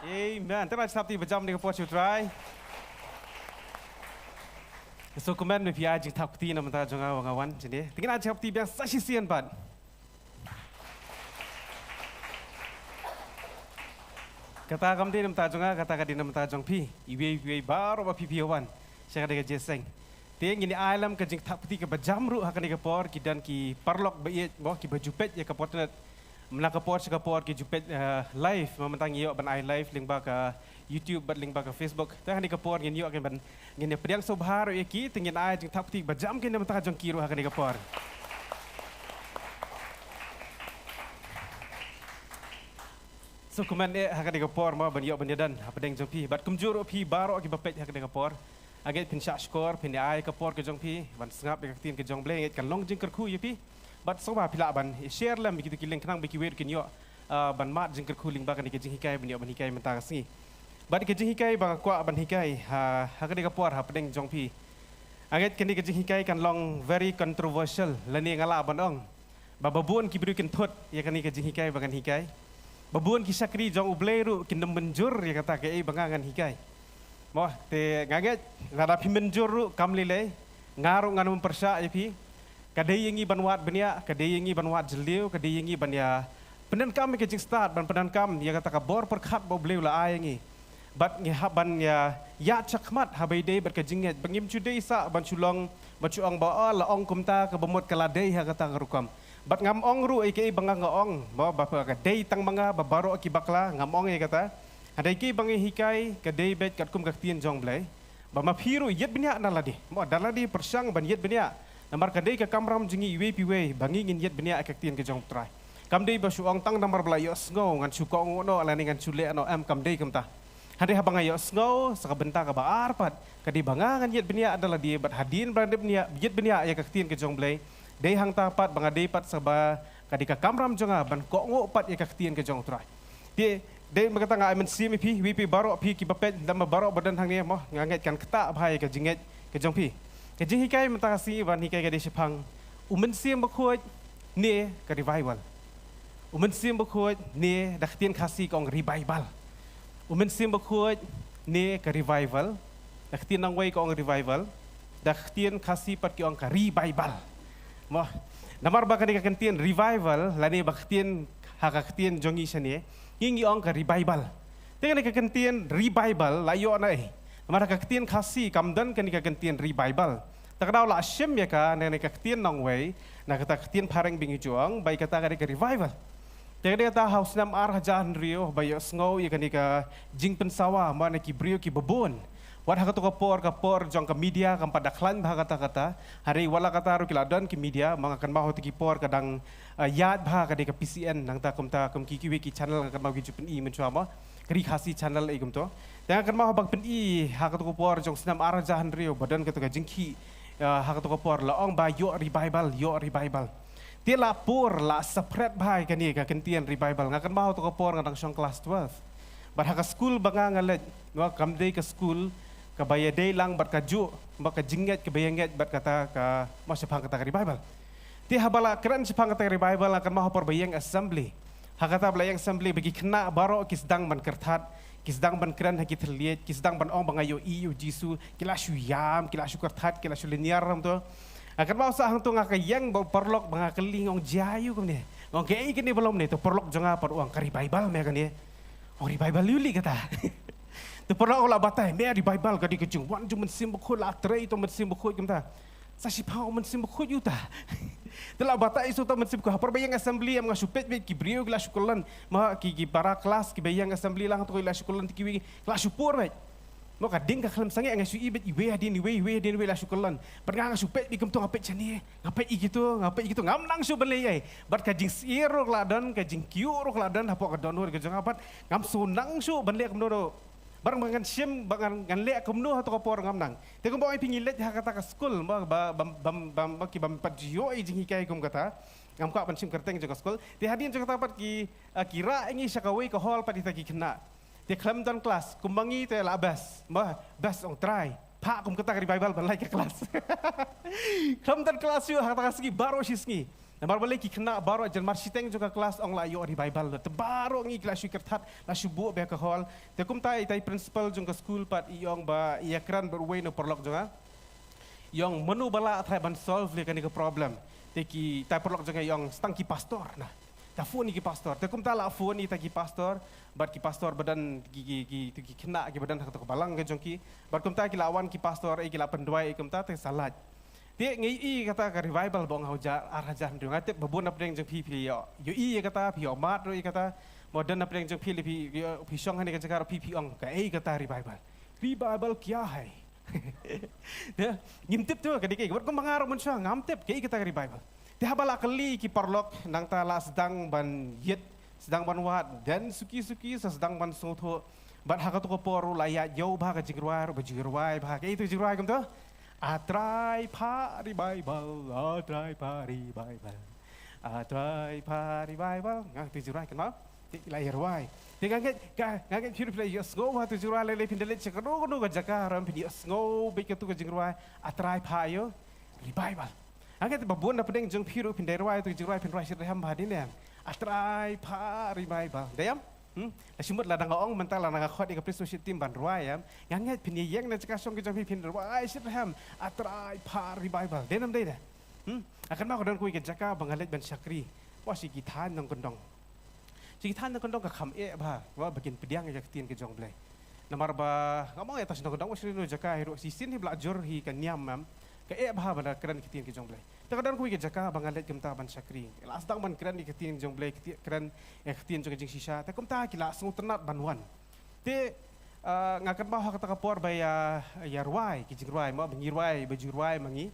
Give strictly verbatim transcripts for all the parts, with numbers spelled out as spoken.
Amen. Te ngin ai jingthap kti bajam ha kane ka por sha u Trai. So kumne, me phi ai jingthap kti na ka bynta jong nga ba nga wan shane. Te ngin ai jingthap kti biang sa shisien pat. Kata kam dei na ka bynta jong nga, kata ka dei na ka bynta jong phi. Iwei pa iwei baroh ba phi phi wan sha kane ka jingïaseng. Te ngin ai lem ka jingthap kti kaba jam ruh ha kane ka por, ki don ki paralok ba ïeit, mo, kiba ju peit ïa ka por tnat. Na ka por sha ka por ki ju peit, eh, live, mo, mynta ngi ïoh ban ai live lyngba ka YouTube bad lyngba ka Facebook. Te ha kane ka por ngin ïoh, ngin ban, ngin ïa pdiang sngewbha ruh ïa ki, te ngin ai jingthap kti bajam kane na ka bynta jong ki ruh ha kane ka por. So kumne, eh, ha kane ka por, mo, ban ïoh ban ïadon hapdeng jong phi bad kumjuh ruh phi baroh kiba peit ha kane ka por. Nga ngeit phin shah shkor, phin ïa ai ka por ka jong phi ban sngap ïa ka ktien ka jong U Blei. Nga ngeit kan long jingkyrkhu ïa phi. Bad sngewbha phi lah ban share lem ïa kito ki link khnang ba kiwei ruh kin ïoh, ah, ban mad jingkyrkhu lyngba kane ka jinghikai ban ïoh ban hikai mynta ka sngi. Bad ka jinghikai ba nga kwah ban hikai ha, ha kane ka por hapdeng jong phi, nga ngeit kane ka jinghikai kan long very controversial, lane nga lah ban ong ba, ba bun ki briew kin thut ïa kane ka jinghikai ba ngan hikai. Ba bun ki shakri jong U Blei ruh kin ym mynjur ïa kata kaei ba nga ngan hikai. Mo, te nga ngeit lada phi mynjur ruh kam lei lei, nga ruh ngan ym pyrshah ïa phi. Ka dei ïa ngi ban wad bniah, ka dei ïa ngi ban wad jylliew, ka dei ïa ngi ban ïa pyndonkam ïa ka jingstad, ban pyndonkam ïa kata ka bor pyrkhat ba U Blei u la ai ïa ngi. Bad ngi hap ban ïa, ïa shakhmat haba ïadei bad ka jingngeit, ba ngim ju dei sa ban shu long, ban shu ong ba, oh, la ong kumta kaba mut ka la dei ha kata ka rukom. Bad ngam ong ruh ïa kaei ba nga nga ong, ba, ba ka dei tang ma nga, ba baroh ki bakla, ngam ong ïa kata. Hynrei kaei ba nga hikai ka dei beit katkum ka ktien jong U Blei. Ba ma phi ruh ïit bniah na lade, mo, da lade pyrshang ban ïit bniah. Namar ka dei ka kamram jong ngi iwei pa iwei ba ngi ngin ïit bniah ïa ka ktien ka jong U Trai. Kam dei ba shu ong tang namar ba la ïohsngew ngan shu kohnguh noh lane ngan shu leh noh, em, kam dei kumta. Hynrei haba nga ïohsngew sa ka bynta kaba ar pat, ka dei ba nga ngan ïit bniah da lade, bad hadien ba la dep bniah, ïit bniah ïa ka ktien ka jong U Blei, dei hangta pat ba nga dei pat sa ba ka dei ka kamram jong nga ban kohnguh pat ïa ka ktien ka jong U Trai. Te dei ma kata nga ai mynsiem ïa phi, iwei pa iwei baroh phi kiba peit, lem bad baroh ba don hangne, mo, nga ngeit kan ktah bha ïa ka jingngeit ka jong phi. Ka jinghikai mynta ka sngi ban hikai ka dei shaphang U Mynsiem Bakhuid ne ka revival. U Mynsiem Bakhuid ne da ka ktien Khasi ka ong revival. U Mynsiem Bakhuid ne ka revival. Da ka ktien nongwei ka ong revival. Da ka ktien Khasi pat ki ong ka ri Baibal. Mo. Namar ba kane ka kyntien revival lane ba ka ktien, ha ka ktien jong ngi shane, ngi ngi ong ka ri Baibal. Te kane ka kyntien ri Baibal la ïoh na ei? Namar ha ka ktien Khasi kam don kane ka kyntien ri Baibal. Te ka daw la shim ïa ka na kane ka ktien nongwei, na kata ka ktien phareng ba ngi ju ong ba ïa kata ka dei ka revival. Te ka dei kata ha u snem ar hajar hynriew ba ïohsngew ïa kane ka jingpynsawa, mo, na ki briew kiba bun. Wat ha kato ka por, ka por jong ka media kam pat da khlaiñ bha kata kata. Hynrei wat la katta ruh ki la don ki media, ma nga kynmaw ha kito ki por ka dang, eh, ïaid bha ka dei ka P C N, nangta kumta kum ki kiwei ki channel nga kynmaw ki ju pyni mynshuwa, mo, ka Ri Khasi Channel ei kumto. Te nga kynmaw haba pyni ha kato ka por jong u snem ar hajar hynriew ba don kato ka jingkhih, eh, ha kato ka por la ong ba ïoh revival, ïoh revival. Te la pur, la spread bha ïa kane ka kyntien revival. Nga kynmaw ha kato ka por nga dang shong klas twelve. Bad ha ka skul ba nga nga leit, mo, kam dei ka skul kaba ïadei lang bad kajuh, bad ka jingngeit kaba ïa ngeit bad kata ka, mo, shaphang kata ka revival. Te haba la kren shaphang kata ka revival nga kynmaw ha por ba ïeng assembly. Ha kata ba la ïeng assembly ba ki khynnah baroh ki sdang ban kyrthat, ki sdang ban kren ha ki thylliej, ki sdang ban ong ba nga ïohi ïa u Jisu, ki la shu ïam, ki la shu kyrthat, ki la shu lynñiar kumto. Nga kynmaw sa hangto nga ka ïeng bad u paralok ba nga kylli, nga ong, jia aïu kumne? Nga ong, kaei kane ba long ne? Te u paralok jong nga pat u ong, ka revival me kane. Ong, revival aïu lei kata? Te u paralok u la batai, me, revival ka dei ka jingwan jong u Mynsiem Bakhuid, la trei uta u Mynsiem Bakhuid kumta. Sa shipang u Mynsiem Bakhuid uta. Te la batai sa uta u Mynsiem Bakhuid. Ha por ba ïeng assembly em nga shu peit beit ki briew ki la shu kyllon. Ma ki, ki para klas kiba ïeng assembly lang hangto ki la shu kyllon, te kiwei ki la shu pur beit. Mo, ka ding ka khlem sangeh, nga shu i beit iwei hadien iwei, iwei hadien iwei la shu kyllon. Bad nga, nga shu peit beit kumto, nga peit shane, nga peit ïa kito, nga peit ïa kito, ngam nang shuh ban leh ei. Bad ka jingsyier ruh ka la don, ka jingkyiuh ruh ka la don hapoh ka dohnud ka jong nga, bad ngam shu nang shuh ban leh kumno ruh. Bad ba ngan shim, ba ngan, ngan leh kumno ha kato ka por ngam nang. Te kumba ong ïa phi ngi leit ha kata ka skul, mo, ba, ba, ba, ba, ba ki bym pat ju ïoh ei jinghikai kum kata. Ngam kwah ban shim kyrteng jong ka skul. Te hadien jong kata pat ki, ah, ki rah ïa ngi sha kawei ka hall pat ïa kita ki khynnah. Te khlem don klas, kumba ngi te la best, mo, best, ong Trai, phah kum kata ka revival ban lait ka klas. Khlem don klas shuh ha kata ka sngi, baroh shi sngi. Namar balei ki khynnah baroh jan mar shiteng jong ka klas ong la ïoh revival. Te baroh ngi ki la shu kyrthat, la shu buh beit ha ka hall. Te kumta itai principal jong ka skul pat i ong ba ïa kren bad uwei na u paralok jong nga. I ong mano ba lah trai ban solve ïa kane ka problem. Te ki tai paralok jong nga i ong sdang ki pastor na. Ta phone ïa ki pastor. Te kumta la phone ïa ki pastor bad ki pastor ba don ki ki ki ki khynnah ki ba don ha kato ka balang ka jong ki. Bad kumta ki la wan ki pastor, eh, ki la pynduwai, eh, kumta te sa lait. Te ngi ïohi kata ka revival ba ong ha u jar ar hajar hynriew. Nga tip ba bun na pdeng jong phi phi ïoh. Ïohi ïa kata, phi ïoh mad ruh ïa kata. Ba don na pdeng jong phi lei phi ïoh, phi shong ha kane ka jaka ruh phi phi ong kaei kata revival. Revival kya hai? Te ngim tip tu ka dei kaei. Wat kumba nga ruh mynshuwa ngam tip kaei kata revival. Te haba la kylli ki paralok nangta la sdang ban ïit, sdang ban wad, don suki suki sa sdang ban sngewthuh. Bad ha kato ka por ruh la ïaid ïew bha ka jingrwai ruh ba ju rwai bha. Kaei tu jingrwai kumto? A Trai Phah Revival, A Trai Phah Revival. A Trai Phah Revival. Nga tu jingrwai kan ma? Te la ïa rwai. Te nga ngeit, nga, nga ngeit phi ruh phi la ïohsngew ha tu jingrwai lei lei phin da leit sha kano kano ka jaka ruh phin ïohsngew beit katu ka jingrwai, A Trai Phah ïa Revival. Nga ngeit ba bun na pdeng jong phi ruh phin da rwai tu ka jingrwai phin rwai shitrhem bha dei ne em. A Trai Phah Revival. Dei em? Hmm? La shu mut lada nga ong mynta lada nga khot ïa ka praise worship team ban rwai em. Nga ngeit phin ïeng na jaka shong ka jong phi phin rwai shitrhem. A Trai Phah Revival. Dei ne em dei ne? Hmm? Nga kynmaw ka don kawei ka jaka ba nga leit ban shakri. Ba sha ki thaiñ nongkyndong. Sha ki thaiñ nongkyndong ka kham eh bha, ba, ba kin pdiang ïa ka ktien ka jong U Blei. Namar ba, ngam ong ïa ta sha nongkyndong, ba sha kino kino jaka hi ruh, shisien hi ba la jur hi ka niam em, ka eh bha ban da kren ka ktien ka jong U Blei. Te ka don kawei ka jaka ba nga leit kumta ban shakri. La sdang ban kren ïa ka ktien ka jong U Blei, kti-, kren ïa ka ktien jong ka jingshisha. Te kumta ki la sngewtynnat ban wan. Te, ah, nga kynmaw ha kata ka por ba ïa, ïa rwai, ki jingrwai, mo, ba ngi rwai, ba ju rwai ma ngi.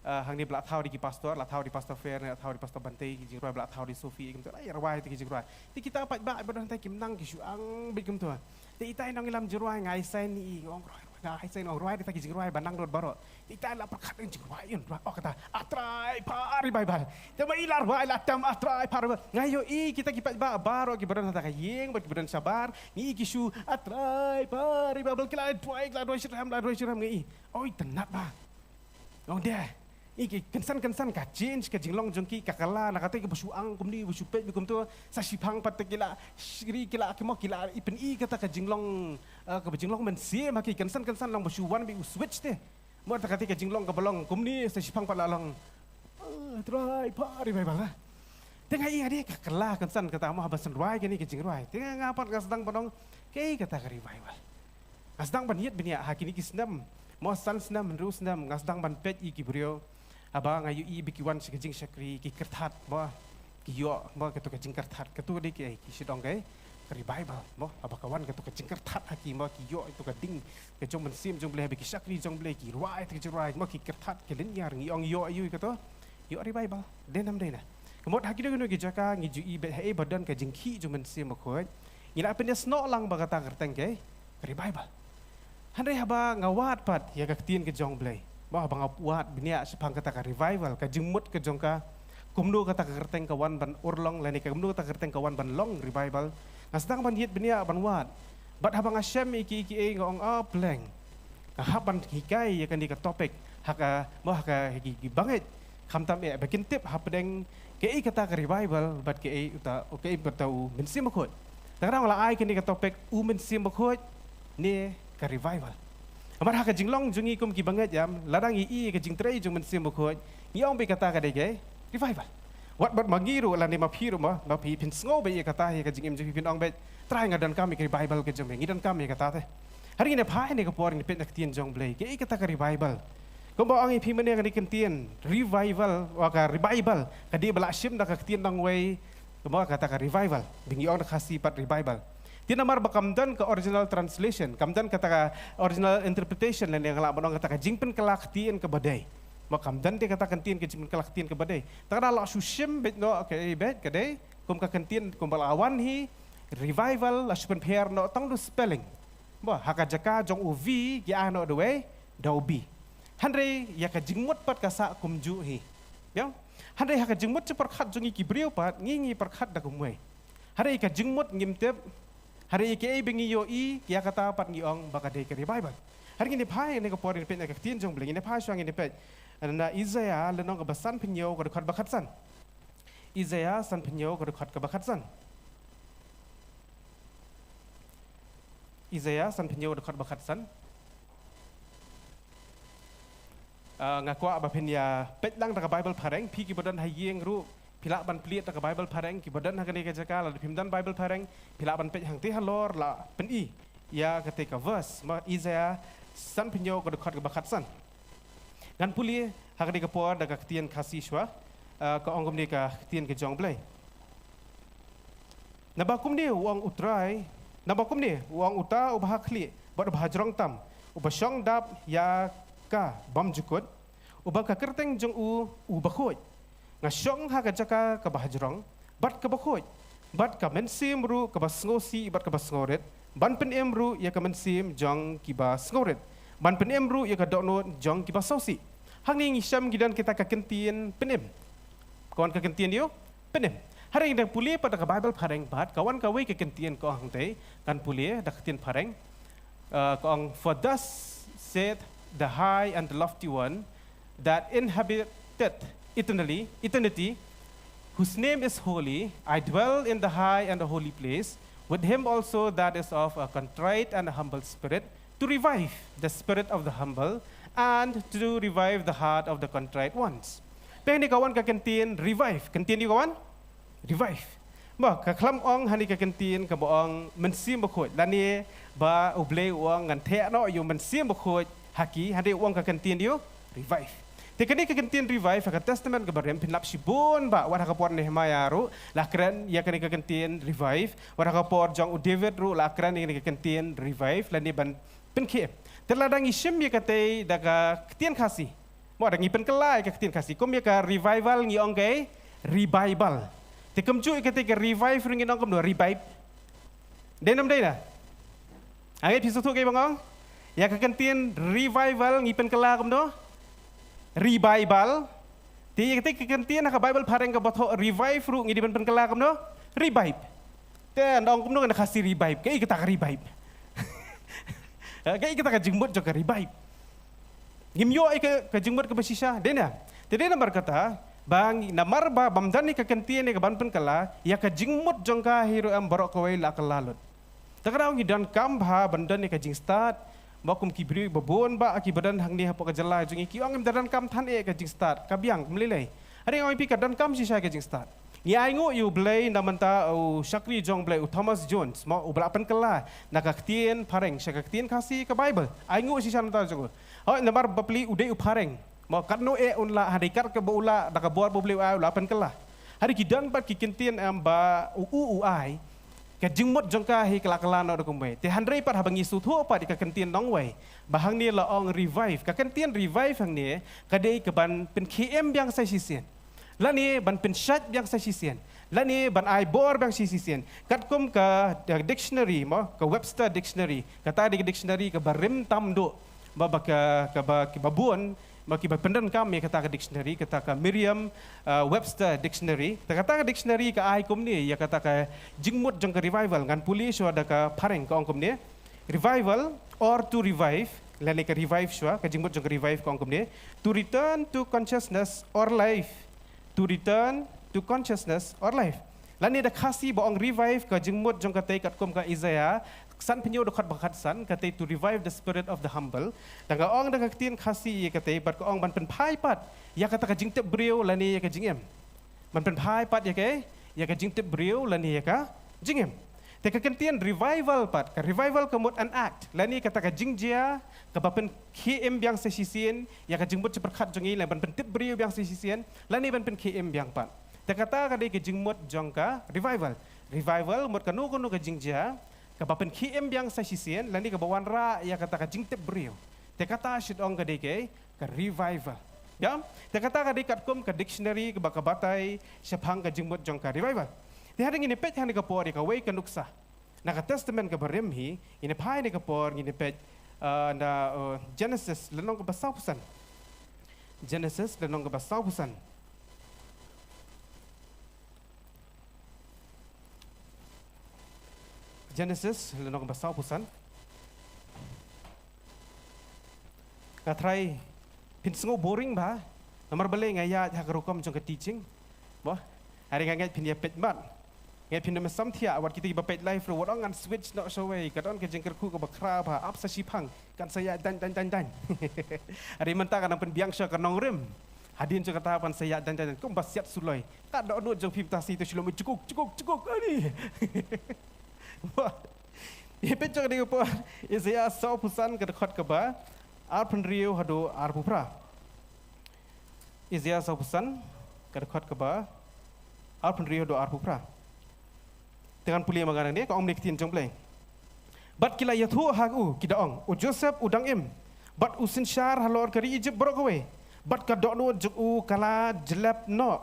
Ah, hangne ba la thaw da ki pastor, la thaw da pastor Fair, la thaw da pastor Bantei, ki jingrwai ba la thaw da Sophie, kumta la ïa rwai te ki jingrwai. Te kita paidbah ba don te kim nang ki shu ang beit kumta. Te itai nongïalam jingrwai nga ai sign i, ong rwai, rwai, nga ai sign ong rwai da kita ki jingrwai ba nang dor baroh. Te itai la pyrkhat ïa jingrwai ïa rwai, oh kata, A Trai Phah Revival. Te ma i la rwai la tam A Trai Phah Revival. Nga ïohi kita ki paidbah baroh ki ba don ha ta ka ïing, bad ki ba don shabar, ngi i ki shu A Trai Phah Revival ki la rwai, ki la rwai shitrhem, la rwai shitrhem ngi i. Oi, tynnat ba. Ong dei. I ki kynsan kynsan ka change ka jinglong jong ki ka kylla na kata ki ba shu ang kumne ba shu peit ba kumto sa shiphang pat te ki la shri ki la ki mo ki la i pyni kata ka jinglong, eh, ka ba jinglong mynsiem ha ki kynsan kynsan long ba shu wan ba u switch te. Mo ta kata ka jinglong ka ba long kumne sa shiphang pat la long. Eh, Trai Phah Revival. Te nga i nga dei ka kylla kynsan kata mo haba san rwai kane ka jingrwai. Te nga nga pat nga sdang ban ong kaei kata ka revival. Nga sdang ban ïit bniah ha kine ki snem. Mo san snem, hynriew snem, nga sdang ban peit ïa ki briew. Haba nga ïohi ba ki wan sha ka jingshakri, ki kyrthat, mo, ki ïoh, mo, kato ka jingkyrthat, kato dei kaei, ki shait ong kaei, ka revival, mo, haba ka wan kato ka jingkyrthat ha ki, mo, ki ïoh, ito ka ding, ka jong mynsiem jong U Blei, haba ki shakri jong U Blei, ki rwai, ito ka jingrwai, mo, ki kyrthat, ki lynñiar, ngi ong ïoh aïu kato, ïoh revival, dei nam dei na. Ka mut ha kino kino ki jaka, ngi ju i beit haei ba don ka jingkhih jong Mynsiem Bakhuid, ngi la pynïasnoh lang ba kata ka kyrteng kaei, ka revival. Hynrei haba nga wad pat ïa ka ktien ka jong U Blei. Ba haba nga wad bniah shaphang kata ka revival, ka jingmut ka jong ka, kumno kata ka kyrteng ka wan ban urlong, lane ka kumno kata ka kyrteng ka wan ban long revival. Nga sdang ban ïit bniah ban wad. Bad haba nga shem ïa ki, ïa ki ei nga ong, ah, pleng. Nga hap ban hikai ïa kane ka topic. Ha ka, mo ha ka, ha ki, ki bangeit. Khamtam eh, ba kin tip hapdeng kaei kata ka revival, bad kaei uta, kaei uta u Mynsiem Bakhuid. Te nga la ai kane ka topic u Mynsiem Bakhuid ne ka revival. Namar ha ka jinglong jong ngi kum ki bangeit em, lada ngi i ka jingtrei jong Mynsiem Bakhuid, ngi ong beit kata ka dei ka revival. Wat bad ma ngi ruh lane ma phi ruh ma, ma phi phin sngew beit ïa kata ïa ka jingim jong phi phin ong beit, Trai nga donkam ïa ka revival ka jong me, ngi donkam ïa kata te. Hynrei ngin ïa phai ne ka por ngin peit na ka ktien jong U Blei, kaei kata ka revival. Kumba ong ïa phi mynne kane ka ktien, revival, wa ka revival, ka dei ba la shim da ka ktien nongwei, kumba kata ka revival, ba ngi ong da ka Khasi pat revival. Te namar ba kam don ka original translation, kam don kata ka original interpretation, lane nga lah ban ong kata ka jingpynkylla ktien kaba dei. Ba kam don te kata ka ktien ka jingpynkylla ktien kaba dei. Te ka da la shu shim beit noh, okay, beit ka dei, kum ka ktien, kumba la wan hi, revival, la shu pynpher noh tang da u spelling. Ba, ha ka jaka jong u V, ki ai noh da u A, da u B. Hynrei, ïa ka jingmut pat ka sah kumjuh hi. Ïa? Hynrei ha ka jingmut jingpyrkhat jong ngi ki briew pat, ngi ngi pyrkhat da kumwei. Hynrei ka jingmut ngim tip, hynrei ïa kaei ba ngi ïohi, ïa kata pat ngi ong ba ka dei ka revival. Hynrei ngin ïa phai ne ka por ngin peit na ka ktien jong U Blei, ngin ïa phai shuwa ngin ïa peit. Na Isaïah, lynnong kaba sanphew hynñiew, ka dkhot ba khatsan. Isaiah sanphew hynñiew ka dkhot kaba khatsan. Isaiah sanphew hynñiew ka dkhot ba khatsan. Ah, nga kwah ba phin ïa peit lang da ka Bible phareng, phi kiba don ha ïing ruh, phi lah ban plie da ka Bible phareng, kiba don ha kane ka jaka, lada phim don Bible phareng, phi lah ban peit hangtei halor, la pyni ïa katei ka verse, mo, Isaiah sanphew hynñiew ka dkhot kaba khatsan. Ngan pule ha kane ka por da ka ktien Khasi shuwa, ah, ka ong kumne ka ktien ka jong U Blei. Naba kumne u ong U Trai, naba kumne u ong uta uba ha khlieh bad uba ha jrong tam, uba shong dap ïa ka bymjukut, uba ka kyrteng jong u u bakhuid. Nga shong ha ka jaka kaba ha jrong bad kaba khuid, bad ka mynsiem ruh kaba sngewsih bad kaba sngewrit, ban pynim ruh ïa ka mynsiem jong kiba sngewrit, ban pynim ruh ïa ka dohnud jong kiba sngewsih. Hangne ngi shem ki don kita ka kyntien pynim. Ka wan ka kyntien ïa u pynim. Hynrei ngi dang pule pat da ka Bible phareng pat, ka wan kawei ka kyntien ka ong hangtei, ngan pule da ka ktien phareng. Uh, ka ong, "For thus saith the high and the lofty one that inhabiteth eternally, eternity, whose name is holy, I dwell in the high and the holy place, with him also that is of a contrite and a humble spirit, to revive the spirit of the humble, and to revive the heart of the contrite ones." Peit hangne ka wan ka kyntien revive. Kyntien ïa ka wan? Revive. Mo, ka khlam ong hangne ka kyntien kaba ong mynsiem bakhuid. Lane ba U Blei u ong ngan theh noh ïa u mynsiem bakhuid ha ki, hynrei u ong ka kyntien ïa u revive. Te kane ka kyntien revive ha ka Testament kaba rim phin lap shibun ba, wat ha ka por Nehemiah ruh la kren ïa kane ka kyntien revive, wat ha ka por jong u David ruh la kren ïa kane ka kyntien revive, lane ban pynkhie. Te lada ngi shim ïa katei da ka ktien Khasi, mo, da ngi pynkylla ïa ka ktien Khasi, kum ïa ka revival ngi ong ka revival. Te kumjuh ïa katei ka revive ruh ngi ong kumno? Revive. Dei ne ym dei na? Hangne phi sngewthuh kaei ba nga ong? Ïa ka kyntien revival ngi pynkylla kumno? Revival. Te ïa katei ka kyntien ha ka Bible phareng kaba thoh revive ruh ngi dei ban pynkylla kumno? Revive. Te nda ong kumno na Khasi revive? Kaei kata ka revive? Kaei kata ka jingmut jong ka revive? Ngim ïoh ïa ka, ka jingmut kaba shisha, dei na? Te dei namar kata ba ngi, namar ba bym don ïa ka kyntien ïa ka ban pynkylla, ïa ka jingmut jong ka hi ruh em baroh kawei la kylla lut. Te ka daw ngi donkam bha ban don ïa ka jingstad, ba kum ki briew ba bun ba kiba don hangne hapoh ka jylla jong ngi ki ong ngim da donkam than ïa ka jingstad, ka biang, ym lei lei. Hynrei nga ong ïa phi ka donkam shisha ka jingstad. Ngi ainguh ïa U Blei na bynta u shakri jong U Blei u Thomas Jones, mo, uba la pynkylla na ka ktien phareng sha ka ktien Khasi ka Bible. Ainguh shisha na bynta jong u. Hooid, namar bapli u dei u phareng, mo, katno eh un lah, hynrei kat kaba u lah da ka bor ba U Blei u ai u la pynkylla. Hynrei ki don pat ki kyntien em ba u, u, u ai ka jingmut jong ka hi ka la kylla noh da kumwei. Te hynrei pat haba ngi sngewthuh pat ïa ka kyntien nongwei ba hangne la ong revive. Ka kyntien revive hangne ka dei ka ban pynkhie im biang sa shisien, lane ban pynshait biang sa shisien, lane ban ai bor biang sa shisien. Katkum ka, uh, dictionary, mo, ka Webster Dictionary, kata dei ka dictionary kaba rim tam duh, ba, ba ka, kaba, kaba bun, ba kiba pyndonkam ïa kata ka dictionary, kata ka Merriam, uh, Webster Dictionary. Te kata ka dictionary ka ai kumne ïa kata ka jingmut jong ka revival, ngan pule shuwa da ka phareng, ka ong kumne: revival, or to revive, lane ka revive shuwa, ka jingmut jong ka revive ka ong kumne: to return to consciousness or life. To return to consciousness or life. Lane da Khasi ba ong revive, ka jingmut jong katei katkum ka Isaiah sanphew hynñiew dkhot ba khatsan, katei to revive the spirit of the humble. Da nga ong da ka ktien Khasi ïa katei bad ka ong ban pynphai pat ïa kata ka jingtip briew lane ïa ka jingim. Ban pynphai pat ïa ka, ïa ka jingtip briew lane ïa ka jingim. Te ka kyntien revival pat, ka revival ka mut an act, lane kata ka jingjia kaba pynkhie im biang sa shisien ïa ka jingmut jingpyrkhat jong ngi, lane ban pyntip briew biang sa shisien, lane ban pynkhie im biang pat. Te kata ka dei ka jingmut jong ka revival. Revival mut kano kano ka jingjia kaba pynkhie im biang sa shisien, lane kaba wanrah ïa kata ka jingtip briew. Te kata shit ong ka dei ka, ka revival. Ïa? Te kata ka dei katkum ka dictionary kaba ka batai shaphang ka jingmut jong ka revival. Te hadien ngin ïa peit hangne ka por ïa kawei ka nuksa na ka Testament kaba rim hi, ngin ïa phai hangne ka por, ngin ïa peit, uh, na, uh, Genesis lynnong kaba sawphew san. Genesis lynnong kaba sawphew san. Genesis lynnong kaba sawphew san. Nga tharai phin sngew boring bha, namar balei nga ïaid ha ka rukom jong ka teaching. Mo, Hynrei nga ngeit phin ïa peit mat. Ngeit phin ym samthiah, wat kito kiba peit live ruh wat ong ngan switch noh shawei, ka don ka jingkyrkhu kaba khraw bha, ap sa shiphang, kan sa ïa dang dang dang dang. Hynrei mynta ka nang pynbiang sha ka nongrim. Hadien jong kata kan sa ïa dang dang dang, kumba siat suloi. Ka dohnud jong phi mynta sngi to shu lum jukuk jukuk jukuk ani. Wah. Ïa peit jong ka dei ka por Isaiah sawphew san ka dkhot kaba arphew hynriew haduh arphew phra. Isaiah sawphew san ka dkhot kaba arphew hynriew haduh arphew phra. Te ngan pule ma nga hangne, ka ong ne ka ktien jong U Blei. Bad ki la ïathuh ha u, ki da ong, U Joseph u dang im, bad u synshar halor ka ri Egypt baroh kawei, bad ka dohnud jong u ka la jlep noh,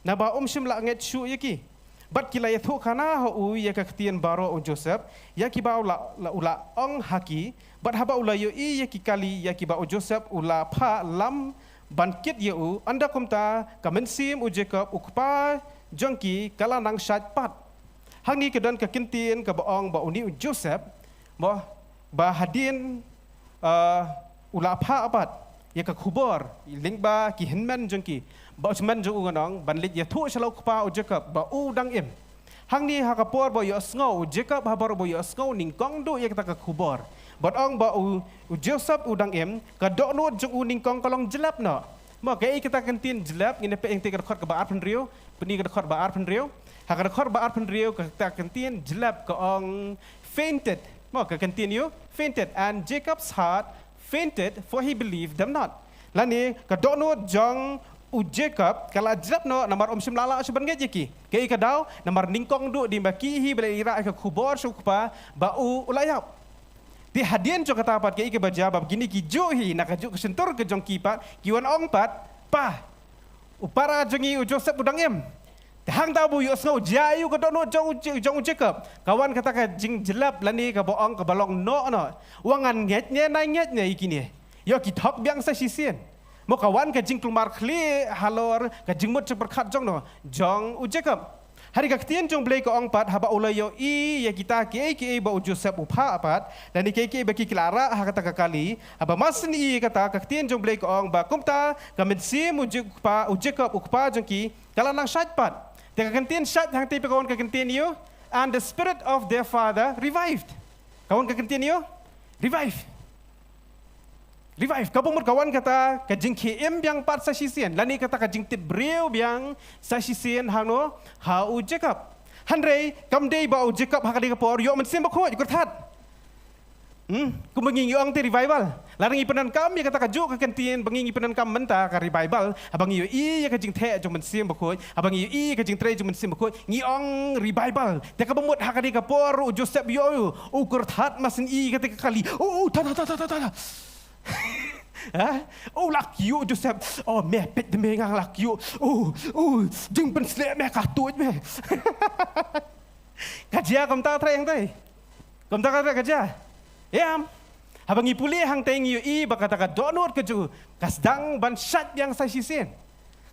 naba um shym la ngeit shuh ïa ki. Bad ki la ïathuhkhana ha u ïa ka ktien baroh, U Joseph, ïa kiba u la, la, u la ong ha ki, bad haba u la ïohi ïa ki kali ïa kiba U Joseph u la phah lam ban kit ïa u, ynda kumta ka mynsiem U Jakob u kpa jong ki ka la nang shait pat. Hangne ka don ka ktien kaba ong ba une U Joseph, mo, ba hadien, eh, u la phah pat ïa ka khubor lyngba ki hynmen jong ki, ba u hynmen jong u, ngan ong, ban leit ïathuh sha la u kpa U Jakob ba u dang im. Hangne ha ka por ba u ïohsngew, U Jakob ha ka por ba u ïohsngew nyngkong duh ïa kata ka khubor, bad ong ba u, U Joseph u dang im, ka dohnud jong u nyngkong ka long jlep noh. Mo, kaei kata ka ktien jlep? Ngin ïa peit hangtei ka dkhot kaba arphew hynriew, pyni ka dkhot ba arphew hynriew. Ha ka dkhot ba arphew hynriew kata ka ktien jlep ka ong fainted. Mo, ka ktien ïa u fainted, and Jacob's heart fainted, for he believed them not. Lane ka dohnud jong u Jakob ka la jlep noh namar um shym la lah shuh ban ngeit ïa ki. Kaei ka daw? Namar nyngkong duh dei ba ki hi ba la ïarah ïa ka khubor sha u kpa ba u, u la ïap. Te hadien jong kata pat kaei kaba jia, ba kine ki juh hi na ka juh ka shyntur ka jong ki pat ki wan ong pat, pa, u para jong ngi U Joseph u dang im. Te hangta ba u ïohsngew, jia ïa u ka dohnud jong u, jong u Jakob, ka wan kata ka jingjlep lane kaba ong kaba long noh noh. Wat ngan ngeit ne nai ngeit ne ïa kine? Ïoh ki thok biang sa shisien. Mo, ka wan ka jingkulmar khlieh halor ka jingmut jingpyrkhat jong no, jong u Jakob. Hynrei ka ktien jong U Blei ka ong pat, haba u la ïohi ïa kita kiei kiei ba u Joseph u phah pat, lane kiei kiei ba ki la rah ha kata ka kali, haba masni ïa kata, ka ktien jong U Blei ka ong ba kumta ka mynsiem u Jek-, u kpa, u Jakob u kpa jong ki ka la nang shait pat. Te ka ktien shait hangtei pat ka wan ka ktien ïa u, and the spirit of their father revived. Ka wan ka ktien ïa u, revive. Revive, kaba mut ka wan kata ka jingkhie im biang pat sa shisien, lane kata ka jingtip briew biang sa shisien hangno, ha u Jakob. Hynrei kam dei ba u Jakob ha kadei ka por ïoh Mynsiem Bakhuid, kyrthat. Hmm, kumba ngi, ngi ong te revival. Lada ngi pyndonkam ïa kata ka juh ka ktien ba ngi, ngi pyndonkam mynta ka revival, haba ngi ïohi ïa ka jingtheh jong Mynsiem Bakhuid, haba ngi ïohi ïa ka jingtrei jong Mynsiem Bakhuid, ngi ong revival. Te kaba mut ha kadei ka por u Joseph ïoh u, u kyrthat masni ïa kata ka kali. U, u, ta, ta, ta. Ha? U la kyiuh Joseph. Oh, me peit de me nga la kyiuh. U, u, jingpynshlur me ka tuid me. Ka jia kumta trai hangtei? Kumta ka trai ka jia? Em. Haba ngi pule hangtei ngi ïohi ba kata ka dohnud ka jong u ka sdang ban shait biang sa shisien.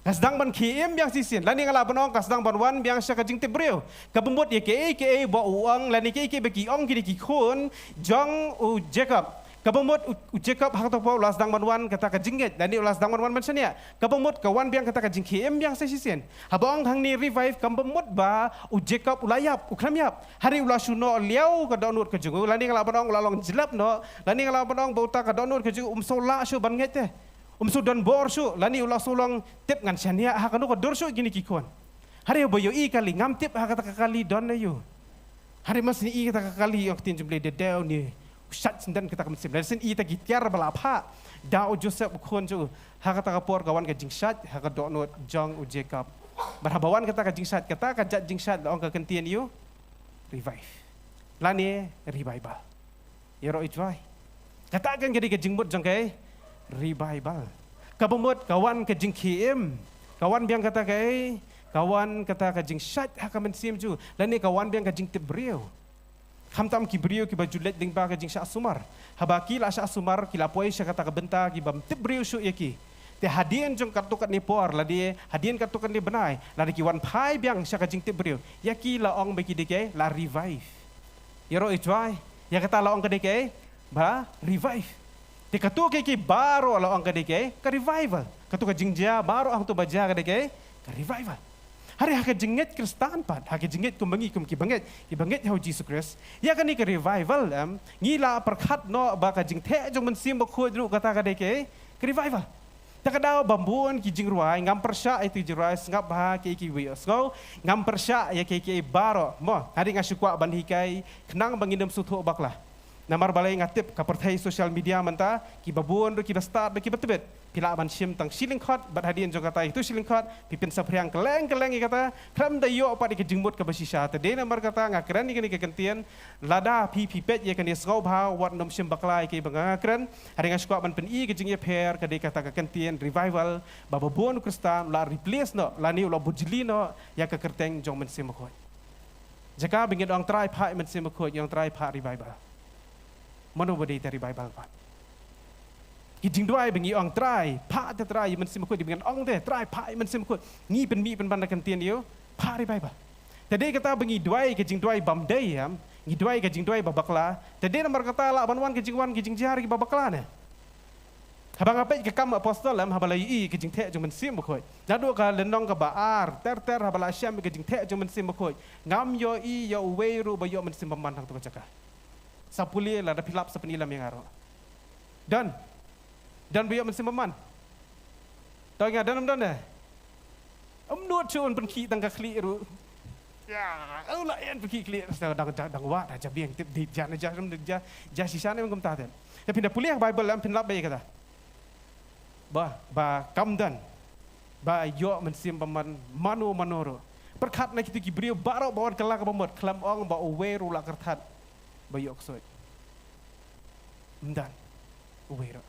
Ka sdang ban khie im biang shisien. Lane nga lah ban ong ka sdang ban wan biang sha ka jingtip briew. Kaba mut ïa kiei kiei ba u ong lane kiei kiei ba ki ong kine ki khun jong u Jakob, kaba mut u, u Jakob ha kato ka por u la sdang ban wan kata ka jingngeit, lane u la sdang ban wan ban shaniah. Kaba mut ka wan biang kata ka jingkhie im biang sa shisien. Haba ong hangne revive, kaba mut ba u Jakob u la ïap, u khlem ïap. Hynrei u la shu noh liaw ka dohnud ka jong u, lane nga lah ban ong u la long jlep noh, lane nga lah ban ong ba uta ka dohnud ka jong u um shu lah shuh ban ngeit te. Um shu don bor shuh, lane u la shu long tip ngan shaniah ha kano ka dur shuh kine ki khun. Hynrei ba ïohi kali, ngam tip ha kata ka kali don aïu. Hynrei masni ïa kata ka kali, ong ka ktien jong U Blei, da dei une u shait shisyndon kata ka mynsiem. Lada shisien ïa kita ki tiar ba la phah da u Joseph u khun jong u, ha kata ka por ka wan ka jingshait ha ka dohnud jong u Jakob. Bad haba wan kata ka jingshait, kata ka jait jingshait la ong ka ktien ïa u revive, lane revival. Ïaroh i jwai. Kata kan ka dei ka jingmut jong ka revival. Kaba mut ka wan ka jingkhie im, ka wan biang kata ka, ka wan kata ka jingshait ha ka mynsiem jong u, lane ka wan biang ka jingtip briew. Khamtam ki briew kiba ju leit lyngba ka jingshah sumar. Haba ki la shah sumar, ki la poi sha kata ka bynta ki bym tip briew shuh ïa ki. Te hadien jong katto katne por, lane hadien katto katne bnai, lada ki wan phai biang sha ka jingtip briew, ïa ki la ong ba ki dei ki la revive. Ïaroh i jwai. Ïa kata la ong ka dei ki ba revive. Te kato kiei kiei baroh la ong ka dei ki ka revival. Kato ka jingjia baroh hangto ba jia ka dei ki ka revival. Hynrei ha ka jingngeit Khristan pat, ha ka jingngeit kum ba ngi kum ki bangeit, ki bangeit ha u Jisu Khrist. Ïa kane ka revival em, ngi la pyrkhat noh ba ka jingtheh jong Mynsiem Bakhuid ruh kata ka dei ka, ka revival. Ta ka daw ba bun ki jingrwai, ngam pyrshah ïa ki jingrwai, sngap bha kiei kiei ba ïohsngew, ngam pyrshah ïa kiei kiei baroh. Mo, hynrei nga shu kwah ban hikai, khnang ba ngin ym sngewthuh bakla. Namar balei nga tip ka pyrthei social media mynta, ki ba bun ruh ki ba stad, ki ba tbit. Phi lah ban shim tang shi lyngkhot, bad hadien jong kata itu shi lyngkhot, phi pynsaphriang kylleng kylleng ïa kata, khlem da ïoh pat ïa ka jingmut kaba shisha. Te dei namar kata nga kren ïa kane ka kyntien, lada phi phi peit ïa kane sngewbha, wat nym shim bakla ïa kiei ba nga kren, hynrei nga shu kwah ban pyni ka jingïapher, ka dei kata ka kyntien, revival, ba ba bun u Khristan, u la replace noh, lane u la bujli noh, ïa ka kyrteng jong Mynsiem Bakhuid. Jaka ba ngin ong Trai phah ïa Mynsiem Bakhuid, ong Trai phah revival. Mano ba dei te revival pat? Ki jingduwai ba ngi ong Trai, phah te Trai ïa Mynsiem Bakhuid, ba ngin ong te Trai phah ïa Mynsiem Bakhuid. Ngi pynmih pynban da ka kyntien ïa u, phah revival. Te dei kata ba ngi duwai ka jingduwai bym dei em, ngi duwai ka jingduwai ba bakla. Te dei namar kata lah ban wan ka jingwan ka jingjia ki ba bakla ne. Haba nga peit ka Kam Apostol em, haba la ïohi ka jingtheh jong Mynsiem Bakhuid. Naduh ka lynnong kaba ar, ter ter haba la shem ka jingtheh jong Mynsiem Bakhuid. Ngam ïohi ïa uwei ruh ba ïoh mynsiem bymman hangto ka jaka. Sa pule lada phi lap sa pyni lam ïa nga ruh. Don. Don ba ïoh mynsiem bymman. To ïa nga don ym don eh. Ym nud shuh un pynkhih tang ka khlieh ruh. Ïa, u la ïa pynkhih khlieh sa dang dang dang wad ha jabieng tip dei jan ja jan ja shisha ne kumta te. Te phin da pule ha Baibl em phin lap ba ïa kata. Ba ba kam don ba ïoh mynsiem bymman mano mano ruh. Pyrkhat na kitu ki briew baroh ba wan kylla kaba mut khlem ong ba uwei ruh la kyrthat ba ïoh ksuid. Ym don uwei ruh.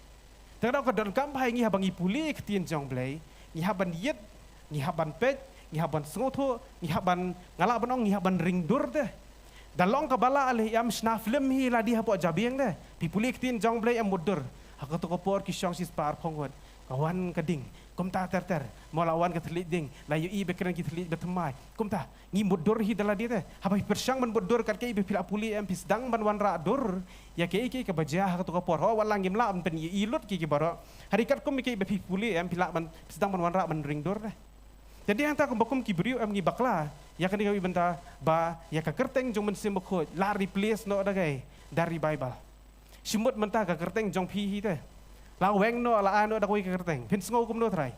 Te ka daw ka donkam ba ngi haba ngi pule ka ktien jong U Blei, ngi hap ban ïit, ngi hap ban peit, ngi hap ban sngewthuh, ngi hap ban, nga lah ban ong ngi hap ban ring dur te. Da long kaba lah leh em shna film hi lade hapoh jabieng te. Phi pule ka ktien jong U Blei em mutdur. Ha kato ka por ki shong shispah arphew ngut. Ka wan ka ding. Kumta ter ter. Mo la wan ka thylliej ding. La ïohi ba kren ki thylliej ba thymmai. Kumta. Ngi mutdur hi da lade te. Haba phi pyrshang ban mutdur kat kaei ba phi la pule em phi sdang ban wanrah dur. Ïa kaei kaei kaba jia ha kato ka por. Ho wat la ngim lah ban pyn-i lut kiei kiei baroh. Hynrei katkum ïa kaei ba phi pule em phi lah ban phi sdang ban wanrah ban ring dur te. Te dei hangta kumba kum ki briew em ngi bakla. Ïa kane kawei bynta ba ïa ka kyrteng jong Mynsiem Bakhuid la replace noh da kaei? Da revival. Shi mut mynta ka kyrteng jong phi hi te. La weng noh la ai noh da kawei ka kyrteng. Phin sngew kumno trai?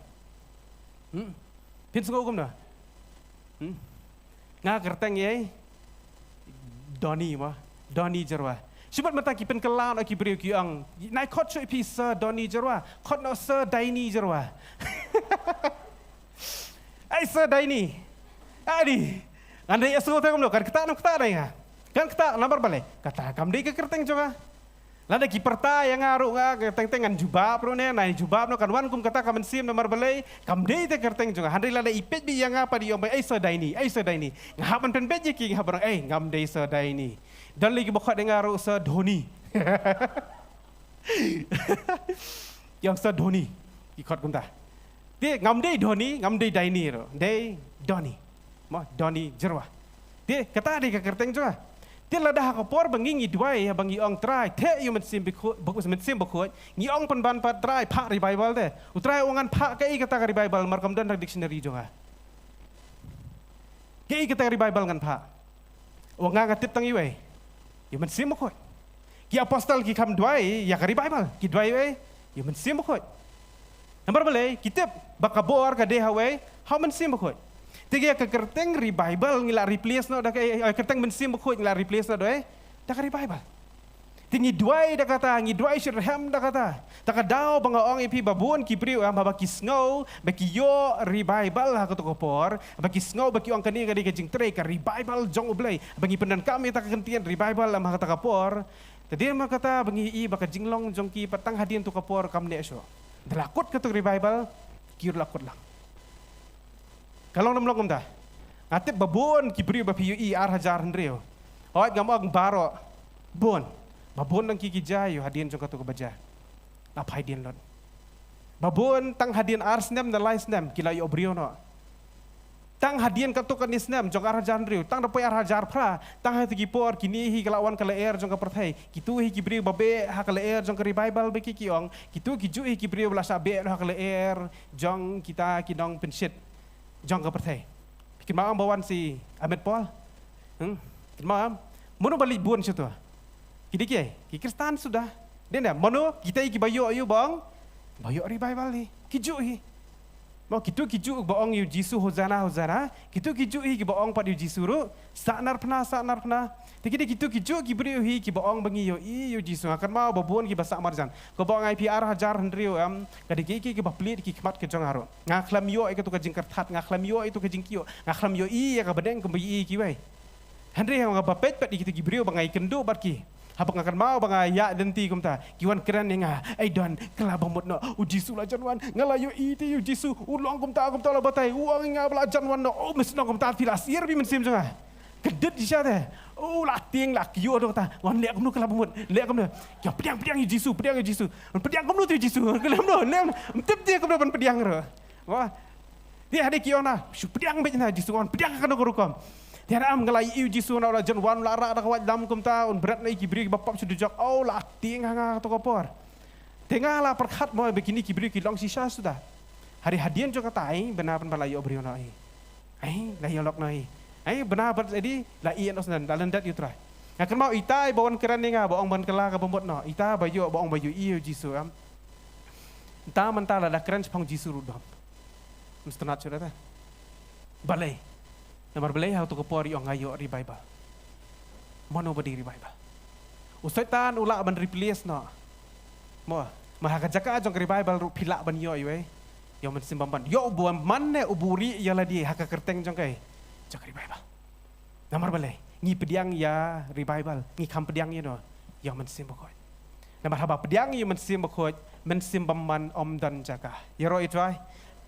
Hmm? Phin sngew kumno? Hmm? Nga kyrteng ei Donny mo. Donny Jyrwa. Shi mut mynta ki pynkylla noh ki briew ki ong. Nai khot shuh phi Sir Donny Jyrwa. Khot noh Sir Daini Jyrwa. Ai Sir Daini. Ai di. Ngan dei ïa sngew te kumno kan kata nam kata dei nga. Kan kata namar balei? Kata kam dei ka kyrteng jong nga. Lada ki pyrta ïa nga ruh nga ka teng teng ngan jubab ruh ne, nai jubab noh kan wan kum kata ka mynsiem namar balei, kam dei te kyrteng jong nga. Hynrei lada i peit beit ïa nga pat i ong beit, "Ei Sir Daini, ei Sir Daini." Nga hap ban pynbeit ïa ki, nga hap ban ong, "Ei, ngam dei Sir Daini." Don lei kiba khot ïa nga ruh Sir Dhoni. Ki ong Sir Dhoni. Ki khot kumta. Te ngam dei Dhoni, ngam dei Daini ruh. Dei Donny. Mo, Donny Jyrwa. Te kata dei ka kyrteng jong nga. Te lada ha ka por ba ngi ngi duwai, ba ngi ong Trai, theh ïa u Mynsiem Bakhuid, ba u Mynsiem Bakhuid, ngi ong pynban pat Trai phah revival te. U Trai u ong ngan phah kaei kata ka revival, namar kam don ha dictionary jong nga. Kaei kata ka revival ngan phah? Ong nga nga tip tang iwei. Ïa u Mynsiem Bakhuid. Ki apostol ki kham duwai ïa ka revival. Ki duwai iwei. Ïa u Mynsiem Bakhuid. Namar balei ki tip ba ka bor ka dei ha uwei, ha u Mynsiem Bakhuid. Te ïa ka kyrteng revival ngi la replace noh da ka, eh, kyrteng Mynsiem Bakhuid ngi la replace noh da, eh, da ka revival. Te ngi duwai da kata, ngi duwai shitrhem da kata. Ta ka daw ba nga ong ïa phi ba bun ki briew em haba ki sngew ba ki ïoh revival ha kato ka por, ba ki sngew ba ki ong kane ka dei ka jingtrei ka revival jong U Blei. Ba ngi pyndonkam ïa ta ka kyntien revival em ha kata ka por. Te dei ma kata ba ngi i ba ka jinglong jong ki pat tang hadien to ka por kam neh shuh. Da la kut kato ka revival ki ruh la kut lang. Ka long ne ym long kumta? Nga tip ba bun ki briew ba phi ïohi ar hajar hynriew. Hooid ngam ong baroh. Bun. Ba bun nang ki ki jia ïa hadien jong kato kaba jia. La phai dien lut. Ba bun tang hadien ar snem ne lai snem ki la ïoh briew noh. Tang hadien kato kane snem jong ar hajar hynriew, tang da poi ar hajar phra, tang ha kito ki por kine hi ka la wan ka lyer jong ka pyrthei. Kito hi ki briew ba beh ha ka lyer jong ka revival ba ki ki ong, kito ki juh hi ki briew ba la shah beh ha ka lyer jong kita ki nongpynshit jong ka pyrthei. Phi Kynmaw ba wan si Ahmed Paul. Hmm? Kynmaw am? Mano ba leit bun shuh to? Ki dei ki, ki Khristan suda. Dei na, mano kita ki ba ïoh ïoh bong? Ba ïoh revival hi. Ki ju hi. Mo kitu ki ju ba ong ïa u Jisu Hosanna, Hosanna. Kitu ki ju hi ki ba ong pat ïa u Jisu ruh. Sa nar phna, sa nar phna. Te ki dei kitu ki ju ki briew hi ki ba ong ba ngi ïoh i ïa u Jisu. Nga kynmaw ba bun ki ba sah marjan. Ko ba ong ai phi ar hajar hynriew em. Ka dei ki ki ki ba plie ki khmat ka jong nga ruh. Nga khlem ïoh ïa katu ka jingkyrthat, nga khlem ïoh ïa katu ka jingkiew, nga khlem ïoh i ïa ka bneng kumba i kiwei. Hynrei nga ba peit pat ïa kita ki briew ba nga ïakynduh bad ki. Haba nga kynmaw ba nga ïaid lynti kumta, ki wan kren ïa nga, "Ai don, kylla ba mut noh, u Jisu la jan wan, nga la ïoh i te ïa u Jisu, u long kumta kumta la batai, u ong ïa nga ba la jan wan noh, oh, mesti long kumta phi la sir phi mynsiem jong nga." Ka dei shisha te. Oh, la tieng la kiew noh ta. Ngan leh kumno, kylla ba mut, leh kumno. Ki ong pdiang, pdiang ïa u Jisu, pdiang ïa u Jisu. Pdiang kumno te ïa u Jisu? Kylla kumno, leh kumno. Ym tip te kumno ban pdiang ruh. Wah. Te hadien ki ong na, shu pdiang beit na Jisu, ong pdiang kano ka rukom. Te hadien nga la ïoh i ïa u Jisu, nga la jan wan, la rah da ka waitlam kumta, un bret na ïa ki briew ki ba pap sha dujok. Oh, la tieng ha nga kato ka por. Te nga la pyrkhat mo ba kine ki briew ki long shisha suda. Hadien hadien jong kata, ai bna pynban la ïoh briew noh hi. Ai la ïoh lok noh hi. Ai bna bad adi la ïeh noh sdang, la lyndet ïa u Trai. Nga kynmaw ita i ba wan kren ïa nga ba ong ban kylla ka ba mut noh. Ita ba ïoh, ba ong ba ïoh i ïa u Jisu em. Ita mynta lada kren shaphang u Jisu ruh dom. Mesti nat shuh da ta. Balei? Namar balei ha kato ka por i ong nga ïoh revival? Mano ba dei revival? U Soitan u lah ban replace noh. Mo, ma ha ka jaka jong ka revival ruh phi lah ban ïoh iwei. Ïoh Mynsiem Bymman. Ïoh u bymman ne u buri ïa lade ha ka kyrteng jong ka, jong ka revival. Namar balei? Ngi pdiang ïa revival, ngi kham pdiang ïa no, ïa u Mynsiem Bakhuid. Namar haba pdiang ïa u Mynsiem Bakhuid, Mynsiem Bymman ym don jaka. Ïaroh ïa u Trai,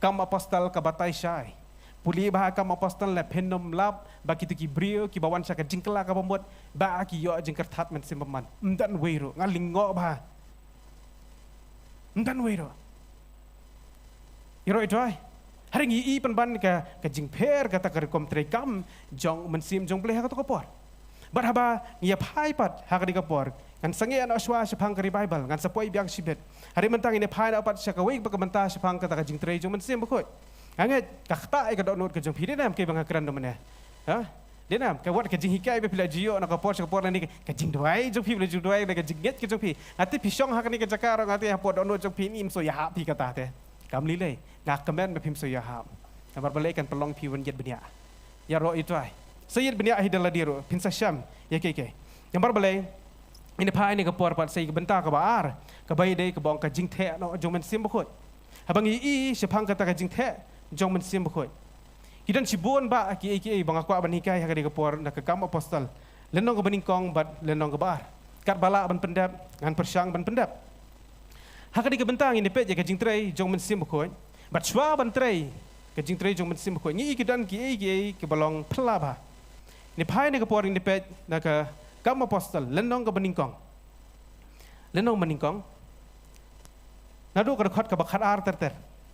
Kam Apostol ka batai shai. Pule bha Kam Apostol, la phin ym lap ba kito ki briew ki ba wan sha ka jingkylla ka ba mut ba ki ïoh jingkyrthat Mynsiem Bymman. Ym don wei ruh, nga lyngngoh bha. Ym don wei ruh. Ïaroh ïa u Trai. Hynrei ngi i pynban ka, ka jingpher kata ka rukom treikam jong u Mynsiem jong U Blei ha kato ka por. Bad haba ngi ïa phai pat ha kane ka por, ngan sangeh noh shuwa shaphang ka revival, ngan sa poi biang shibit. Hynrei mynta ngin ïa phai noh pat sha kawei pat ka bynta shaphang kata ka jingtrei jong u Mynsiem Bakhuid. Nga ngeit ka ktah ïa ka dohnud ka jong phi, dei nam, kaei ba nga kren noh mynne? Ha? Dei nam, ka wat ka jinghikai ba phi la ju ïoh na ka por sha ka por, lane ka jingduwai jong phi, ba la ju duwai, lane ka jingngeit ka jong phi. Nga tip phi shong ha kane ka jaka ruh, nga tip hapoh dohnud jong phi ym shu ïahap phi kata te. Kam lei lei, nga kmen ba phim shu ïahap. Namar balei? Kan pynlong phi ban ïeit bniah. Ïaroh ïa u Trai. Sa ïeit bniah hi da lade ruh, phin sa shem ïa kiei kiei. Namar balei? Ngin ïa phai ha kane ka por pat sha ka bynta kaba ar, kaba ïadei kaba ong ka jingtheh noh jong u Mynsiem Bakhuid. Haba ngi i shaphang kata ka jingtheh jong u Mynsiem Bakhuid, ki don shibun bah kiei kiei ba nga kwah ban hikai ha kane ka por na ka Kam Apostol, lynnong kaba nyngkong bad lynnong kaba ar. Katba lah ban pyndep, ngan pyrshang ban pyndep. Ha kane ka bynta ngin ïa peit ïa ka jingtrei jong u Mynsiem Bakhuid. Bad shuwa ban trei ka jingtrei jong u Mynsiem Bakhuid, ngi i ki don kiei kiei kiba long phylla bha. Ngin ïa phai ha kane ka por, ngin ïa peit na ka Kam Apostol, lynnong kaba nyngkong. Lynnong ba nyngkong. Naduh ka dkhot kaba khatar ter ter.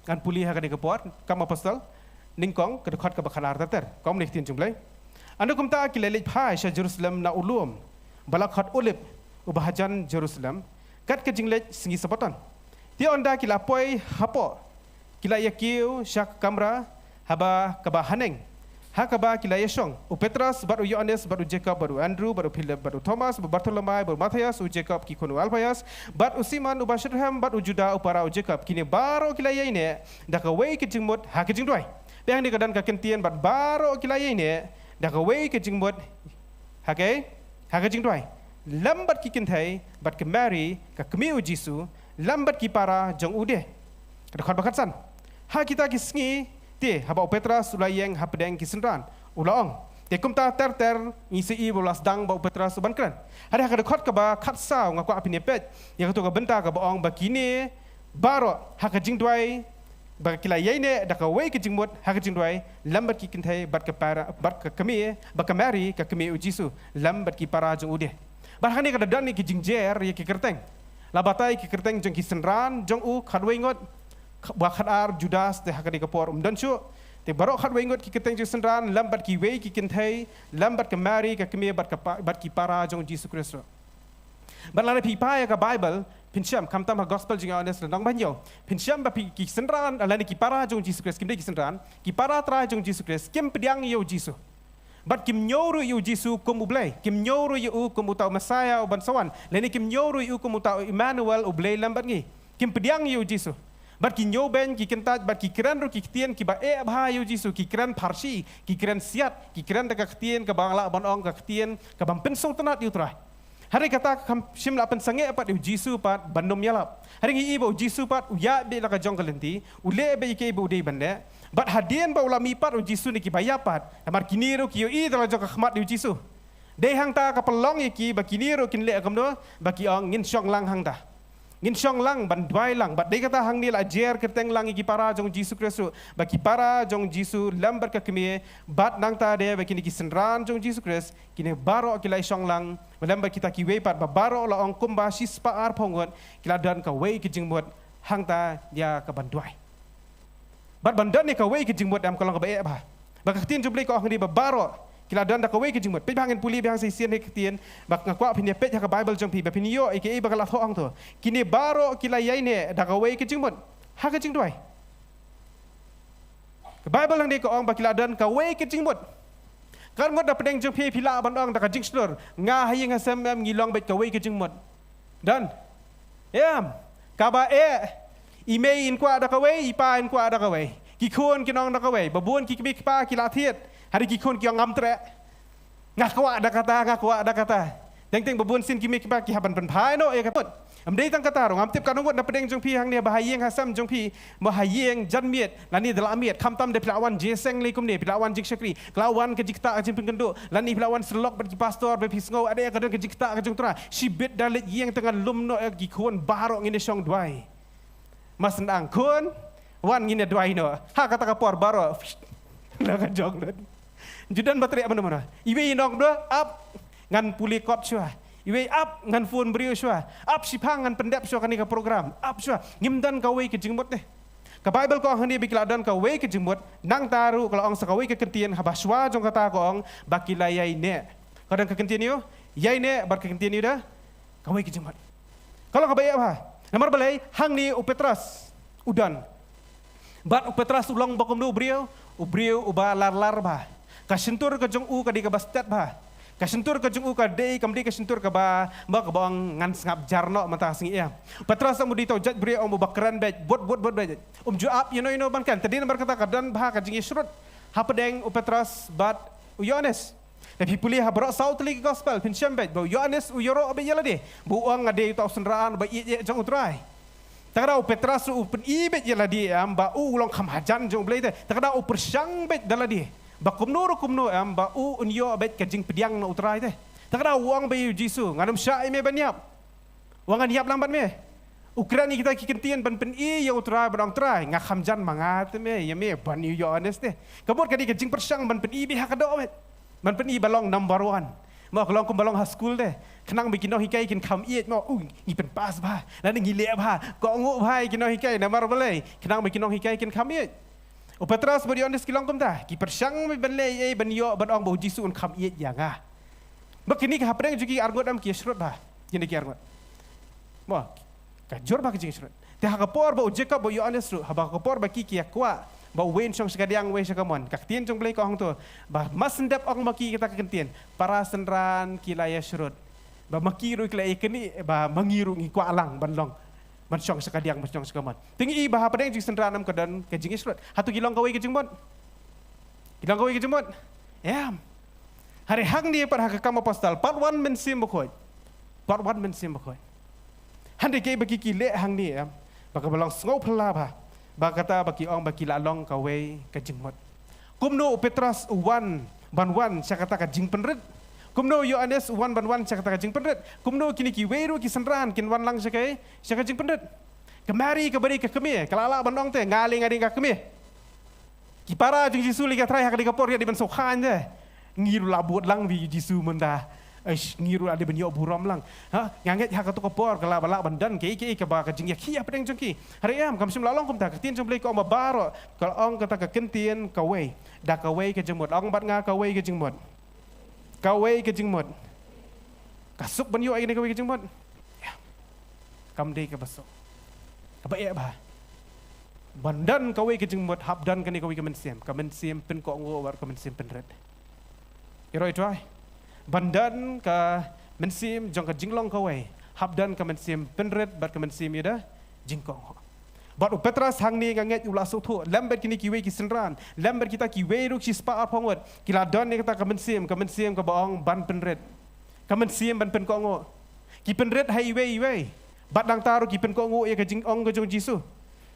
Ngan pule ha kane ka por, Kam Apostol nyngkong, ka dkhot kaba khatar ter ter. Kumne ka ktien jong U Blei. Ynda kumta ki la leit phai sha Jerusalem na u lum ba la khot Olib, uba hajan Jerusalem, kat ka jingleit sngi Sabbaton. Te ynda ki la poi hapoh, ki la ïa kiew sha ka kamra haba kaba haneng, ha kaba ki la ïa shong, u Petros bad u Ïoannis bad u Jakob bad u Andrew bad u Philip bad u Thomas bad u Bartholomai bad u Mathaios, u Jakob ki khun u Alphaios, bad u Simon uba Shithrem, bad u Juda u para u Jakob. Kine baroh ki la ïaineh da kawei ka jingmut ha ka jingduwai. Te hangne ka don ka kyntien bad baroh ki la ïaineh da kawei ka jingmut ha ka, ha ka jingduwai, lem bad ki kynthei, bad ka Mari ka kmie u Jisu, lem bad ki para jong u de. Ka dkhot ba khatsan. Ha kita ki sngi te, haba u Petros u la ïeng hapdeng ki synran, u la ong. Te kumta ter ter ngi sa i ba u la sdang ba u Petros u ban kren. Hynrei ha ka dkhot kaba khatsaw nga kwah phin ïa peit ïa kato ka bynta kaba ong ba kine baroh ha ka jingduwai, ba ki la ïaineh da kawei ka jingmut ha ka jingduwai, lem bad ki kynthei, bad ka para, bad ka kmie, bad ka Mari ka kmie u Jisu, lem bad ki para jong u de. Bad hangne ka da don ïa ki jingjer ïa ki kyrteng. La batai ki kyrteng jong ki synran jong u khatwei ngut, kh-, ba khatar Judas te ha kane ka por um don shuh. Te baroh khatwei ngut ki kyrteng jong ki synran, lem bad kiwei ki kynthei, lem bad ka Mari ka kmie, bad ka pa-, bad ki para jong u Jisu Khrist ruh. Bad lada phi phai ïa ka Baibl, Phin shem, khamtam ha gospel jong Ïoannis lynnong ba hynñiew. Phin shem ba phi, ki synran, lane ki para jong Jisu Khrist, kim dei ki synran, ki para trai jong Jisu Khrist, kim pdiang ïa u Jisu. Bad kim ñiew ruh ïa u Jisu kum u Blei. Kim ñiew ruh ïa u kum uta u Messiah uban sa wan. Lane kim ñiew ruh ïa u kum uta u Emmanuel, u Blei lem bad ngi. Kim pdiang ïa u Jisu. Bad ki ñiewbeiñ, ki kyntait, bad ki kren ruh ki ktien kiba eh bha ïa u Jisu, ki kren pharshi, ki kren siat, ki kren da ka ktien kaba lah ban ong ka ktien kaba ym pynsngewtynnat ïa u Trai. Hynrei kata kam shym la pynsangeh pat ïa u Jisu pat ban ym ïalap. Hynrei ngi i ba u Jisu pat u ïaid beit la ka jong ka lynti, u leh beit ïa kaei ba u dei ban leh. Bad hadien ba u la mih pat u Jisu na kiba ïap pat, namar kine ruh ki ïohi da la jong ka khmat ïa u Jisu. Dei hangta ka pynlong ïa ki ba kine ruh kin leh kumno, ba ki ong, ngin shong lang hangta. Ngin shong lang ban duwai lang, bad dei kata hangne la jer kyrteng lang ïa ki para jong Jisu Khrist ruh, ba ki para jong Jisu lem bad ka kmie, bad nangta de ba kine ki synran jong Jisu Khrist, kine baroh ki la ïashong lang lem bad kita kiwei pat, ba baroh la ong kumba shispah arphew ngut ki la don kawei ka jingmut hangta ïa ka ban duwai. Bad ban don ïa kawei ka jingmut em ka long kaba eh bha. Ba ka ktien jong U Blei ka ong hangne ba baroh ki la don da kawei ka jingmut. Peit ba ngin pule biang sa shisien ha ka ktien, ba nga kwah phin ïa peit ha ka Baibl jong phi, ba phin ïoh ïa kaei ba ka la thoh ong to. Kine baroh ki la ïaineh da kawei ka jingmut ha ka jingduwai. Ka Baibl hangne ka ong ba ki la don kawei ka jingmut. Ka ngut na pdeng jong phi, phi lah ban ong da ka jingshlur, nga ha ïing ha sem em ngi long beit kawei ka jingmut. Don. Em. Kaba eh, i mei in kwah da kawei, i pa in kwah da kawei. Ki khun kin ong da kawei, ba bun ki kmie ki kpa ki la thied. Hynrei ki khun ki ong ngam treh. Nga kwah da kata, nga kwah da kata. Teng teng ba bun sien ki kmie ki kpa ki hap ban pynphai noh ïa ka jingmut. Ym dei tang kata ruh, ngam tip katno ngut na pdeng jong phi hangne ba ha ïing ha sem jong phi, mo ha ïing janmiet lane da la miet, khamtam de phi la wan jingïaseng lei kumne, phi la wan jingshakri, ka la wan ka jingktah ka jingpynkynduh, lane phi la wan sylok bad ki pastor, ba phi sngew ade ka don ka jingktah ka jong U Trai. Shibit da leit ïing te ngan lum noh ïa ki khun baroh ngin ïa shong duwai. Mas ndang khun, wan ngin ïa duwai noh. Ha kata ka por baroh la ka jong lut. Ju don ba treh mano mano. Iwei i ong ba ap, ngan pule kot shuwa. Iwei ap, ngan phone briew shuwa. Ap shiphang, ngan pyndep shuwa kane ka program. Ap shuwa. Ngim don kawei ka jingmut te. Ka Baibl ka ong hangne ba ki la don kawei ka jingmut, nangta ruh ka la ong sa kawei ka kyntien haba shuwa jong kata ka ong ba ki la ïaineh. Ka don ka kyntien ïa u ïaineh bad ka kyntien ïa u da kawei ka jingmut. Ka long kaba eh bha. Namar balei, hangne u Petros u don. Bad u Petros u long ba kumno u briew, u briew uba lar lar bha. Ka shyntur ka jong u ka dei kaba stet bha. Ka shyntur ka jong u ka dei, kam dei ka shyntur kaba, mo kaba ong ngan sngap jar noh mynta ka sngi em. Petros em u dei uta u jait briew em uba kren beit, bud bud bud beit. Um ju ap ïano ïano ban kren, te dei namar kata ka don bha ka jingïashrut hapdeng u Petros bad u Ïoannis. Te phi pule ha baroh saw tylli ki gospel, phin shem beit ba u Ïoannis u ïaroh beit ïa lade, ba u ong nga dei uta u synran ba ïeit ïeit jong U Trai. Te ka daw u Petros u pyni beit ïa lade em ba u u long kham hajan jong U Blei te. Te ka daw u pyrshang beit da lade ba kumno ruh kumno em ba u un ïoh beit ka jingpdiang na U Trai te. Te ka daw u ong beit ïa u Jisu, ngan ym shah ïa me ban ïap. Wan ngan ïap lang bad me. U kren ïa kita ki kyntien ban pyni ïa U Trai, ban ong Trai, nga kham jan ma nga te me, ïa me ban ïa u Ïoannis te. Ka mut ka dei ka jingpyrshang ban pyni beit ha ka doh beit. Ban pyni ba long number one. Mo ka long kum ba long ha skul te. Khnang ba ki nonghikai kin kham ïeit mo, u ngi pynpass bha. Lane ngi leh bha. Kohnguh bha ïa ki nonghikai namar balei? Khnang ba ki nonghikai kin kham ïeit. U Petros bad u Ïoannis ki long kumta. Ki pyrshang beit ban leh ei ei ban ïoh ban ong ba u Jisu un kham ïeit ïa nga. Ba kine ki hapdeng jong ki arngut em ki ïashrut bha. Kine ki arngut. Mo, ka jur bha ka jingshrut. Te ha ka por ba u Jakob bad u Ïoannis ruh, haba ka por ba ki ki ïa kwah ba uwei un shong sha kadiang uwei sha kamon, ka ktien jong U Blei ka ong to ba mas ndep ong ma ki kata ka kyntien, para synran ki la ïashrut. Ba ma ki ruh ki la ïakynduh ba ma ngi ruh ngi kwah lang ban long, ban shong sha kadiang ban shong sha kamon. Te ngi i ba hapdeng jong ki synran em ka don ka jingïashrut. Hato ki long kawei ka jingmut? Ki long kawei ka jingmut? Em. Hynrei hangne pat ha ka Kam Apostol, part one Mynsiem Bakhuid. Part one Mynsiem Bakhuid. Hynrei kaei ba ki ki leh hangne em, ba kaba long sngewphylla bha, ba kata ba ki ong ba ki la long kawei ka jingmut. Kumno u Petros u wan ban wan sha kata ka jingpynrit? Kumno u Ïoannis u wan ban wan sha kata ka jingpynrit? Kumno kine kiwei ruh ki synran kin wan lang sha ka, sha ka jingpynrit? Ka Mari kaba dei ka kmie ka la lah ban ong te, nga lei nga dei ka kmie. Ki para jong u Jisu lei ki trai ha kane ka por ïa dei ban sngewkhan te. Ngi ruh la bud lang bad u Jisu mynta. Eish, ngi ruh la dei ban ïoh burom lang. Ha, nga ngeit ha kato ka por ka la ba lah ban don kaei kaei kaba ka jingïakhih hapdeng jong ki. Hynrei em, kam shym la long kumta, ka ktien jong U Blei ka ong ba baroh, ka la ong kata ka kyntien kawei. Da kawei ka jingmut. Ong bad nga kawei ka jingmut. Kawei ka jingmut. Ka suk ban ïoh ïa kane kawei ka jingmut. Ïa. kam dei kaba suk, kaba eh bha. Ban don kawei ka jingmut hap don kane kawei ka mynsiem, ka mynsiem pynkohnguh bad ka mynsiem pynrit. Ïaroh ïa u Trai. Ban don ka mynsiem jong ka jinglong kawei, hap don ka mynsiem pynrit bad ka mynsiem ïa ka jingkohnguh. Bad u Petros hangne nga ngeit u la sngewthuh lem bad kine kiwei ki synran, lem bad kita kiwei ruh ki shispah arphew ngut, ki la don ïa kata ka mynsiem, ka mynsiem kaba ong ban pynrit, ka mynsiem ban pynkohnguh. Ki pynrit ha iwei iwei. Bad nangta ruh ki pynkohnguh ïa ka jingong ka jong u Jisu.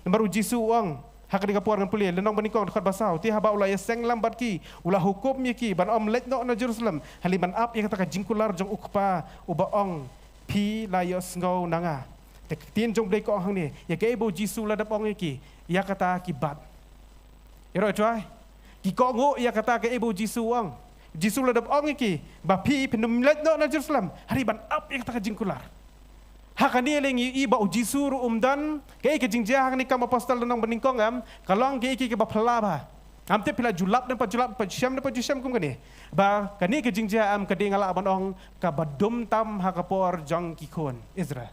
Namar u Jisu u ong ha kane ka por, ngan pule, lynnong banyngkong, dkhot ba saw: Te haba u la ïaseng lang bad ki, u la hukum ïa ki ban ym leit noh na Jerusalem, hynrei ban ap ïa kata ka jingkular jong U Kpa, uba ong, phi la ïohsngew na nga. Te ka ktien jong U Blei ka ong hangne, ïa kaei ba u Jisu u la dep ong ïa ki, ïa kata ki bat. Ïaroh ïa u Trai. Ki kohnguh ïa kata kaei ba u Jisu u ong. U Jisu u la dep ong ïa ki ba phi, phin ym leit noh na Jerusalem, hynrei ban ap ïa kata ka jingkular. Ha kane lei ngi ïohi ba u Jisu ruh um don. Kaei ka jingjia ha kane Kam Apostol lynnong banyngkong, em, ka long kaei kaei kaba phylla bha. Ngam tip phi la ju lap ne pat ju lap, pat ju shem ne pat ju shem kum kane, ba kane ka jingjia, em, ka dei, nga lah ban ong, kaba dum tam ha ka por jong ki khun Israel.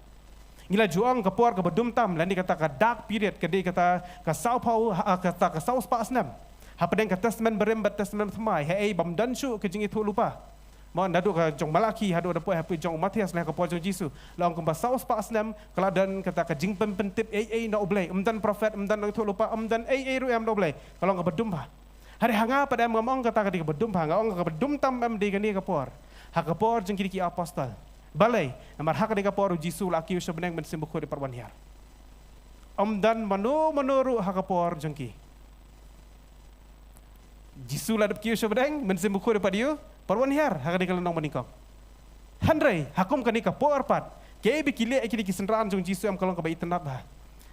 Ngi la ju ong ka por kaba dum tam lane kata ka dark period ka dei kata ka sawphew, ha, kata ka saw spah snem hapdeng ka Testament Barim bad Testament Thymmai, haei bym don shuh ka jingïathuhlypa. Mo, naduh ka jong u Malakhi haduh da poi ha phi jong u Mathaios, lane ha ka por jong u Jisu, la ong kumba saw spah snem ka la don kata ka jingpynpyntip ei ei na U Blei. Ym don prophet, ym don nongïathuhlypa, ym don ei ei ruh, em, na U Blei. Ka long kaba dum bha. Hynrei ha nga pat, em, ngam ong kata ka dei kaba dum bha, nga ong kaba dum tam, em, dei kane ka por, ha ka por jong kine ki apostol. Balei? Namar ha kane ka por u Jisu u la kiew sha bneng, Mynsiem Bakhuid u pat wan hiar. Ym don mano mano ruh ha ka por jong ki. Jisu la dep kiew sha bneng, Mynsiem Bakhuid u pat ïoh, pat wan hiar ha kane ka lynnong banyngkong. Hynrei ha kum kane ka por pat, kaei ba ki leh kine ki synran jong u Jisu, em, ka long kaba itynnad bha.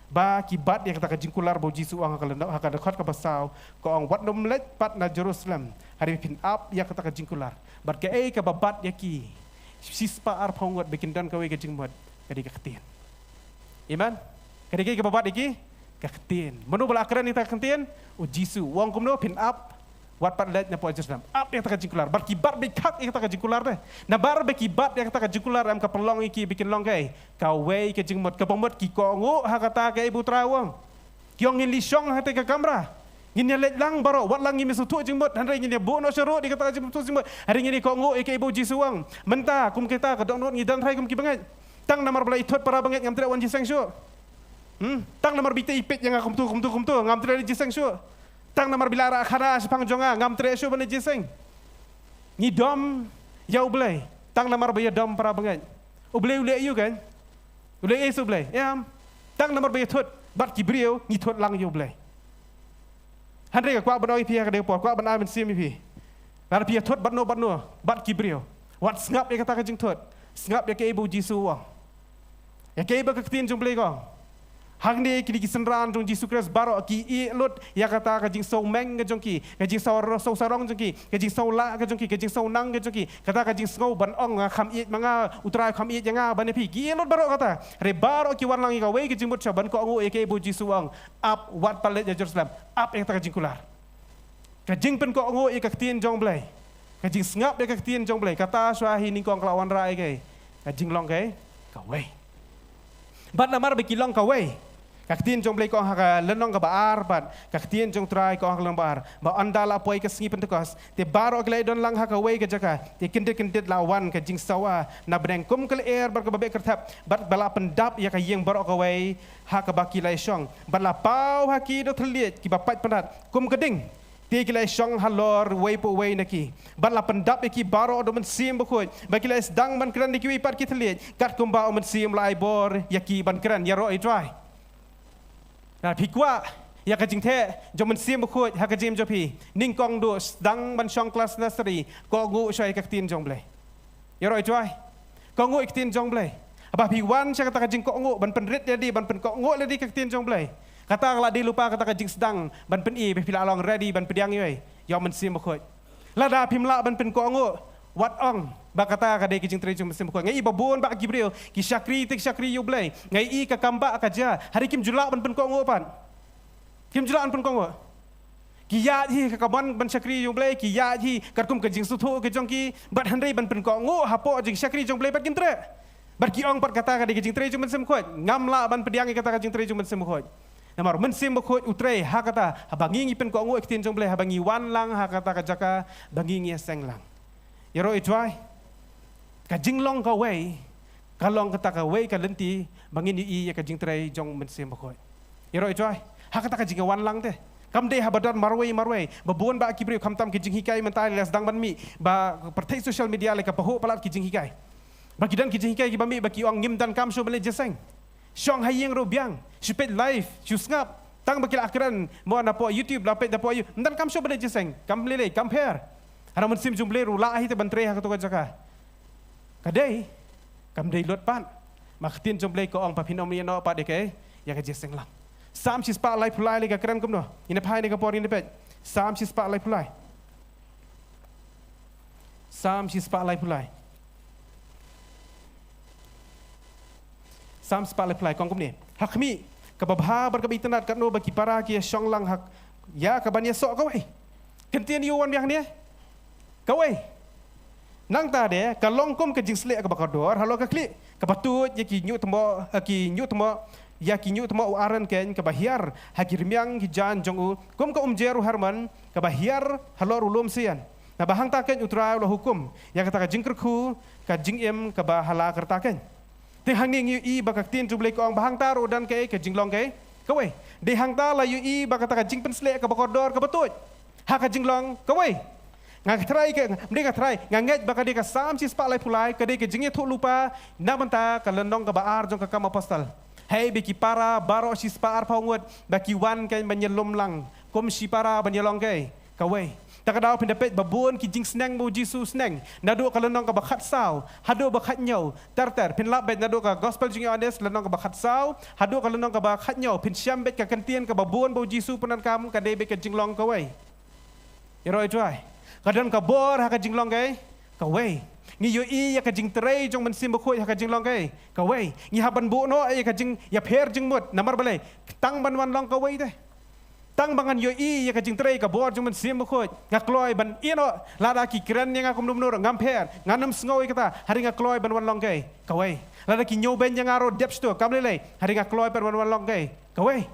Ba ki bat ïa kata ka jingkular ba u Jisu u ong ha ka lynnong, ha ka dkhot kaba saw, ka ong, wat nym leit pat na Jerusalem, hynrei phin ap ïa kata ka jingkular. Bad kaei kaba bat ïa ki shispah arphew ngut ba kin don kawei ka jingmut, ka dei ka ktien. Amen. Ka dei kaei kaba bat ïa ki? Ka ktien. Mano ba la kren ïa kata ka ktien? U Jisu. U ong kumno? Phin ap, wat pat leit napoh Jerusalem. Ap ïa kata ka jingkular. Bad ki bat beit khak ïa kata ka jingkular te. Namar ba ki bat ïa kata ka jingkular, em, ka pynlong ïa ki ba kin long kaei? Kawei ka jingmut, kaba mut ki kohnguh ha kata kaei ba u Trai u ong. Ki ong, ngin leit shong ha kata ka kamra. Ngin ïa leit lang baroh, wat la ngim sngewthuh jingmut, hynrei ngin ïa buh noh sharud ïa kata ka jingmut, sngewthuh jingmut. Hynrei ngin ïa kohnguh ïa kaei ba u Jisu u ong. Mynta kum kita ka dohnud ngi don trai kum ki bangeit. Tang namar ba la ïa thut para bangeit ngam treh wan jingïaseng shuh. Hmm? Tang namar ba ita i peit ïa nga kumtu, kumtu, kumtu, ngam treh wan jingïaseng shuh. Tang namar ba la rah khana shaphang jong nga ngam treh shuh ban wan jingïaseng. Ngi dom ïa U Blei tang namar ba ïa dom para bangeit. U Blei u leh aïu kan? U leh aïu sa U Blei? Em. Tang namar ba ïa thut bad ki briew ngi thut lang ïa U Blei. Hynrei nga kwah ban ong ïa phi ha kane ka por, kwah ban ai mynsiem ïa phi. Lada phi ïa thut bad no bad no, bad ki briew, wat sngap ïa kata ka jingthut. Sngap ïa kaei ba u Jisu u ong. Ïa kaei ba ka ktien jong U Blei ka ong. Hangne kine ki synran jong u Jisu Khrist baroh ki ïeh lut ïa kata ka jingsngewmeng ka jong ki, ka jingsaw, sngewsarong jong ki, ka jingsngewlah ka jong ki, ka jingsngewnang ka jong ki, kata ka jingsngew ban ong, nga kham ïeit ma nga, u Trai u kham ïeit ïa nga ban ïa phi. Ki ïeh lut baroh kata. Hynrei baroh ki wan lang ïa kawei ka jingmut shuwa ban kohnguh ïa kaei ba u Jisu u ong. Ap, wat pat leit na Jerusalem. Ap ïa kata ka jingkular. Ka jingpynkohnguh ïa ka ktien jong U Blei, ka jingsngap ïa ka ktien jong U Blei, kata shuwa hi nyngkong ka la wanrah ïa kaei? Ka jinglong kaei? Kawei. Bad namar ba ki long kawei, ka ktien jong U Blei ka ong ha ka lynnong kaba ar, bad ka ktien jong U Trai ka ong ha ka lynnong ba ar, ba ynda la poi ka sngi Pentekost, te baroh ki la ïadon lang ha kawei ka jaka, te kyndit kyndit la wan ka jingsawa na bneng kum ka lyer bad kaba beh kyrthep, bad ba la pyndap ïa ka ïing baroh kawei ha kaba ki la ïashong, bad la paw ha ki da u thylliej kiba pait pynat kum ka ding. Te ki la ïashong halor uwei pa uwei na ki, bad la pyndap ïa ki baroh da u Mynsiem Bakhuid, bad ki la ïasdang ban kren da kiwei pat ki thylliej, katkumba u Mynsiem u la ai bor ïa ki ban kren. Ïaroh ïa U Trai. Lada phi kwah ïa ka jingtheh jong u Mynsiem Bakhuid ha ka jingim jong phi, nyngkong duh sdang ban shong klas nursery, kohnguh shuwa ïa ka ktien jong U Blei. Ïaroh ïa U Trai. Kohnguh ïa ka ktien jong U Blei. Haba phi wan sha kata ka jingkohnguh ban pynrit lade, ban pynkohnguh lade ïa ka ktien jong U Blei, kata ka la dei lypa kata ka jingsdang ban pyni ba phi la long ready ban pdiang ïa u, ïa u Mynsiem Bakhuid. Lada phim lah ban pynkohnguh, wat ong ba kata ka dei ka jingtrei jong u Mynsiem Bakhuid. Nga i ba bun bah ki briew ki shakri te ki shakri ïa U Blei. Nga i ka kam bah ka jia, hynrei kim ju lah ban pynkohnguh pat. Kim ju lah ban pynkohnguh. Ki ïaid hi ha ka mon ban shakri ïa U Blei, ki ïaid hi katkum ka jingsngewthuh ka jong ki, bad hynrei ban pynkohnguh hapoh jingshakri jong U Blei pat kim treh. Bad ki ong pat kata ka dei ka jingtrei jong u Mynsiem Bakhuid. Ngam lah ban pdiang ïa kata ka jingtrei jong u Mynsiem Bakhuid. Namar u Mynsiem Bakhuid u trei ha kata, haba ngi ngi pynkohnguh ïa ka ktien jong u Blei, haba ngi wan lang ha kata ka jaka ba ngi ngi ïaseng lang. Ïaroh ïathuh ai. Ka jinglong kawei ka long kata kawei ka lynti ba ngin ïohi ïa ka jingtrei jong u Mynsiem Bakhuid. Ïaroh ïathuh ai. Ha kata ka jingwan lang te. Kam dei haba don marwei marwei. Ba bun bah ki briew khamtam ki jinghikai mynta lei la sdang ban mih. Ba pyrthei social media lei ka pahuh palat ki jinghikai. Ba ki don ki jinghikai kiba mih ba ki ong ngim donkam shuh ban leit jingïaseng. Shong ha ïing ruh biang. Shu peit live, shu sngap. Tang ba ki la kren mo napoh YouTube, la peit napoh YouTube. Ym donkam shuh ban leit jingïaseng. Kam lei lei, kam pher. Hana u Mynsiem jong u Blei ruh lah hi te ban trei ha kato ka jaka. Ka dei, kam dei lut pat. Ma ka ktien jong u Blei ka ong ba phin ym ïehnoh pat ïa ka, ïa ka jingïaseng lang. Salm shispah laiphew lai lei ka kren kumno. Ngin ïa phai ne ka por ngin ïa peit. Salm shispah laiphew lai. Salm shispah laiphew lai. Salm shispah laiphew lai ka ong kumne. Ha khmih, kaba bha bad kaba itynnad katno ba ki para ki ïa shong lang ha, ïa kaban ïasoh kawei. Kyntien aïu wan biang hangne? Kawei. Nangta de, ka long kum ka jingsleh kaba kordor halor ka khlieh, kaba tuid ïa ki hynñiewthmoh, eh, ki hynñiewthmoh, ïa ki hynñiewthmoh u aren keiñ, kaba hiar ha ki rmiang ki jaiñ jong u, kum ka umjer u Hermon, kaba hiar halor u lum Sion. Naba hangta keiñ u Trai u la hukum ïa kata ka jingkyrkhu, ka jingim kaba ha la ka rta keiñ. Te hangne ngi ïohi ba ka ktien jong u Blei ka ong ba hangta ruh don kaei, ka jinglong kaei, kawei. Dei hangta la ïohi ba kata ka jingpynsleh kaba kordor kaba tuid ha ka jinglong kawei. Nga kynthrai ka, ym dei nga kynthrai, nga ngeit ba ka dei ka Salm shispah laiphew lai ka dei ka jingïathuhlypa na bynta ka lynnong kaba ar jong ka Kam Apostol. Hei ba ki para baroh shispah arphew ngut ba ki wan keiñ ban ïalum lang kum shipara ban ïalong kaei, kawei. Ta ka daw phin da peit ba bun ki jingsneng ba u Jisu u sneng. Naduh ka lynnong kaba khatsaw haduh ba khathynñiew. Ter ter phin lap beit naduh ka Gospel jong u Ïoannis lynnong kaba khatsaw haduh ka lynnong kaba khathynñiew, phin shem beit ka kyntien kaba bun ba u Jisu u pyndonkam ka dei beit ka jinglong kawei. Ïaroh ïathuh ai. Ka don ka bor ha ka jinglong kaei, kawei. Ngi ïohi ïa ka jingtrei jong u Mynsiem Bakhuid ha ka jinglong kaei, kawei. Ngi hap ban buh noh ïa ka jingïapher jingmut, namar balei? Tang ban wan long kawei te. Tang ba ngan ïohi ïa ka jingtrei ka bor jong u Mynsiem Bakhuid, nga kloi ban ïehnoh. Lada ki kren ïa nga kumno kumno ruh ngam pher, ngan ym sngew ïa kata, hynrei nga kloi ban wan long kaei, kawei. Lada ki ñiewbeiñ ïa nga ruh dep shto, kam lei lei, hynrei nga kloi ban wan long kaei, kawei.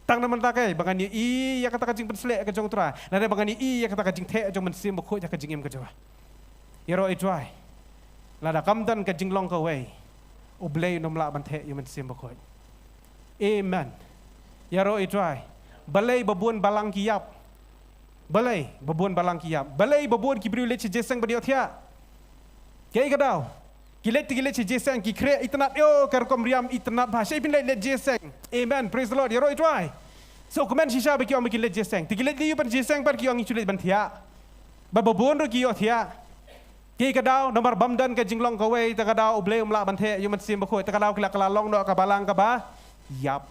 Tang na bynta kaei, ba ngan ïohi ïa kata ka jingpynsleh ka jong u Trai, lane ba ngan ïohi ïa kata ka jingtheh jong u Mynsiem Bakhuid ha ka jingim ka jong nga. Ïaroh ïathuh ai. Lada kam don ka jinglong kawei, u Blei un ym lah ban theh ïa u Mynsiem Bakhuid. Amen. Ïaroh ïathuh ai. Balei ba bun balang ki ïap? Balei ba bun balang ki ïap? Balei ba bun ki briew leit sha jingïaseng ban ïohthiah? Kaei ka daw? Ki leit te ki leit sha jingïaseng, ki khreh itynnad, ïoh ka rukom riam itynnad bha. Shaei phin leit leit jingïaseng? Amen. Praise the Lord. Ïaroh ïathuh ai. So kumne shisha ba ki ong ba ki leit jingïaseng. Te ki leit leit ban jingïaseng pat ki ong ngi shu leit ban thiah. Bad ba bun ruh ki ïohthiah. Kaei ka daw? Namar bym don ka jinglong kawei, ta ka daw u Blei um lah ban theh ïa u Mynsiem Bakhuid, ta ka daw ki la kylla long noh ka balang kaba ïap.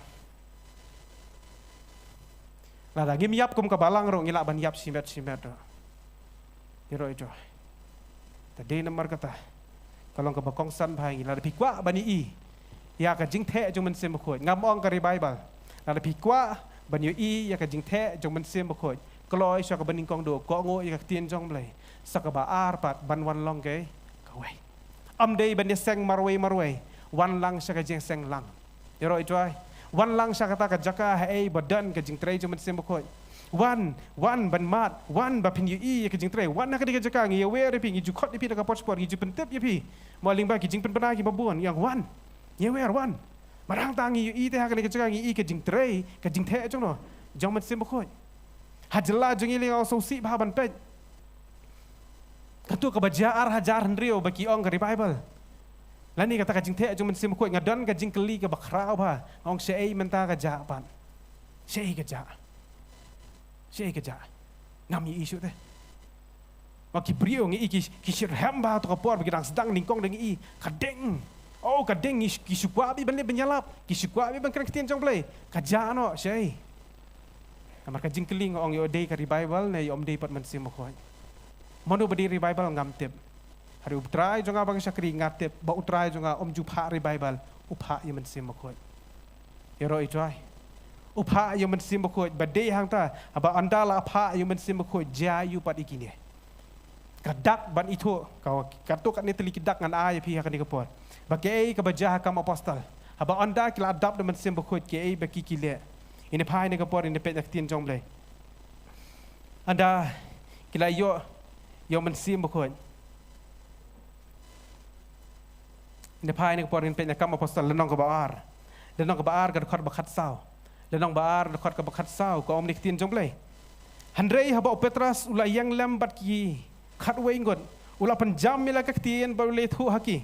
Lada ngim ïap kum ka balang ruh ngi lah ban ïap shimet shimet ruh. Ïaroh ïathuh ai. Te dei namar kata ka long kaba kongsan bha ïa ngi. Lada phi kwah ban ïohi ïa ka jingtheh jong u Mynsiem Bakhuid, ngam ong ka revival. Lada phi kwah ban ïohi ïa ka jingtheh jong u Mynsiem Bakhuid, kloi sha kaba nyngkong duh, kohnguh ïa ka ktien jong u Blei. Sa kaba ar pat, ban wan long kaei, kawei. Ym dei ban ïaseng marwei marwei. Wan lang sha ka jingïaseng lang. Ïaroh ïathuh ai. Wan lang sha kata ka jaka haei ba don ka jingtrei jong u Mynsiem Bakhuid. Wan, wan ban mad, wan ba phin ïohi ïa ka jingtrei. Wan ha kane ka jaka, ngi ïawer ïa phi, ngi ju khot ïa phi da ka por sha por, ngi ju pyntip ïa phi. Mo lyngba ki jingpynbna kiba bun, ïa wan. Ngi ïawer, wan. Marang ta ngi ïohi te ha kane ka jaka ngi ïohi ka jingtrei, ka jingtheh jong u, jong u Mynsiem Bakhuid. Ha jylla jong ngi lei nga sngewsih bha ban peit. Katto kaba jia ar hajar hynriew ba ki ong ka revival, lane kata ka jingtheh jong u Mynsiem Bakhuid, nga don ka jingkylli kaba khraw bha. Nga ong shaei mynta ka jah pat? Shaei ka jah? Shaei ka jah? Ngam ïohi shuh te. Ma ki briew ngi ïohi ki, ki shitrhem bha ha kato ka por ba ki dang sdang nyngkong da ngi ïohi ka ding. Oh, ka ding, ngi, ki shu kwah beit ban leit ban ïalap, ki shu kwah beit ban kren ktien jong u Blei. Ka jah noh shaei? Namar ka jingkylli nga ong ïoh dei ka revival ne ïoh ym dei pat u Mynsiem Bakhuid. Mano ba dei revival ngam tip. Hynrei u Trai jong nga ba nga shakri nga tip ba u Trai jong nga um ju phah revival, u phah ïa u Mynsiem Bakhuid. Ïaroh ïathuh ai. U phah ïa u Mynsiem Bakhuid, ba dei hangta, haba ynda la phah ïa u Mynsiem Bakhuid, jia aiu pat ïa kine? Ka dak ban ithuh, ka, katto katne tylli ki dak ngan ai ïa phi ha kane ka por. Ba kaei kaba jia ha Kam Apostol. Haba ynda ki la dap da Mynsiem Bakhuid kaei ba ki ki leh. Ngin ïa phai ha kane ka por ngin ïa peit na ka ktien jong U Blei. Ynda ki la ïoh, ïoh Mynsiem Bakhuid. Ngin ïa phai ha kane ka por ngin peit na Kam Apostol lynnong kaba ar. Lynnong kaba ar ka dkhot ba khatsaw. Lynnong ba ar dkhot kaba khatsaw ka ong kane ka ktien jong U Blei. Hynrei haba u Petros u la ïeng lem bad ki khatwei ngut, u la pynjam ïa la ka ktien bad u la ïathuh ha ki.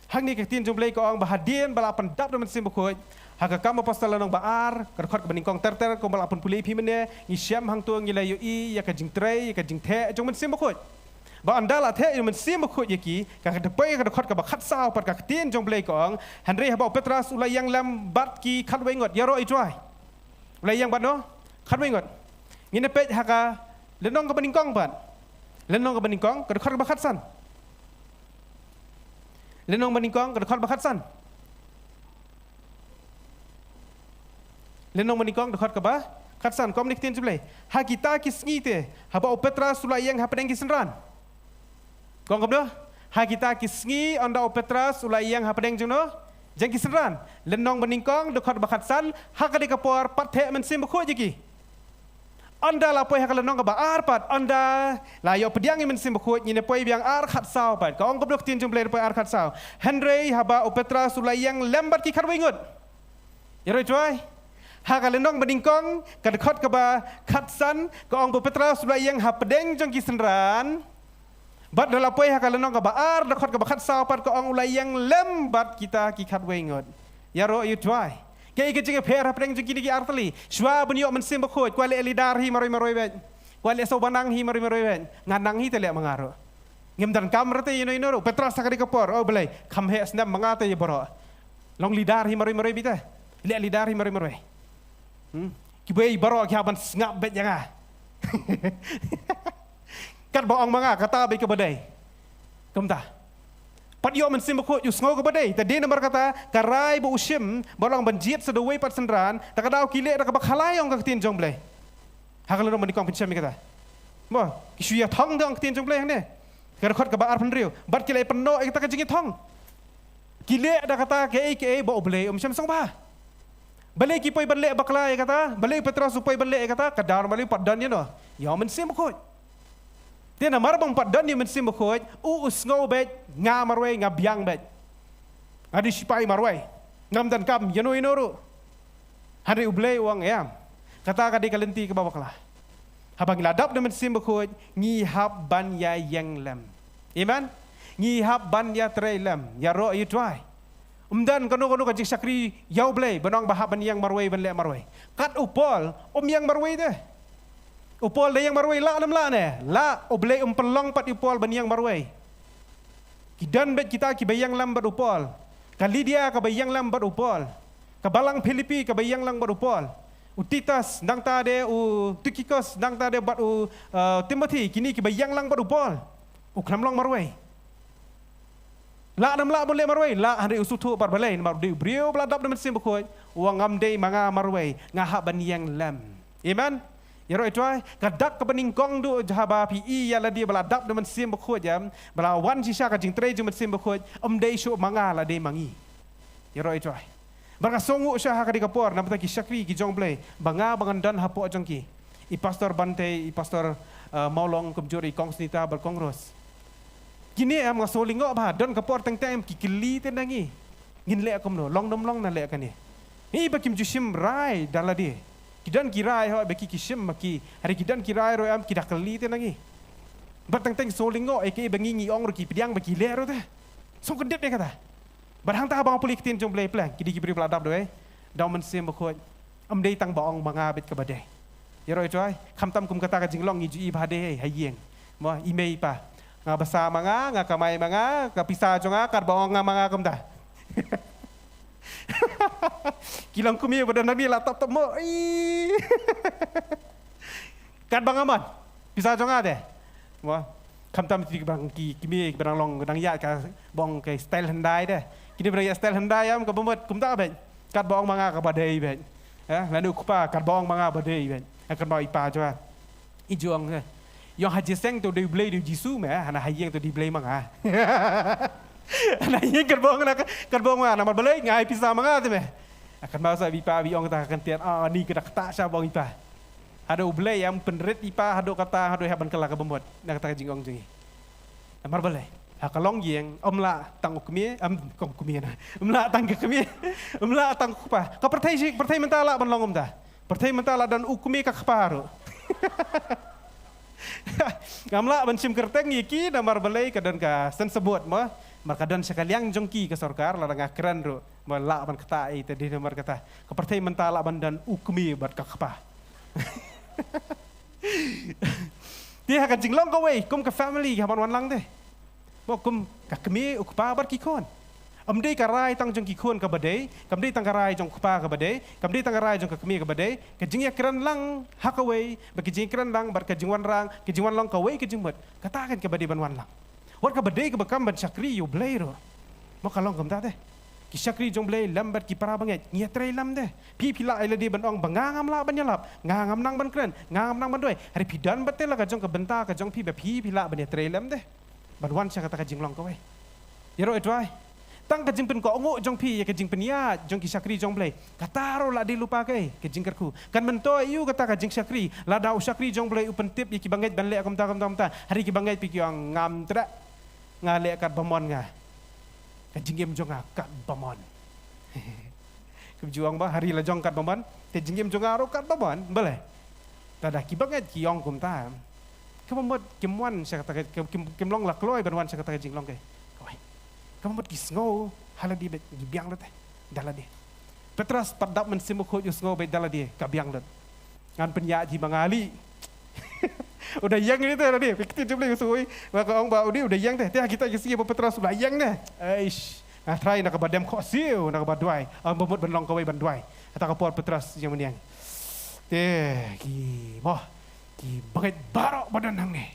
Hangne ka ktien jong U Blei ka ong ba hadien ba la pyndap da Mynsiem Bakhuid, ha ka Kam Apostol lynnong ba ar, ka dkhot kaba nyngkong ter ter, kumba la pynpule ïa phi mynne, ngi shem hangto ngi la ïohi ïa ka jingtrei, ïa ka jingtheh jong Mynsiem Bakhuid. Ba ynda la theh ïa u Mynsiem Bakhuid ïa ki, ka, ka dkhot, ka dkhot kaba khatsaw pat ka ktien jong U Blei ka ong, hynrei haba u Petros u la ïeng lem bad ki khatwei ngut, ïaroh ïa u Trai. U la ïeng bad no? Khatwei ngut. Ngin ïa peit ha ka lynnong kaba nyngkong pat. Lynnong kaba nyngkong, ka dkhot kaba khatsan. Lynnong ba nyngkong, ka dkhot ba khatsan. Lynnong ba nyngkong, dkhot kaba khatsan. Ka ong kane ka ktien jong U Blei. Ha kita ki sngi te, haba u Petros u la ïeng hapdeng ki synran. Ka ong kumno? Ha kita ki sngi ynda u Petros u la ïeng hapdeng jong no? Jong ki synran. Lynnong ba nyngkong, dkhot ba khatsan, ha kane ka por pat theh Mynsiem Bakhuid ïa ki. Ynda la poi ha ka lynnong kaba ar pat, ynda la ïoh pdiang ïa u Mynsiem Bakhuid, ngin ïa poi biang ar khatsaw pat. Ka ong kumno ka ktien jong U Blei, poi ar khatsaw. Hynrei haba u Petros u la ïeng lem bad ki khatwei ngut. Ïaroh ïa u Trai. Ha ka lynnong ba nyngkong, ka dkhot kaba khatsan, ka ong ba u Petros u la ïeng hapdeng jong ki synran. Bad ynda la poi ha ka lynnong kaba ar, dkhot kaba khatsaw pat ka ong u la ïeng lem bad kita ki khatwei ngut. Ïaroh ïa u Trai. Kaei ka jingïapher hapdeng jong kine ki ar tylli? Shuwa ban ïoh Mynsiem Bakhuid, kwah leh leader hi marwei marwei beit. Kwah leh sawbanang hi marwei marwei beit. Nga nang hi te leh ma nga ruh. Ngim donkam re te ïano ïano ruh. Petros ha kane ka por, oh Blei, kham heh snem ma nga te ïa baroh. Long leader hi marwei marwei beit te. Leh leader hi marwei marwei. Hmm? Kiwei baroh ki hap ban sngap beit ïa nga. Katba ong ma nga, kata beit kaba dei. Kumta. Pat ïoh Mynsiem Bakhuid, u sngew kaba dei. Te dei namar kata, ka rai ba u shim, ba long ban jied sa da uwei pat synran, te ka daw ki leh da kaba khalai, ong ka ktien jong U Blei. Ha ka lynnong ba nyngkong phin shem ïa kata. Mo, ki shu ïa thong da ong ka ktien jong U Blei hangne. Ka dkhot kaba arphew hynriew. Bad ki la pynnoh ïa kata ka jingïathong. Ki leh da kata kaei kaei ba U Blei um shym sngewbha. Balei ki poi ban leh bakla ïa kata, balei u Petros u poi ban leh ïa kata, ka daw namar u pat don ïano? Ïa u Mynsiem Bakhuid. Te namar ba um pat don ïa u Mynsiem Bakhuid, u u sngew beit, nga marwei, nga biang beit. Nga dei shipai marwei. Ngam donkam ïano ïano ruh. Hynrei U Blei u ong em. Kata ka dei ka lynti kaba bakla. Haba ngi la dap da u Mynsiem Bakhuid, ngi hap ban ïa ïeng lem. Amen. Ngi hap ban ïa trei lem, ïaroh ïa u Trai. Um don kano kano ka jingshakri ïa U Blei, ban ong ba hap ban ïeng marwei, ban leh marwei. Kat u Paul, um ïeng marwei te. U Paul da ïeng marwei lah ne ym lah ne? Lah. U Blei um pynlong pat ïa u Paul ban ïeng marwei. Ki don beit kita kiba ïeng lem bad u Paul. Ka Lidia kaba ïeng lem bad u Paul. Ka balang Philippi kaba ïeng lem bad u Paul. U Titus, nangta de u Tikhikus, nangta de bad u, eh, Timothy, kine kiba ïeng lem bad u Paul. U khlem long marwei. Lah ne ym lah ban leh marwei? Lah. Hynrei u sngewthuh pat balei, namar u dei u briew ba la dap da u Mynsiem Bakhuid. U ong ngam dei ma nga marwei, nga hap ban ïeng lem. Amen. Ïaroh ïa u Trai. Ka dak kaba nyngkong duh, haba phi i ïa lade ba la dap da u Mynsiem Bakhuid, ïa, ba la wan shisha ka jingtrei jong u Mynsiem Bakhuid, ym dei shuh ma nga, la dei ma ngi. Ïaroh ïa u Trai. Bad nga sngewnguh shisha ha kane ka por namar ki shakri ki jong U Blei ba nga ba ngan don hapoh jong ki. I Pastor Bantei, i Pastor, eh, Mawlong, kumjuh i Kong Sunita bad Kong Ros. Kine em nga sngew lyngngoh ba don ka por teng teng ki kylli te na ngi. Ngin leh kumno, long ne ym long na leh kane. Ngi ba kim ju shim rai da lade. Ki don ki rai hooid ba ki ki shim ma ki. Hynrei ki don ki rai ruh em ki da kylli te na ngi. Bad teng teng sngew lyngngoh ïa kaei ba ngi ngi ong ruh ki pdiang ba ki leh ruh te. Sngew kyndit ïa kata. Bad hangta haba nga pule ktien jong U Blei pleng, ki dei ki briew ba la dap da u, da u Mynsiem Bakhuid. Ym dei tang ba ong ma nga beit kaba dei. Ïaroh ïa u Trai, khamtam kum kata ka jinglong ngi ju i ba dei ha ïing. Mo, i mei i pa. Nga basa ma nga, nga kamai ma nga, ka pisa jong nga, katba ong nga ma nga kumta. Ki long kum ïa ba don hangne la tap tap mo. Ii. Katba nga mon. Pisa jong nga te. Mo. Khamtam ki ba dang ki, ki mei ba dang long, dang ïaid kaba ong ka style hyndai te. Kine ba dang ïaid style hyndai em kaba mut kumta beit. Katba ong ma nga kaba dei beit. Eh, lane u kpa katba ong ma nga ba dei beit. Eh, katba i pa jong nga. I jong, eh. Ïong ha jingïaseng to dei u Blei dei u Jisu me, hana ha ïing to dei u Blei ma nga. Hana ha ïing kan bong na kan bong ma, namar balei nga ai pisa ma nga te me. Kan ma sa bi pa bi ong ta kan tiat, ah, ni ka dak ta sha bong i pa. Haduh u Blei ïam pynrit i pa, haduh kata, haduh ha ban kylla ka bamut. Na kata ka jingong jong i. Namar balei. Ha ka longïing, ym lah tang u kmie, ym, ym kmie na. Ym lah tang ka kmie, ym lah tang u kpa. Ka pyrthei shi, pyrthei mynta lah ban long kumta. Pyrthei mynta lah don u kmie ka kpa ruh. Ngam lah ban shim kyrteng ïa ki namar balei ka don ka sensabot mo. Mar ka don sha ka liang jong ki ka sorkar, lada nga kren ruh mo lah ban kata ïa te dei namar kata. Ka pyrthei mynta lah ban don u kmie bad ka kpa. Te ha ka jinglong kawei, kum ka family, ha ban wan lang te. Mo kum ka kmie, u kpa bad ki khun. Ym dei ka rai tang jong ki khun kaba dei, kam dei tang ka rai jong u kpa kaba dei, kam dei tang ka rai jong ka kmie kaba dei, ka jingïakren lang ha kawei, bad ka jingïakren lang, bad ka jingwanrang, ka jingwanlong kawei, ka jingmut. Kata kan kaba dei ban wan lang. Wat kaba dei kaba kam ban shakri ïa u Blei ruh. Mo ka long kumta te. Ki shakri jong u Blei lem bad ki para bangeit, ngi ïatrei lem te. Phi phi lah ïa lade ban ong ba nga ngam lah ban ïalap, nga ngam nang ban kren, nga ngam nang ban duwai. Hynrei phi don bad te la ka jong ka bynta ka jong phi ba phi phi lah ban ïatrei lem te. Ban wan sha kata ka jinglong kawei. Ïaroh ïa u trai. Tang ka jingpynkohnguh jong phi ïa ka jingpynïaid jong ki shakri jong u Blei. Kata ruh la dei lypa kaei, ka jingkyrkhu. Kan myntoi ïa u kata ka jingshakri, lada u shakri jong u Blei u pyntip ïa ki bangeit ban leh kumta kumta kumta. Hynrei ki bangeit phi ki ong ngam treh. Nga leh katba mon nga. Ka jingim jong nga katba mon. Kumjuh ong ba, hynrei la jong katba mon, te jingim jong nga ruh katba mon, balei? Lada ki bangeit ki ong kumta. Ka bamut kim wan sha kata ka, kim, kim long la kloi ban wan sha kata ka jinglong kaei. Kawei. Ka bamut ki sngew ha lade beit, ki biang lut te. Da lade. Petros pat dap Mynsiem Bakhuid u sngew beit da lade, ka biang lut. Ngan pynïaid hi ma nga lei. U da ïeng hi te lade, phi ktien jong u Blei u sngew. Ba ka ong ba u dei u da ïeng te. Te ha kita ki sngi ba Petros u la ïeng te. Eish. Nga trai na kaba dem khohsiew, na kaba duwai. Ym ba mut ban long kawei ban duwai. Hata ka por Petros ïeng mynïeng. Te ki mo, ki bangeit baroh ba don hangne.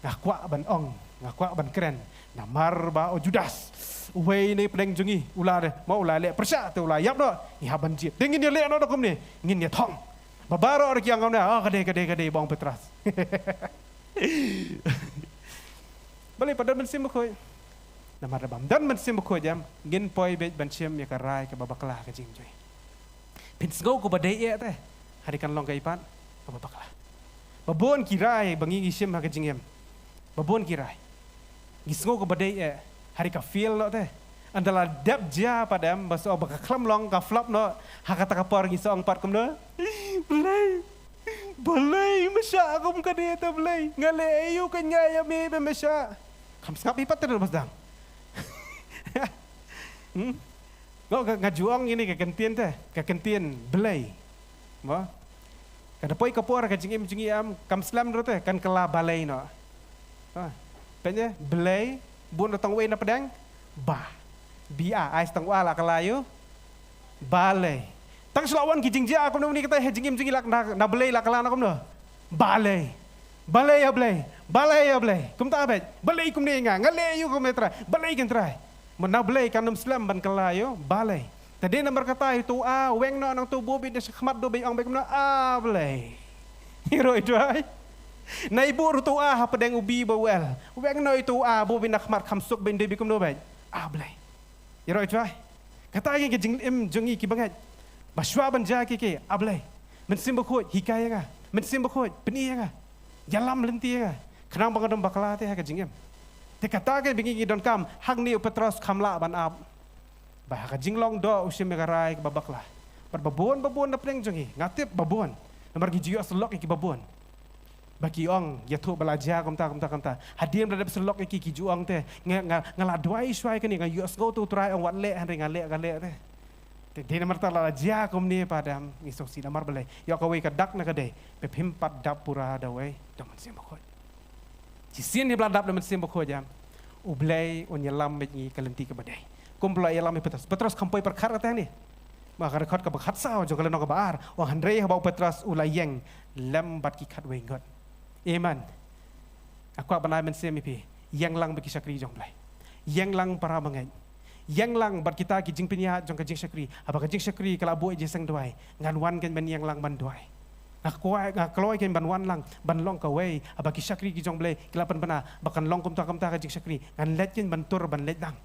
Nga kwah ban ong, nga kwah ban kren. Namar ba u Judas, uwei na pdeng jong ngi, u la de, mo u la leh pyrshah te u la ïap noh. Ngi hap ban jied. Te ngin ïaleh noh da kumne, ngin ïathong. Ba baroh ruh ki ong kumne, oh ka dei, ka dei, ka dei, ba ong Petros. Balei pat don Mynsiem Bakhuid? Namar lada bym don Mynsiem Bakhuid em, ngin poi beit ban shim ïa ka rai kaba bakla ha ka jingim jong ngi. Phin sngew kaba dei eh te, hynrei kan long kaei pat, kaba bakla. Ba bun ki rai ba ngi ngi shim ha ka jingim. Ba bun ki rai. Ngi sngew kaba dei eh, hynrei ka fail noh te. Ynda la dep jia pat em, ba shu ong ba ka khlem long, ka flop noh, ha kata ka por ngi shu ong pat kumno? Blei. Balei me shah kum kane te Blei? Nga leh aïu, ka ïa me ba me shah? Kam sngap hi pat te, ba sdang. Hmm? Nga, nga, nga ju ong ïa kane ka kyntien te, ka kyntien Blei. Mo? Ka da poi ka por ha ka jingim jong ngi em, kam slem ruh te, kan kylla balei noh. Ha. Peit ne, Blei, bun ruh tang uwei na pdeng, ba. B A, ai tang u A la kylla ïa u. Balei. Tang shu la wan ki jingjia kumno mynne kata ha jingim jong ngi la, na, na Blei la kylla noh kumno? Balei. Balei ïa Blei. Balei ïa Blei. Kumta beit. Balei kumne ïa nga. Nga leh aïu kumne Trai. Balei kin Trai. Mo na Blei kan ym slem ban kylla ïa u. Balei. Te dei namar kata ïa uto u A, weng noh nangto, bun beit na shakhmat, to beit ong beit kumno? A Blei. Ïaroh ïa u Trai. Nai buh ruh uto u A hapdeng u B bad u L. Weng noh ïa uto u A, bun beit na khmat, kham suk beit, to beit kumno beit? A Blei. Ïaroh ïa u Trai. Kata ïa ka jingim jong ngi ki bangeit. Ba shuwa ban jia kiei kiei, A Blei. Mynsiem Bakhuid, hikai ïa nga. Mynsiem Bakhuid, pyni ïa nga. Ïalam lynti ïa nga. Khnang ba ngan ym bakla te ha ka jingim. Te kata ka ba ngi ngi donkam, hangne u Petros kham lah ban ap. Ba ha ka jinglong doh u shim ïa ka rai kaba bakla. Bad ba bun, ba bun na pdeng jong ngi. Nga tip ba bun. Namar ngi ju ïoh syllok ïa ki ba bun. Ba ki ong, ïathuh ba la jia kumta, kumta, kumta. Hadien ba la dep syllok ïa ki, ki ju ong te. Nga, nga, nga la duwai shuwa ïa kane, nga ïohsngew uto u Trai ong wat leh, hynrei nga leh, nga leh te. Te dei namar kata la jia kumne pat em, ngi sngewsih namar balei. Ïoh kawei ka dak na ka dei, ba phim pat dap pura da uwei, da u Mynsiem Bakhuid. Shisien hi ba la dap da u Mynsiem Bakhuid em, U Blei un ïalam beit ngi ka lynti kaba dei. Kum ba la ïalam ïa u Petros. Petros kham poi pyrkhat kata ne. Ma ka dkhot kaba khatsaw jong ka lynnong kaba ar. Ong hynrei haba u Petros u la ïeng lem bad ki khatwei ngut. Amen. Nga kwah ban ai mynsiem ïa phi. Ïeng lang bad ki shakri jong U Blei. Ïeng lang para bangeit. Ïeng lang bad kita ki jingpynïaid jong ka jingshakri. Haba ka jingshakri ka la buh ïa jingïaseng duwai, ngan wan kein ban ïeng lang ban duwai. Nga kwah, nga kloi kein ban wan lang, ban long kawei, haba ki shakri ki jong U Blei ki la pynbna ba kan long kumta kumta ka jingshakri, ngan leit kein ban tur ban leit lang.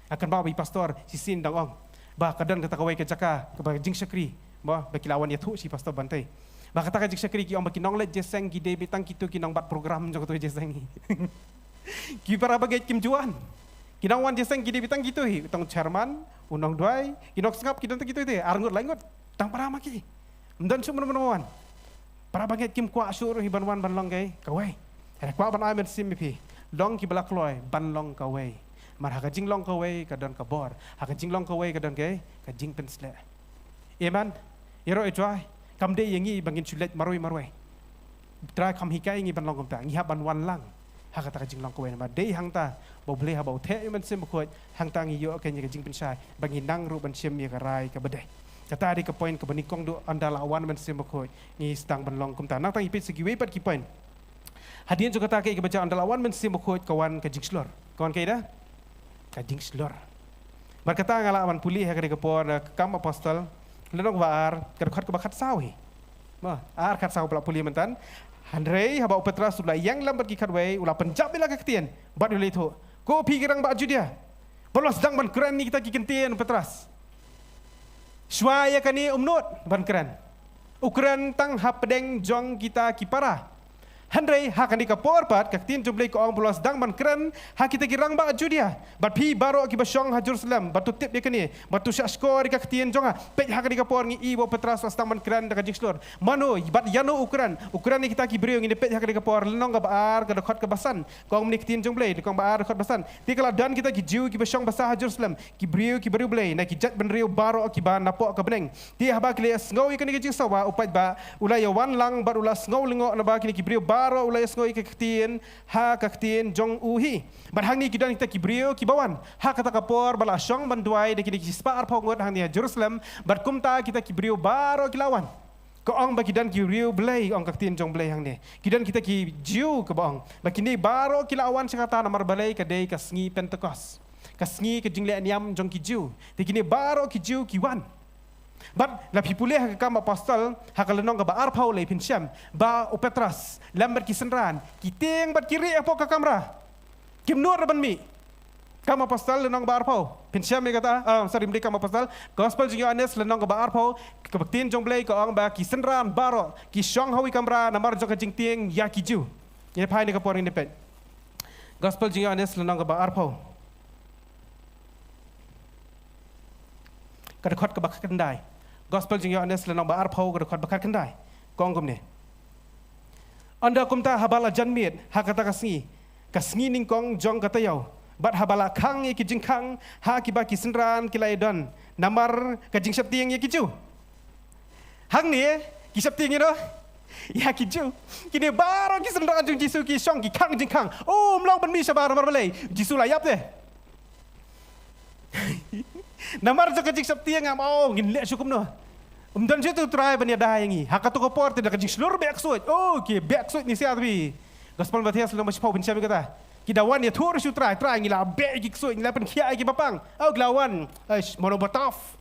Nga kynmaw ba i pastor shisien dang ong ba ka don kata kawei ka jaka kaba jingshakri, ba, ba ki la wan ïathuh sha i pastor Bantei ba kata ka jingshakri, ki ong ba ki nongleit jingïaseng ki dei beit tang kito ki nongbat program jong kato ka jingïaseng. Ki para bangeit kim ju wan. Ki nongwan jingïaseng ki dei beit tang kito hi, u tong chairman, u nongduwai, ki nongsngap ki don tang kito hi te, ar ngut lai ngut, tang para ma ki. Ym don shuh mano mano wan. Para bangeit kim kwah shuh ruh hi ban wan ban long kawei. Hynrei kwah ban ai mynsiem ïa phi, long kiba la kloi ban long kawei. Namar ha ka jinglong kawei ka don ka bor, ha ka jinglong kawei ka don ka, ka jingpynsleh. Amen. Ïaroh ïa U Trai. Kam dei ïa ngi ba ngin shu leit marwei marwei. U Trai kam hikai ïa ngi ban long kumta, ngi hap ban wan lang ha kata ka jinglong kawei, namar dei hangta ba U Blei haba u theh ïa U Mynsiem Bakhuid, hangta ngi ïoh kein ïa ka jingpynshai ba ngi nang ruh ban shim ïa ka rai kaba dei. Kata dei ka point kaba nyngkong, duh ynda la wan U Mynsiem Bakhuid ngi sdang ban long kumta. Nangta ngi peit sa kiwei pat ki point. Hadien jong kata kaei kaba jia, ynda la wan U Mynsiem Bakhuid ka wan ka jingshlur. Ka wan kaei de? Ka jingshlur. Namar kata nga lah ban pule ha kane ka por na Kam Apostol lynnong ba ar, ka dkhot kaba khatsaw hi. Mo, ar khatsaw ba la pule mynta. Hynrei haba u Petros u la ïeng lem bad ki khatwei, u la pynjam ïa la ka ktien bad u la ïathuh, "Ko phi ki rangbah Judia, balei la sdang ban kren ïa kita ki kyntien, Petros? Shuwa ïa kane um nud ban kren. U kren tang hapdeng jong kita ki para. Hynrei ha kane ka por pat ka ktien jong U Blei ka ong ba la sdang ban kren ha kita ki rangbah Judia. Bad phi baroh kiba shong ha Jerusalem, bad to tip ïa kane, bad to shahshkor ïa ka ktien jong nga." Peit, ha kane ka por ngi i ba u Petros la sdang ban kren da ka jingshlur. Mano, bad ïano u kren? U kren ïa kita ki briew. Ngin ïa peit ha kane ka por lynnong kaba ar, ka dkhot kaba san. Ka ong kumne ka ktien jong U Blei, lynnong kaba ar, dkhot ba san. Te ka la don kita ki Jiw kiba shong basa ha Jerusalem, ki briew kiba riewblei, na ki jaitbynriew baroh kiba napoh ka bneng. Te haba ki la ïohsngew ïa kane ka jingsawa, u paidbah u la ïawan lang bad u la sngew lyngngoh, naba kine ki briew baroh u la ïohsngew ïa ka ktien ha ka ktien jong u hi. Bad hangne ki don kita ki briew kiba wan ha kata ka por ba la shong ban duwai da kine ki spah arphew ngut hangne ha Jerusalem. Bad kumta kita ki briew baroh ki la wan. Ka ong ba ki don ki riewblei, ong ka ktien jong U Blei hangne. Ki don kita ki Jiw, kaba ong ba kine baroh ki la wan sha kata namar balei? Ka dei ka sngi Pentekost, ka sngi ka jingleh niam jong ki Jiw. Te kine baroh ki Jiw ki wan. Bad la phi pule ha ka Kam Apostol, ha ka lynnong kaba arphew, la phin shem ba u Petros lem bad ki synran ki tieng bad ki rieh hapoh ka kamra. Kim nud ruh ban mih. Kam Apostol lynnong ba arphew. Phin shem ïa kata, ah, sorry, ym dei Kam Apostol. Gospel jong Ïoannis lynnong kaba arphew, ka ktien jong U Blei ka ong ba ki synran baroh ki shong ha kawei ka kamra namar jong ka jingtieng ïa ki Jiw. Ngin phai ne ka por ngin peit. Gospel jong Ïoannis lynnong kaba arphew, ka dkhot kaba khatkhyndai. Gospel jong Ïoannis lynnong ba arphew, ka dkhot ba khatkhyndai. Ka ong kumne: Ynda kumta haba la jan miet ha kata ka sngi, ka sngi nyngkong jong ka taïew, bad haba la khang ïa ki jingkhang ha kiba ki synran ki la ïadon namar ka jingsheptieng ïa ki Jiw. Hangne ki sheptieng ïa no? Ïa ki Jiw. Kine baroh ki synran jong Jisu ki shong ki khang jingkhang. Oh, ym long ban mih shabar, namar balei? Jisu la ïap te. Namar jong ka jingsheptieng, ngam, oh, ngin leh shuh kumno? Ym don shuh utu u trai ban ïada ïa ngi. Ha kato ka por te da ka jingshlur beh ksuid. Oh, ki beh ksuid ne sia tbi. Gospel Mathaios lynnong ba shiphew, phin shem ïa kata. Ki da wan ïathuh ruh sha u trai, "Trai, ngi la beh ïa ki ksuid, ngi la pynkhiah ïa ki bapang." Oh, ki la wan. Eish, mano ba tough?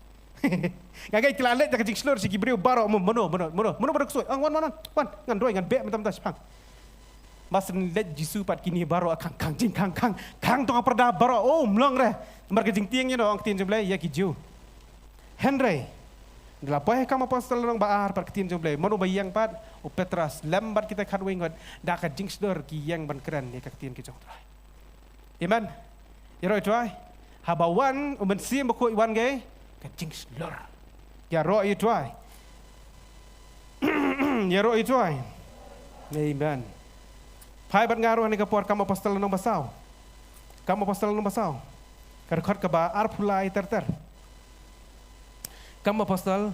Nga ngeit ki la leit da ka jingshlur sha ki briew baroh, "Mano, mano, mano, mano ba da ksuid? Ah, wan, wan, wan, wan. Ngan duwai, ngan beh mynta mynta shaphang." Ba shen leit Jisu pat, kine baroh khang, khang jingkhang, khang, khang tang ha pyrda baroh. Oh, ym long re. Namar ka jingtieng ïa no, ong ka ktien jong U Blei, ïa ki Jiw. Hynrei ynda la poi ha Kam Apostol lynnong ba ar pat, ka ktien jong U Blei, mano ba ïeng pat? U Petros lem bad kita khatwei ngut. Da ka jingshlur ki ïeng ban kren ïa ka ktien ka jong U Trai. Amen. Ïaroh ïa u Trai. Haba wan u Mynsiem Bakhuid, wan kaei? Ka jingshlur. Ïaroh ïa u Trai. Ïaroh ïa u Trai. Amen. Phai bad nga ruh ha kane ka por, Kam Apostol lynnong ba saw. Kam Apostol lynnong ba saw, ka dkhot kaba arphew lai ter ter. Kam Apostol,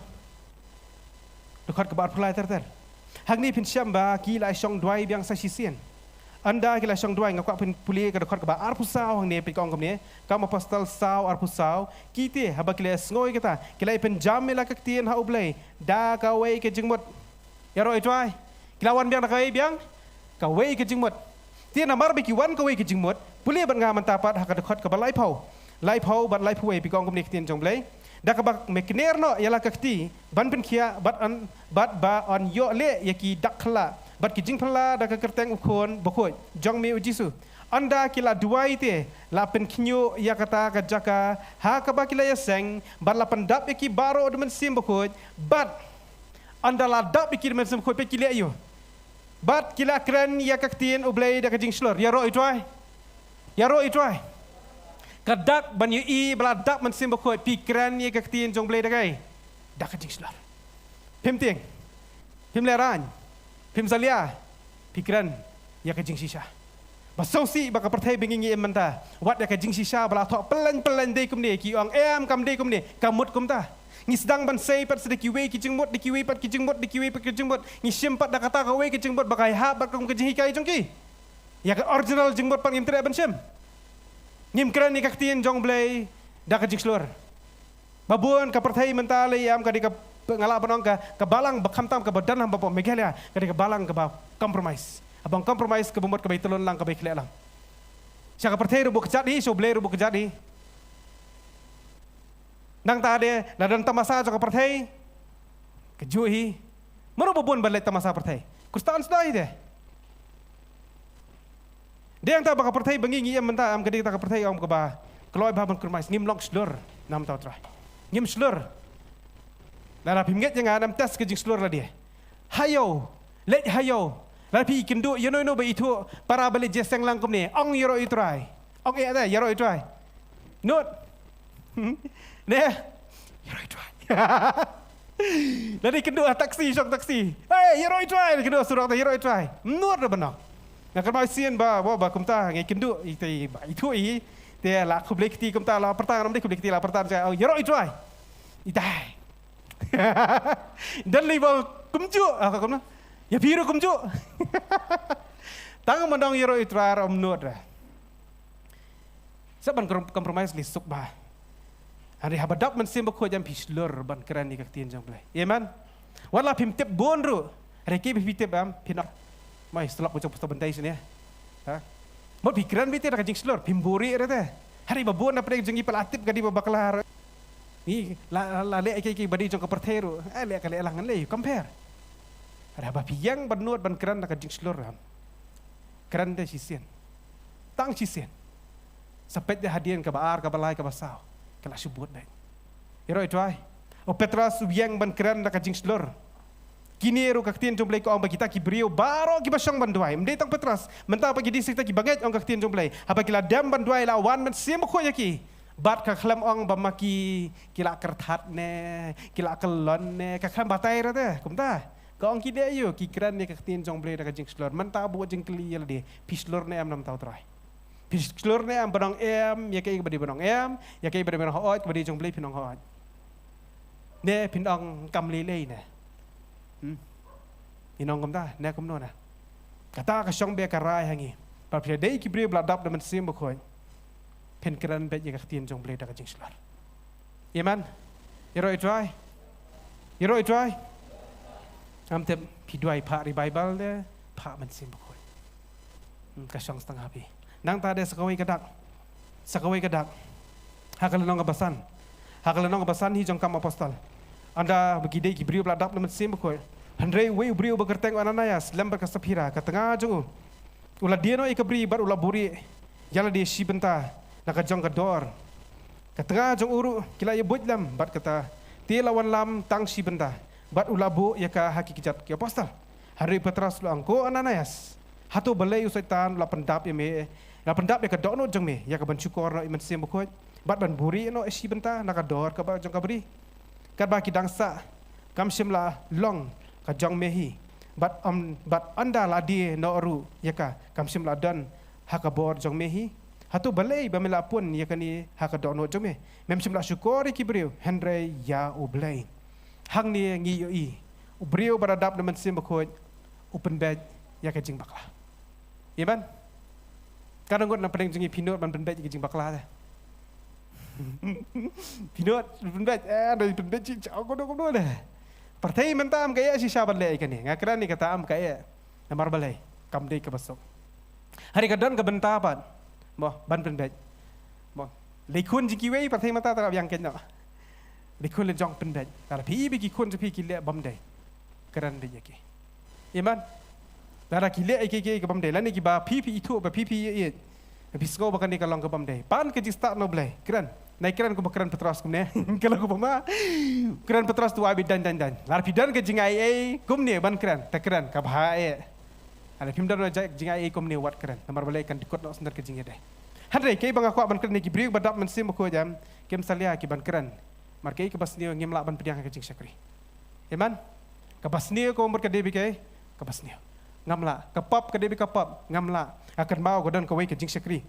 dkhot kaba arphew lai ter ter. Hangne phin shem ba ki la shong duwai biang sa shisien. Ynda ki la shong duwai, nga kwah phin pule ka dkhot kaba arphew saw hangne, peit, ka ong kumne, Kam Apostol saw arphew saw: Ki te, haba ki la ïohsngew ïa kata, ki la ïapynjam ïa la ka ktien ha U Blei da kawei ka jingmut. Ïaroh ïa u Trai. Ki la wan biang da kawei biang, kawei ka jingmut. Te namar ba ki wan kawei ka jingmut, pule bad nga mynta pat ha ka dkhot kaba laiphew. Laiphew bad laiphew wei, peit, ka ong kumne ka ktien jong U Blei. Da kaba me kner noh ïa la ka kti ban pynkhiah, bad yn, bad ba yn ïoh leh ïa ki dak khyllah bad ki jingphylla da ka kyrteng u Khun bakhuid jong me u Jisu. Ynda ki la duwai te, la pynkhynñiuh ïa kata ka jaka ha kaba ki la ïaseng, bad la pyndap ïa ki baroh da u Mynsiem Bakhuid, bad ynda la dap ïa ki da u Mynsiem Bakhuid, peit ki leh aïu. Bad ki la kren ïa ka ktien U Blei da ka jingshlur. Ïaroh U Trai. Ïaroh U Trai. Ka dak ban ïohi ba la dap Mynsiem Bakhuid, phi kren ïa ka ktien jong U Blei da kaei? Da ka jingshlur. Phim tieng. Phim lehraiñ. Phim salia. Phi kren ïa ka jingshisha. Ba sngewsih ba ka pyrthei ba ngi, ngi im mynta, wat ïa ka jingshisha ba la thoh pyllein pyllein, dei kumne, ki ong em, kam dei kumne, ka mut kumta. Ngi sdang ban sei pat sa da kiwei ki jingmut, da kiwei pat ki jingmut, da kiwei pat ki jingmut. Ngi shim pat da kata kawei ka jingmut ba ka ïahap bad ka kum ka jinghikai jong ki. Ïa ka original jingmut pat ngim treh ban shim. Ngim kren ïa ka ktien jong U Blei da ka jingshlur. Ba bun ka pyrthei mynta lei em, ka dei ka, nga lah ban ong, ka, ka balang ba khamtam kaba don ha bapok Meghalaya, ka dei ka balang kaba compromise. Haba ong compromise, kaba mut kaba ïatylli lang, kaba ïakhleh lang. Sha ka pyrthei ruh bun kjat hi, sha U Blei ruh bun kjat hi. Nangta de, la don tamasa jong ka pyrthei, kajuh hi. Mano ba bun ban leit tamasa pyrthei? Khristan sdang hi de. Dei hangta ba ka pyrthei ba ngi, ngi im mynta, em, ka dei kata ka pyrthei, em, kaba kloi bha ban compromise. Ngim long shlur na ka bynta U Trai. Ngim shlur. Lada phim ngeit ïa nga, nym test ka jingshlur lade. Ha ïew, leit ha ïew. Lada phi kynduh ïano ïano ba ithuh para ba leit jingïaseng lang kumne, ong ïaroh U Trai. Ong eh te, ïaroh U Trai. Nud. Ne? Ïaroh U Trai. Lada kynduh ha taxi, shong taxi. Hei, ïaroh U Trai, kynduh ha surok te, ïaroh U Trai. Nud ruh ban ong. Nga kynmaw sien ba, ba, ba kumta, ngi kynduh, ite, ba ithuh i. Te la khublei kti kumta, la pyrta, ngam dei khublei kti, la pyrta, ong ïaroh U Trai. Itai. Don lei ba kumjuh, ah, kumno? Ïa phi ruh kumjuh. Tang ban ong ïaroh U Trai ruh ym nud ruh. Sa ban krom-, compromise lei suk bha. Hynrei haba dap Mynsiem Bakhuid, ym phi shlur ban kren ïa ka ktien jong U Blei. Amen. Wat la phim tip bun ruh. Hynrei kiba phi tip, em, phin ong, mai, shlok ba jong Pastor Bentai shane. Ha? Mut phi kren beit te da ka jingshlur, phim buhrieh ruh te. Hynrei ba bun na pdeng jong ngi pat la tip ka dei ba bakla ruh. Ngi la, la, la leh kiei kiei ba dei jong ka pyrthei ruh. Eh, leh ka leh lang, ngan leh compare. Hynrei haba phi ïeng ban nud ban kren da ka jingshlur, em. Kren te shisien. Tang shisien. Sa peit te hadien kaba ar, kaba lai, kaba saw. Ka la shu bud beit. Ïaroh U Trai. U Petros u ïeng ban kren da ka jingshlur. Kine ruh ka ktien jong U Blei ka ong ba kita ki briew baroh kiba shong ban duwai. Ym dei tang Petros. Mynta pat ki dei sa kita kiba ngeit, ong ka ktien jong U Blei. Haba ki la dem ban duwai, la wan Mynsiem Bakhuid ïa ki. Bad ka khlem ong ba ma ki, ki la kyrthat ne, ki la kyllon ne, ka khlem batai ruh te. Kumta. Ka ong ki dei aïu, ki kren ïa ka ktien jong U Blei da ka jingshlur. Mynta buh jingkylli ïa lade, phi shlur ne em na ka bynta U Trai? Phi shlur ne em ban ong em ïa kaei kaba dei ban ong em, ïa kaei ba dei ban ong hooid, kaba dei jong U Blei phin ong hooid? Ne phin ong kam lei lei ne? Hmm? Phin ong kumta ne kumno ne? Kata ka shong beit ka rai ha ngi. Ba phi dei ki briew ba la dap da Mynsiem Bakhuid, phin kren beit ïa ka ktien jong U Blei da ka jingshlur. Amen. Ïaroh U Trai. Ïaroh U Trai. Ngam tip phi duwai phah revival te, phah Mynsiem Bakhuid. Hmm, ka shong sa tang ha phi. Nangta de sa kawei ka dak. Sa kawei ka dak. Ha ka lynnong kaba san. Ha ka lynnong kaba san hi jong Kam Apostol. Ynda ba ki dei ki briew ba la dap da Mynsiem Bakhuid. Hynrei uwei u briew ba kyrteng u Ananias, lem bad ka Saphira, ka tnga jong u, u la die noh ïa ka bri bad u la buhrieh ïa lade shi bynta na ka jong ka dor. Ka tnga jong u ruh ki la ïa buit lem bad kata, te la wanlam tang shi bynta, bad u la buh ïa ka ha ki kjat ki apostol. Hynrei u Petros u la ong, ko Ananias, hato balei u Soitan u la pyndap ïa me, la pyndap ïa ka dohnud jong me, ïa ka ban shukor noh ïa u Mynsiem Bakhuid, bad ban buhrieh noh ïa shi bynta na ka dor kaba jong ka bri? Katba ki dang sah, kam shym la long ka jong me hi. Bad ym, bad ynda la die noh ruh ïa ka, kam shym la don ha ka bor jong me hi. Hato balei ba me la pun ïa kane ha ka dohnud jong me? Mem shym la shukor ïa ki briew, hynrei ïa U Blei. Hangne ngi ïohi, u briew ba la dap da u Mynsiem Bakhuid u pynbeit ïa ka jingbakla. Amen. Ka nang ngut na pdeng jong ngi, phi nud ban pynbeit ïa ka jingbakla te? Phi nud pynbeit, eh, da pynbeit shi, kumno kumno te. Pyrthei mynta ym ka ïeh shisha ban leh ïa kane. Nga kren ïa kata ym ka ïeh. Namar balei? Kam dei kaba suk. Hynrei ka don ka bynta pat, mo, ban pynbeit. Mo, lei khun jong kiwei, pyrthei mynta te la biang keiñ noh. Dei khun la jong pynbeit. Lada phi i ba ki khun jong phi ki leh bymdei, kren beit ïa ki. Amen. Lada ki leh ïa ki, ki, ki bymdei, lane kiba phi phi ithuh ba phi phi ïeit, phi sngew ba kane ka long ka bymdei, pan ka jingstad na U Blei, kren. Nai kren kumba kren Petros kumne. Ka long kumba ma kren Petros, to ai beit daiñ daiñ daiñ. Lada phi don ka jingai ei kumne ban kren, te kren, ka bha eh. Lada phim don ka jingai ei kumne, wat kren. Namar balei? Kan dkut noh sendar ka jingïadei. Hynrei kaei ba nga kwah ban kren, ki briew ba dap Mynsiem Bakhuid, em, kim salia ki ban kren. Namar kaei kaba sniew ngim lah ban pdiang ha ka jingshakri. Amen. Kaba sniew ka mut ka dei beit kaei? Kaba sniew. Ngam lah. Ka pop ka dei beit ka pop? Ngam lah. Nga kynmaw ka don kawei ka jingshakri,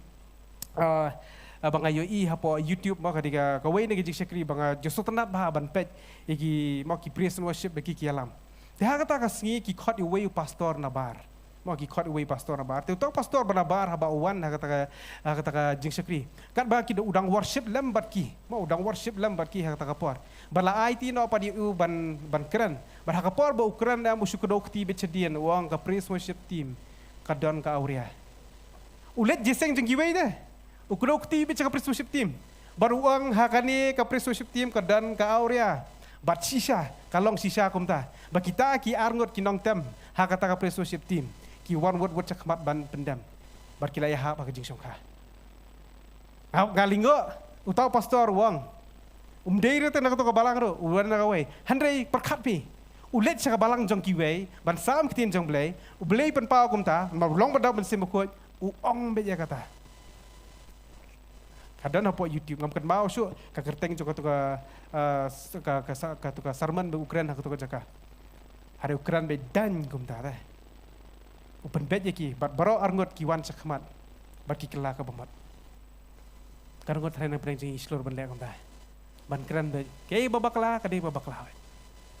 ah, ah, ba nga ïohi hapoh YouTube, mo, ka dei ka, kawei na ka jingshakri ba nga ju sngewtynnat bha ban peit ïa ki, mo, ki praise and worship ba ki ki ïalam. Te ha kata ka sngi ki khot iwei u pastor na bar. Mo, ki khot iwei u pastor na bar. Te uta u pastor ba na bar haba u wan ha kata ka, ha kata ka jingshakri, katba ki da, u dang worship lem bad ki. Mo, u dang worship lem bad ki ha kata ka por. Bad la aiti noh pat ïa u ban, ban kren. Bad ha ka por ba u kren, em, u shu kdew kti beit shadien, u ong, ka praise worship team ka don ka awria. U leit jingïaseng jong kiwei de. U kdew kti beit sha ka praise worship team. Bad u ong, ha kane ka praise worship team ka don ka awria. Bad shisha, ka long shisha kumta. Ba kita ki arngut ki nongtem ha kata ka praise worship team ki wan wut wut sha khmat ban pyndem. Bad ki la ïahap ha ka jingshongkha. Nga, nga lyngngoh, uta u pastor u ong, um dei ruh te na kato ka balang ruh, u wan na kawei. Hynrei pyrkhat phi, u leit sha ka balang jong kiwei ban sam ktien jong U Blei, U Blei pynpaw kumta, namar u long ba dap Mynsiem Bakhuid, u ong beit ïa kata. Ka don hapoh YouTube, ngam kynmaw shuh ka kyrteng jong kato ka, ah, s-, ka, ka sa-, kato ka sermon ba u kren ha kato ka jaka. Hynrei u kren beit daiñ kumta te. U pynbeit ïa ki, bad baroh arngut ki wan sha khmat, bad ki kylla ka bamut. Ka rngut hynrei na pdeng jong ngi shlur ban leh kumta. Ban kren beit, kaei ba bakla, ka dei ba bakla beit.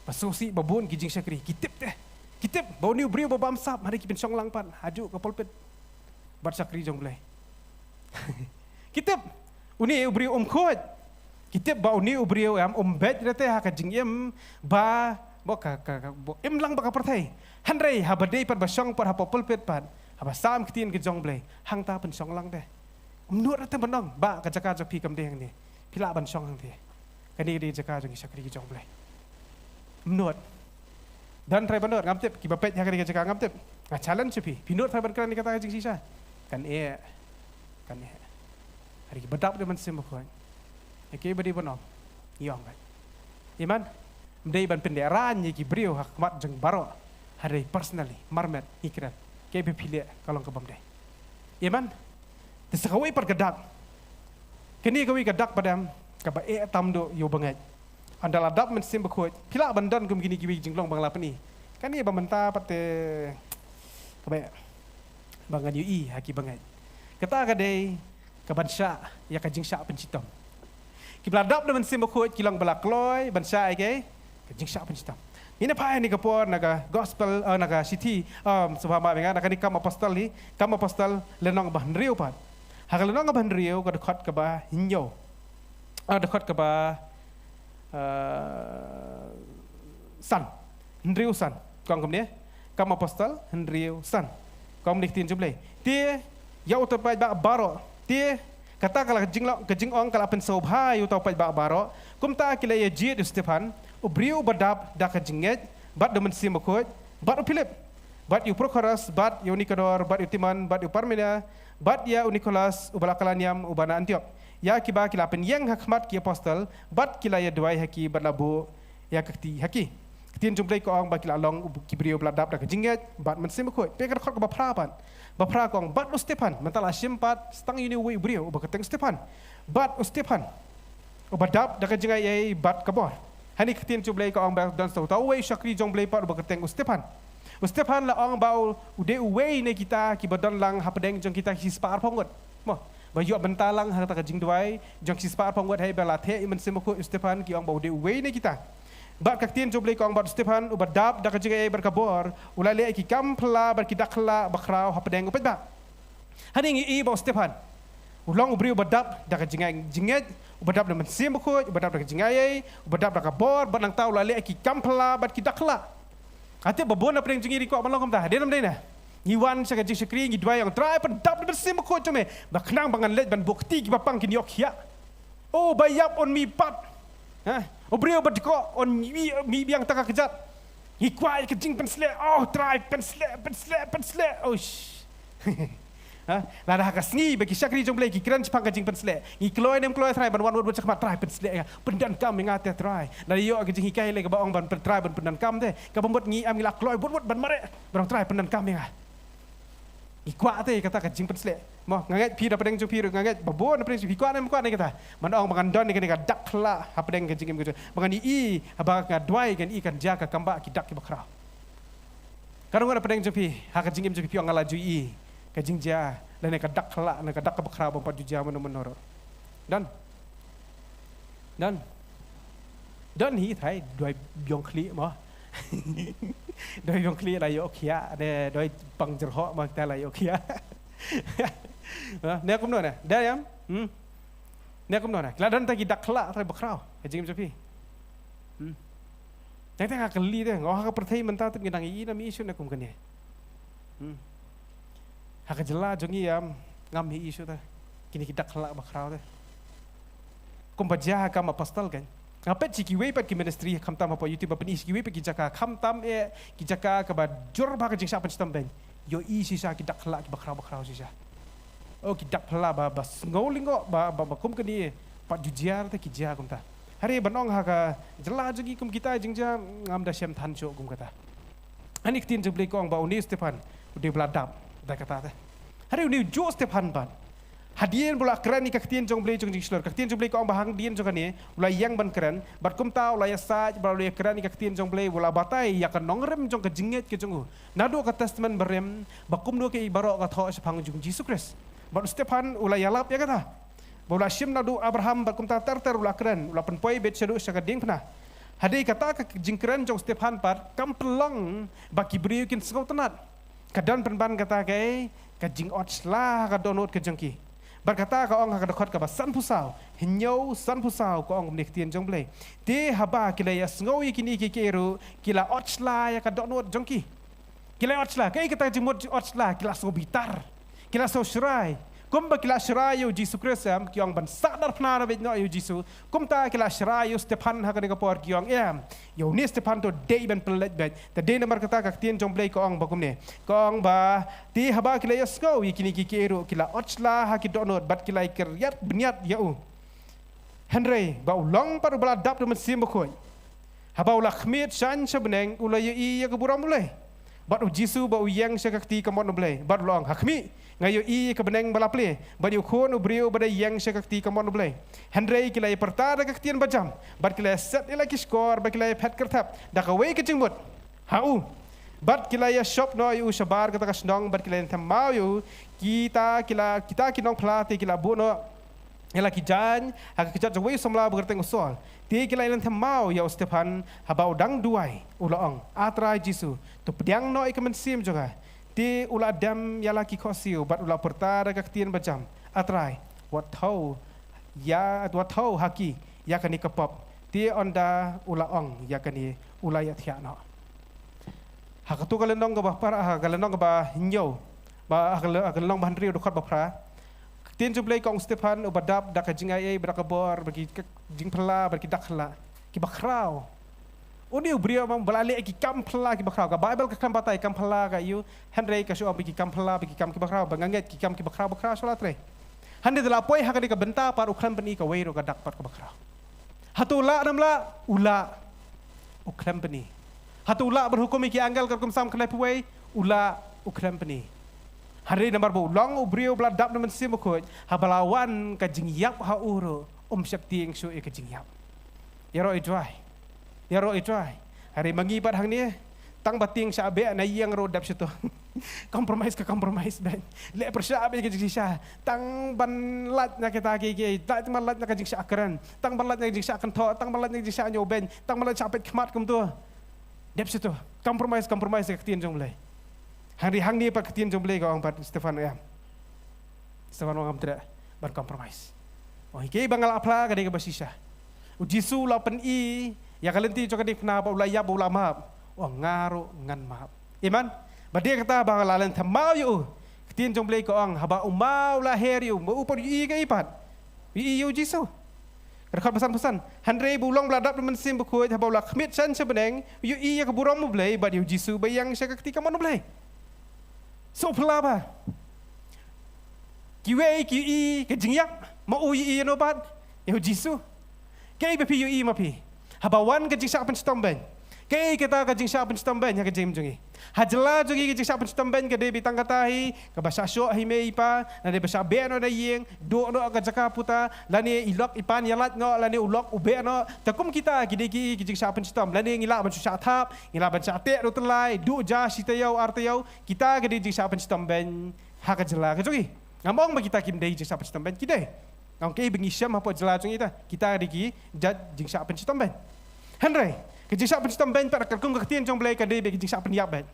Ba sngewsih ba bun ki jingshakri ki tip te. Ki tip ba une u briew ba bamsap, hynrei ki pynshong lang pat hajuh ka pulpit bad shakri jong U Blei. Ki tip une u briew um khuid. Ki tip ba une u briew, em, um beit ruh te ha ka jingim ba, ba ka, ka, ka, ba im lang bad ka pyrthei. Hynrei haba dei pat ba shong pat hapoh pulpit pat, haba sam ktien ka jong U Blei, hangta pynshong lang te. Um nud ruh te ban ong ba ka jaka jong phi kam dei hangne, phi lah ban shong hangte. Kane ka dei jaka jong ki shakri ki jong U Blei. Um nud. Don trai ban nud, ngam tip, kiba peit ha kane ka jaka ngam tip. Nga challenge ïa phi, phi nud trai ban kren ïa kata ka jingshisha? Kan eh. Kan eh. Hynrei kiba dap da Mynsiem Bakhuid, ïa kiei ba dei ban ong, ngi ong beit. Amen. Ym dei ban pynlehraiñ ïa ki briew ha khmat jong baroh. Hynrei personally, marmet, ngi kren, kaei ba phi leh ka long ka bym dei. Amen. Te sa kawei pat ka dak. Kane kawei ka dak pat, em, kaba eh tam duh ïa u bangeit. Ynda la dap Mynsiem Bakhuid, phi lah ban don kum kine kiwei ki jinglong ba nga la pyni. Kane ba mynta pat te, kaba eh ba ngan ïohi ha ki bangeit. Kata ka dei ka ban shah ïa ka jingshah pynshitom. Kiba la dap da Mynsiem Bakhuid ki long ba la kloi ban shah ïa ka, ka jingshah pynshitom. Ngin ïa phai ha kane ka por na ka gospel, eh, na ka shithi, um, sngewbha map ïa nga, na kane Kam Apostol hi, Kam Apostol lynnong ba hynriew pat. Ha ka lynnong ba hynriew, ka dkhot kaba hynñiew. Ah, dkhot kaba, eh, san. Hynriew san. Ka ong kumne. Kam Apostol hynriew san. Ka ong kumne ka ktien jong U Blei: Te ïa uta u paidbah baroh, te kata ka la ka jinglong, ka jingong ka la pynsngewbha ïa uta u paidbah baroh. Kumta ki la ïa jied ïa u Stephan, u briew uba dap da ka jingngeit bad da u Mynsiem Bakhuid, bad u Philip, bad ïa u Prokhorus, bad ïa u Nikanor, bad ïa u Timon, bad ïa u Parmena, bad ïa u Nikolas uba la kylla niam uba na Antiok. Ïa kiba ki la pynïeng ha khmat ki apostol, bad ki la ïa duwai ha ki, bad la buh ïa ka kti ha ki. Ka ktien jong U Blei ka ong ba ki la long u-, ki briew ba la dap da ka jingngeit bad Mynsiem Bakhuid. Peit ka dkhot kaba phra pat. Ba phra ka ong, bad u Stephan, mynta la shim pat sa tang ïa une uwei u briew uba kyrteng Stephan. Bad u Stephan, uba dap da ka jingaiei bad ka bor. Ha kane ka ktien jong U Blei ka ong ba don sa uta uwei u shakri jong U Blei pat uba kyrteng u Stephan. U Stephan la ong ba u, u dei uwei na kita kiba don lang hapdeng jong kita ki shispah arphew ngut. Mo, ba ïoh bynta lang ha kata ka jingduwai jong ki shispah arphew ngut, haba la theh ïa u Mynsiem Bakhuid ïa u Stephan, ki ong ba u dei uwei na kita. Bad ka ktien jong U Blei ka ong, bad u Stephan, uba dap da ka jingaiei bad ka bor, u la leh ki kam phylla bad ki dak khlak bakhraw hapdeng u paidbah. Hangne ngi ïohi ba u Stephan, u long u briew uba dap da ka jingai-, jingngeit, uba dap da Mynsiem Bakhuid, uba dap da ka jingaiei, uba dap da ka bor, bad nangta u la leh ki kam phylla bad ki dak khlak. Nga tip ba bun na pdeng jong ngi ruh kwah ban long kumta. Dei ne ym dei ne? Ngi wan sha ka jingshakri, ngi duwai, ong, Trai, pyndap da Mynsiem Bakhuid jong me, ba khnang ba ngan leit ban buh kti kiba pang kin ïoh khiah. Oh, ba ïap un mih pat. Ha? U briew ba dkoh un mih, mih biang tang ha kjat. Ngi kwah ïa ka jingpynsleh. Oh Trai, pynsleh, pynsleh, pynsleh. Oh sh. Ha? Lada ha ka sngi ba ki shakri jong Blei ki kren shaphang ka jingpynsleh, ngi kloi ne ym kloi Trai ban wan wut wut shakhmat, Trai pynsleh ïa nga, pyndonkam ïa nga te Trai. Lada ïoh ka jinghikai lei kaba ong ban pyn-, Trai ban pyndonkam te, kaba mut ngi em ngi la kloi wut wut ban mareh, ban ong Trai pyndonkam ïa nga. Ngi kwah te kata ka jingpynsleh. Mo, nga ngeit phi na pdeng jong phi ruh, nga ngeit ba bun na pdeng jong phi kwah ne ym kwah ne kata. Ban ong ba ngan don ïa kane ka dak khyllah hapdeng ka jingim ka jong, ba ngan ïohi, haba nga duwai ngan ïohi kan jia ka kam ba ki dak kiba khraw. Ka dang ngan na pdeng jong phi, ha ka jingim jong phi, phi ong nga la ju ïohi ka jingjia lane ka dak khyllah, lane ka dak kaba khraw ba ym pat ju jia mano mano ruh. Don. Don. Don hi Trai, duwai biang khlieh mo. Duwai biang khlieh la ïoh khiah, ne duwai pang jyrhoh mo, kita la ïoh khiah. Ha, ne kumno ne? Don ïam? Hmm. Ne kumno ne? Ki la don tang ki dak khyllah Trai ba khraw ha jingim jong phi. Hmm. Tang tang ha ka kali te, nga ong ha ka pyrthei mynta te ngi dang ïohi ne ym ïohi shuh ne kum kane. Hmm. Ha ka jylla jong ngi ïam, ngam ïohi shuh te kine ki dak khyllah ba khraw te. Kumba jia ha kam apostol kan, nga peit sha kiwei pat ki ministry, khamtam hapoh YouTube, ba pyni sha kiwei pat ki jaka, khamtam eh ki jaka kaba jur bha ka jingshah pynshitom beiñ, ïohi shisha ki dak khyllah kiba khraw ba khraw shisha. Oh, ki dak khyllah ba, ba sngew lyngngoh, ba, ba, ba kum kane pat ju jia te ki jia kumta. Hynrei ban ong ha ka jylla jong ngi kum kita jingjia, ngam da shem than shuh kum kata. Hangne ka ktien jong Blei ka ong ba une u Stephan u dei ba la dap da kata te. Hynrei une u juh Stephan pat, hadien ba u la kren ïa ka ktien jong Blei jong jingshlur, ka ktien jong Blei ka ong ba hadien jong kane u la ïeng ban kren, bad kumta u la ïasaid, bad u la ïakren ïa ka ktien jong Blei, u la batai ïa ka nongrim jong ka jingngeit ka jong u naduh ka Testament Barim, ba kumno kaei baroh ka thoh shaphang jong u Jisu Khrist. Bad u Stephan u la ïalap ïa kata. Ba u la shim naduh Abraham bad kumta ter ter u la kren, u la pynpoi beit shaduh sha ka diengphna. Hadien kata ka jingkren jong u Stephan pat kam pynlong ba ki briew kin sngewtynnat. Ka don pynban kata kaei, ka jingot shla ha ka dohnud ka jong ki. Bad kata ka ong ha ka dkhot kaba sanphew saw, hynñiew sanphew saw ka ong kumne ka ktien jong Blei. Te haba ki la ïasngew ïa kine kiei kiei ruh, ki la ot shla ïa ka dohnud jong ki. Ki la ot shla, kaei kata ka jingmut ot shla, ki la sngew bitar. Ki la sngew shrai. Kumba ki la shrai ïa u Jisu Khrist em, ki ong ban sah darphna na beit noh ïa u Jisu. Kumta ki la shrai ïa u Stephan ha kane ka por, ki ong em, ïa une Stephan to dei ban pynleit beit. Te dei namar kata ka ktien jong Blei ka ong ba kumne. Ka ong ba, te haba ki la ïasngew ïa kine kiei kiei ruh, ki la ot shla ha ki dohnud bad ki la ïakynriat bniat ïa u. Hynrei ba u long pat uba la dap da u Mynsiem Bakhuid, haba u la khmied shane sha bneng, u la ïohi ïa ka burom U Blei. Bad u Jisu ba u ïeng sha ka kti kamon U Blei, bad u la ong, ha khmih, nga ïohi ïa ka bneng ba la plie, bad ïa u Khun u briew ba dei ïeng sha ka kti kamon U Blei. Hynrei ki la ïapyrta da ka ktien bajam, bad ki la ïaset ïa la ki shkor, bad ki la ïaphet kyrthep da kawei ka jingmut ha u. Bad ki la ïashop noh ïa u shabar kata ka shnong, bad ki la ïathymmai ïa u. Kita ki la, kita ki nongphla te ki la buh noh ïa la ki jaiñ ha ka kjat jong uwei u samla ba kyrteng u Saul. Te ki la ïathymmai ïa u Stephan, haba u dang duwai, u la ong, A Trai Jisu, to pdiang noh ïa ka mynsiem jong nga. Te u la dem ïa la ki khohsiew, bad u la pyrta da ka ktien bajam, A Trai, wat thew ïa, wat thew ha ki ïa kane ka pop. Te ynda u la ong ïa kane, u la ïathiah noh. Ha kato ka lynnong kaba phra, ha ka lynnong kaba hynñiew, ba ha ka ly-, ha ka lynnong ba hynriew dkhot ba phra, ka ktien jong Blei ka ong u Stephan uba dap da ka jingai ei, bad da ka bor, bad ki, ka jingphylla, bad ki dak khyllah kiba khraw. Une u briew ba la leh ki kam phylla kiba khraw. Ka Baibl ka khlem batai kam phylla ka aiu, hynrei ka shu ong ba ki kam phylla, ba ki kam kiba khraw, ba nga ngeit ki kam kiba khraw ba khraw shuh la trei. Hynrei da la poi ha kane ka bynta pat u khlem pyni kawei ruh ka dak pat kaba khraw. Hato u lah ne ym lah? U lah. U khlem pyni. Hato u lah ban hukum ïa ki angel katkum Salm khyndaiphew wei? U lah. U khlem pyni. Hynrei namar ba u long u briew ba la dap da u Mynsiem Bakhuid, haba la wan ka jingïap ha u ruh, um sheptieng shuh ïa ka jingïap. Ïaroh ïa u Trai. Ïaroh ïa u Trai. Hynrei ma ngi pat hangne, tang ba tieng shah beh na ïing ruh dep sha to. Compromise ka compromise beit. Leh pyrshah beit ka jingshisha. Tang ban lait na kita kiei kiei, tang ban lait na ka jingshah kren, tang ban lait na ka jingshah kynthoh, tang ban lait na ka jingshah ñiewbeiñ, tang ban lait shah peit khmat kumto. Dep sha to. Compromise, compromise ka ktien jong U Blei. Hynrei hangne pat ka ktien jong U Blei ka ong pat Stephan em. Stephan ong ngam treh ban compromise. Ong, ïa kaei ba nga la phla ka dei kaba shisha. U Jisu u la pyni ïa ka lynti jong ka diengphna, ba u la ïap, ba u la map. Ong, nga ruh ngan map. Amen. Ba dei kata ba la len thymmai ïa u. Ka ktien jong U Blei ka ong, haba u ma u la her ïa u, ma u pat u ïohi kaei pat? U ïohi ïa u Jisu. Dkhot ba san phew san. Hynrei ba u long ba la dap da u Mynsiem Bakhuid, haba u la khmih sha bneng, u ïohi ïa ka burom U Blei bad ïa u Jisu ba ïeng sha ka kti kamon U Blei. Sngewphylla ba kiwei ki ïohi ka jingïap, ma u ïohi ïano pat? Ïa u Jisu. Kaei ba phi ïohi ma phi haba wan ka jingshah pynshitom beiñ? Kaei kata ka jingshah pynshitom beiñ ha ka jingim jong ngi? Ha jylla jong ngi ka jingshah pynshitom beiñ ka dei beit tang kata hi, kaba shah shoh ha i mei i pa, lane ba shah beh noh na ïing, duh noh ka jaka puta, lane i lok i pan ïalait noh, lane u lok u beh noh. Te kum kita ki dei ki, ki jingshah pynshitom. Lane ngi lah ban shu shah thap, ngi lah ban shah teh da u tyllai, duh ja shi taïew ar taïew. Kita ki dei jingshah pynshitom beiñ ha ka jylla ka jong ngi. Ngam ong ba kita kim dei jingshah pynshitom beiñ, ki dei. Nga ong kaei ba ngi shem hapoh jylla jong ngi ta, kita ki dei ki jait jingshah pynshitom beiñ. Hynrei ka jingshah pynshitom beiñ pat, katkum ka ktien jong U Blei, ka dei beit ka jingshah pynïap beiñ.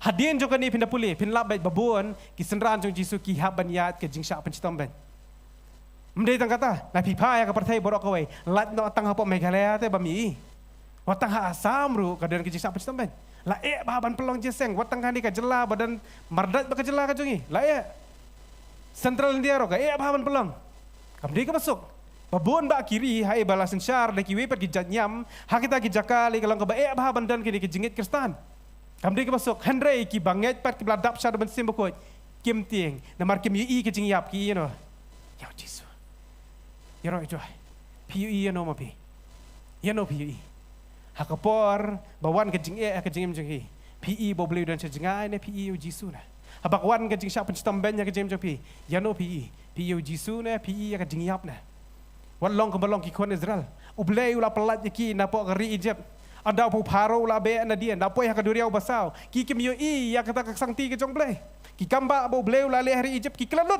Hadien jong kane, phin da pule, phin lap beit ba bun ki synran jong u Jisu ki hap ban ïaid ka jingshah pynshitom beiñ. Ym dei tang kata, la phi phai ha ka pyrthei baroh kawei, lait noh tang hapoh Meghalaya te bym ïohi. Wat tang ha Assam ruh ka don ka jingshah pynshitom beiñ. La eh bha ban pynlong jingïaseng, wat tang hangne ka jylla ba don mardait bad ka jylla ka jong ngi, la eh. Central India ruh ka eh bha ban pynlong. Kam dei kaba suk. Ba bun bah ki ri haei ba la synshar da kiwei pat ki jait niam, ha kita ki jaka lei ka long kaba eh bha ban don kine ki jingngeit Khristan. Kam dei kaba suk. Hynrei kiba ngeit pat, kiba la dap sha da u Mynsiem Bakhuid, kim tieng. Namar kim ïohi ka jingïap, ki ïohi ïano? Ïa u Jisu. Ïaroh ïa u Trai. Phi ïohi ïano ma phi? Ïano phi ïohi? Ha ka por ba wan ka jingeh ha ka jingim jong phi, phi ïohi ba U Blei u don sha jngai ne phi ïohi ïa u Jisu ne? Haba wan ka jingshah pynshitom beiñ ha ka jingim jong phi, ïano phi ïohi? Phi ïohi ïa u Jisu ne phi ïohi ïa ka jingïap ne? Wat long kumba long ki khun Israel. U Blei u la pyllait ïa ki napoh ka ri Egypt. Ynda u Pharaoh u la beh nadien, la poi ha ka duriaw basaw, ki kim ïohi ïa kata ka ksangti ka jong U Blei. Ki kam ba, ba U Blei u la leh ha ri Egypt, ki klet lut.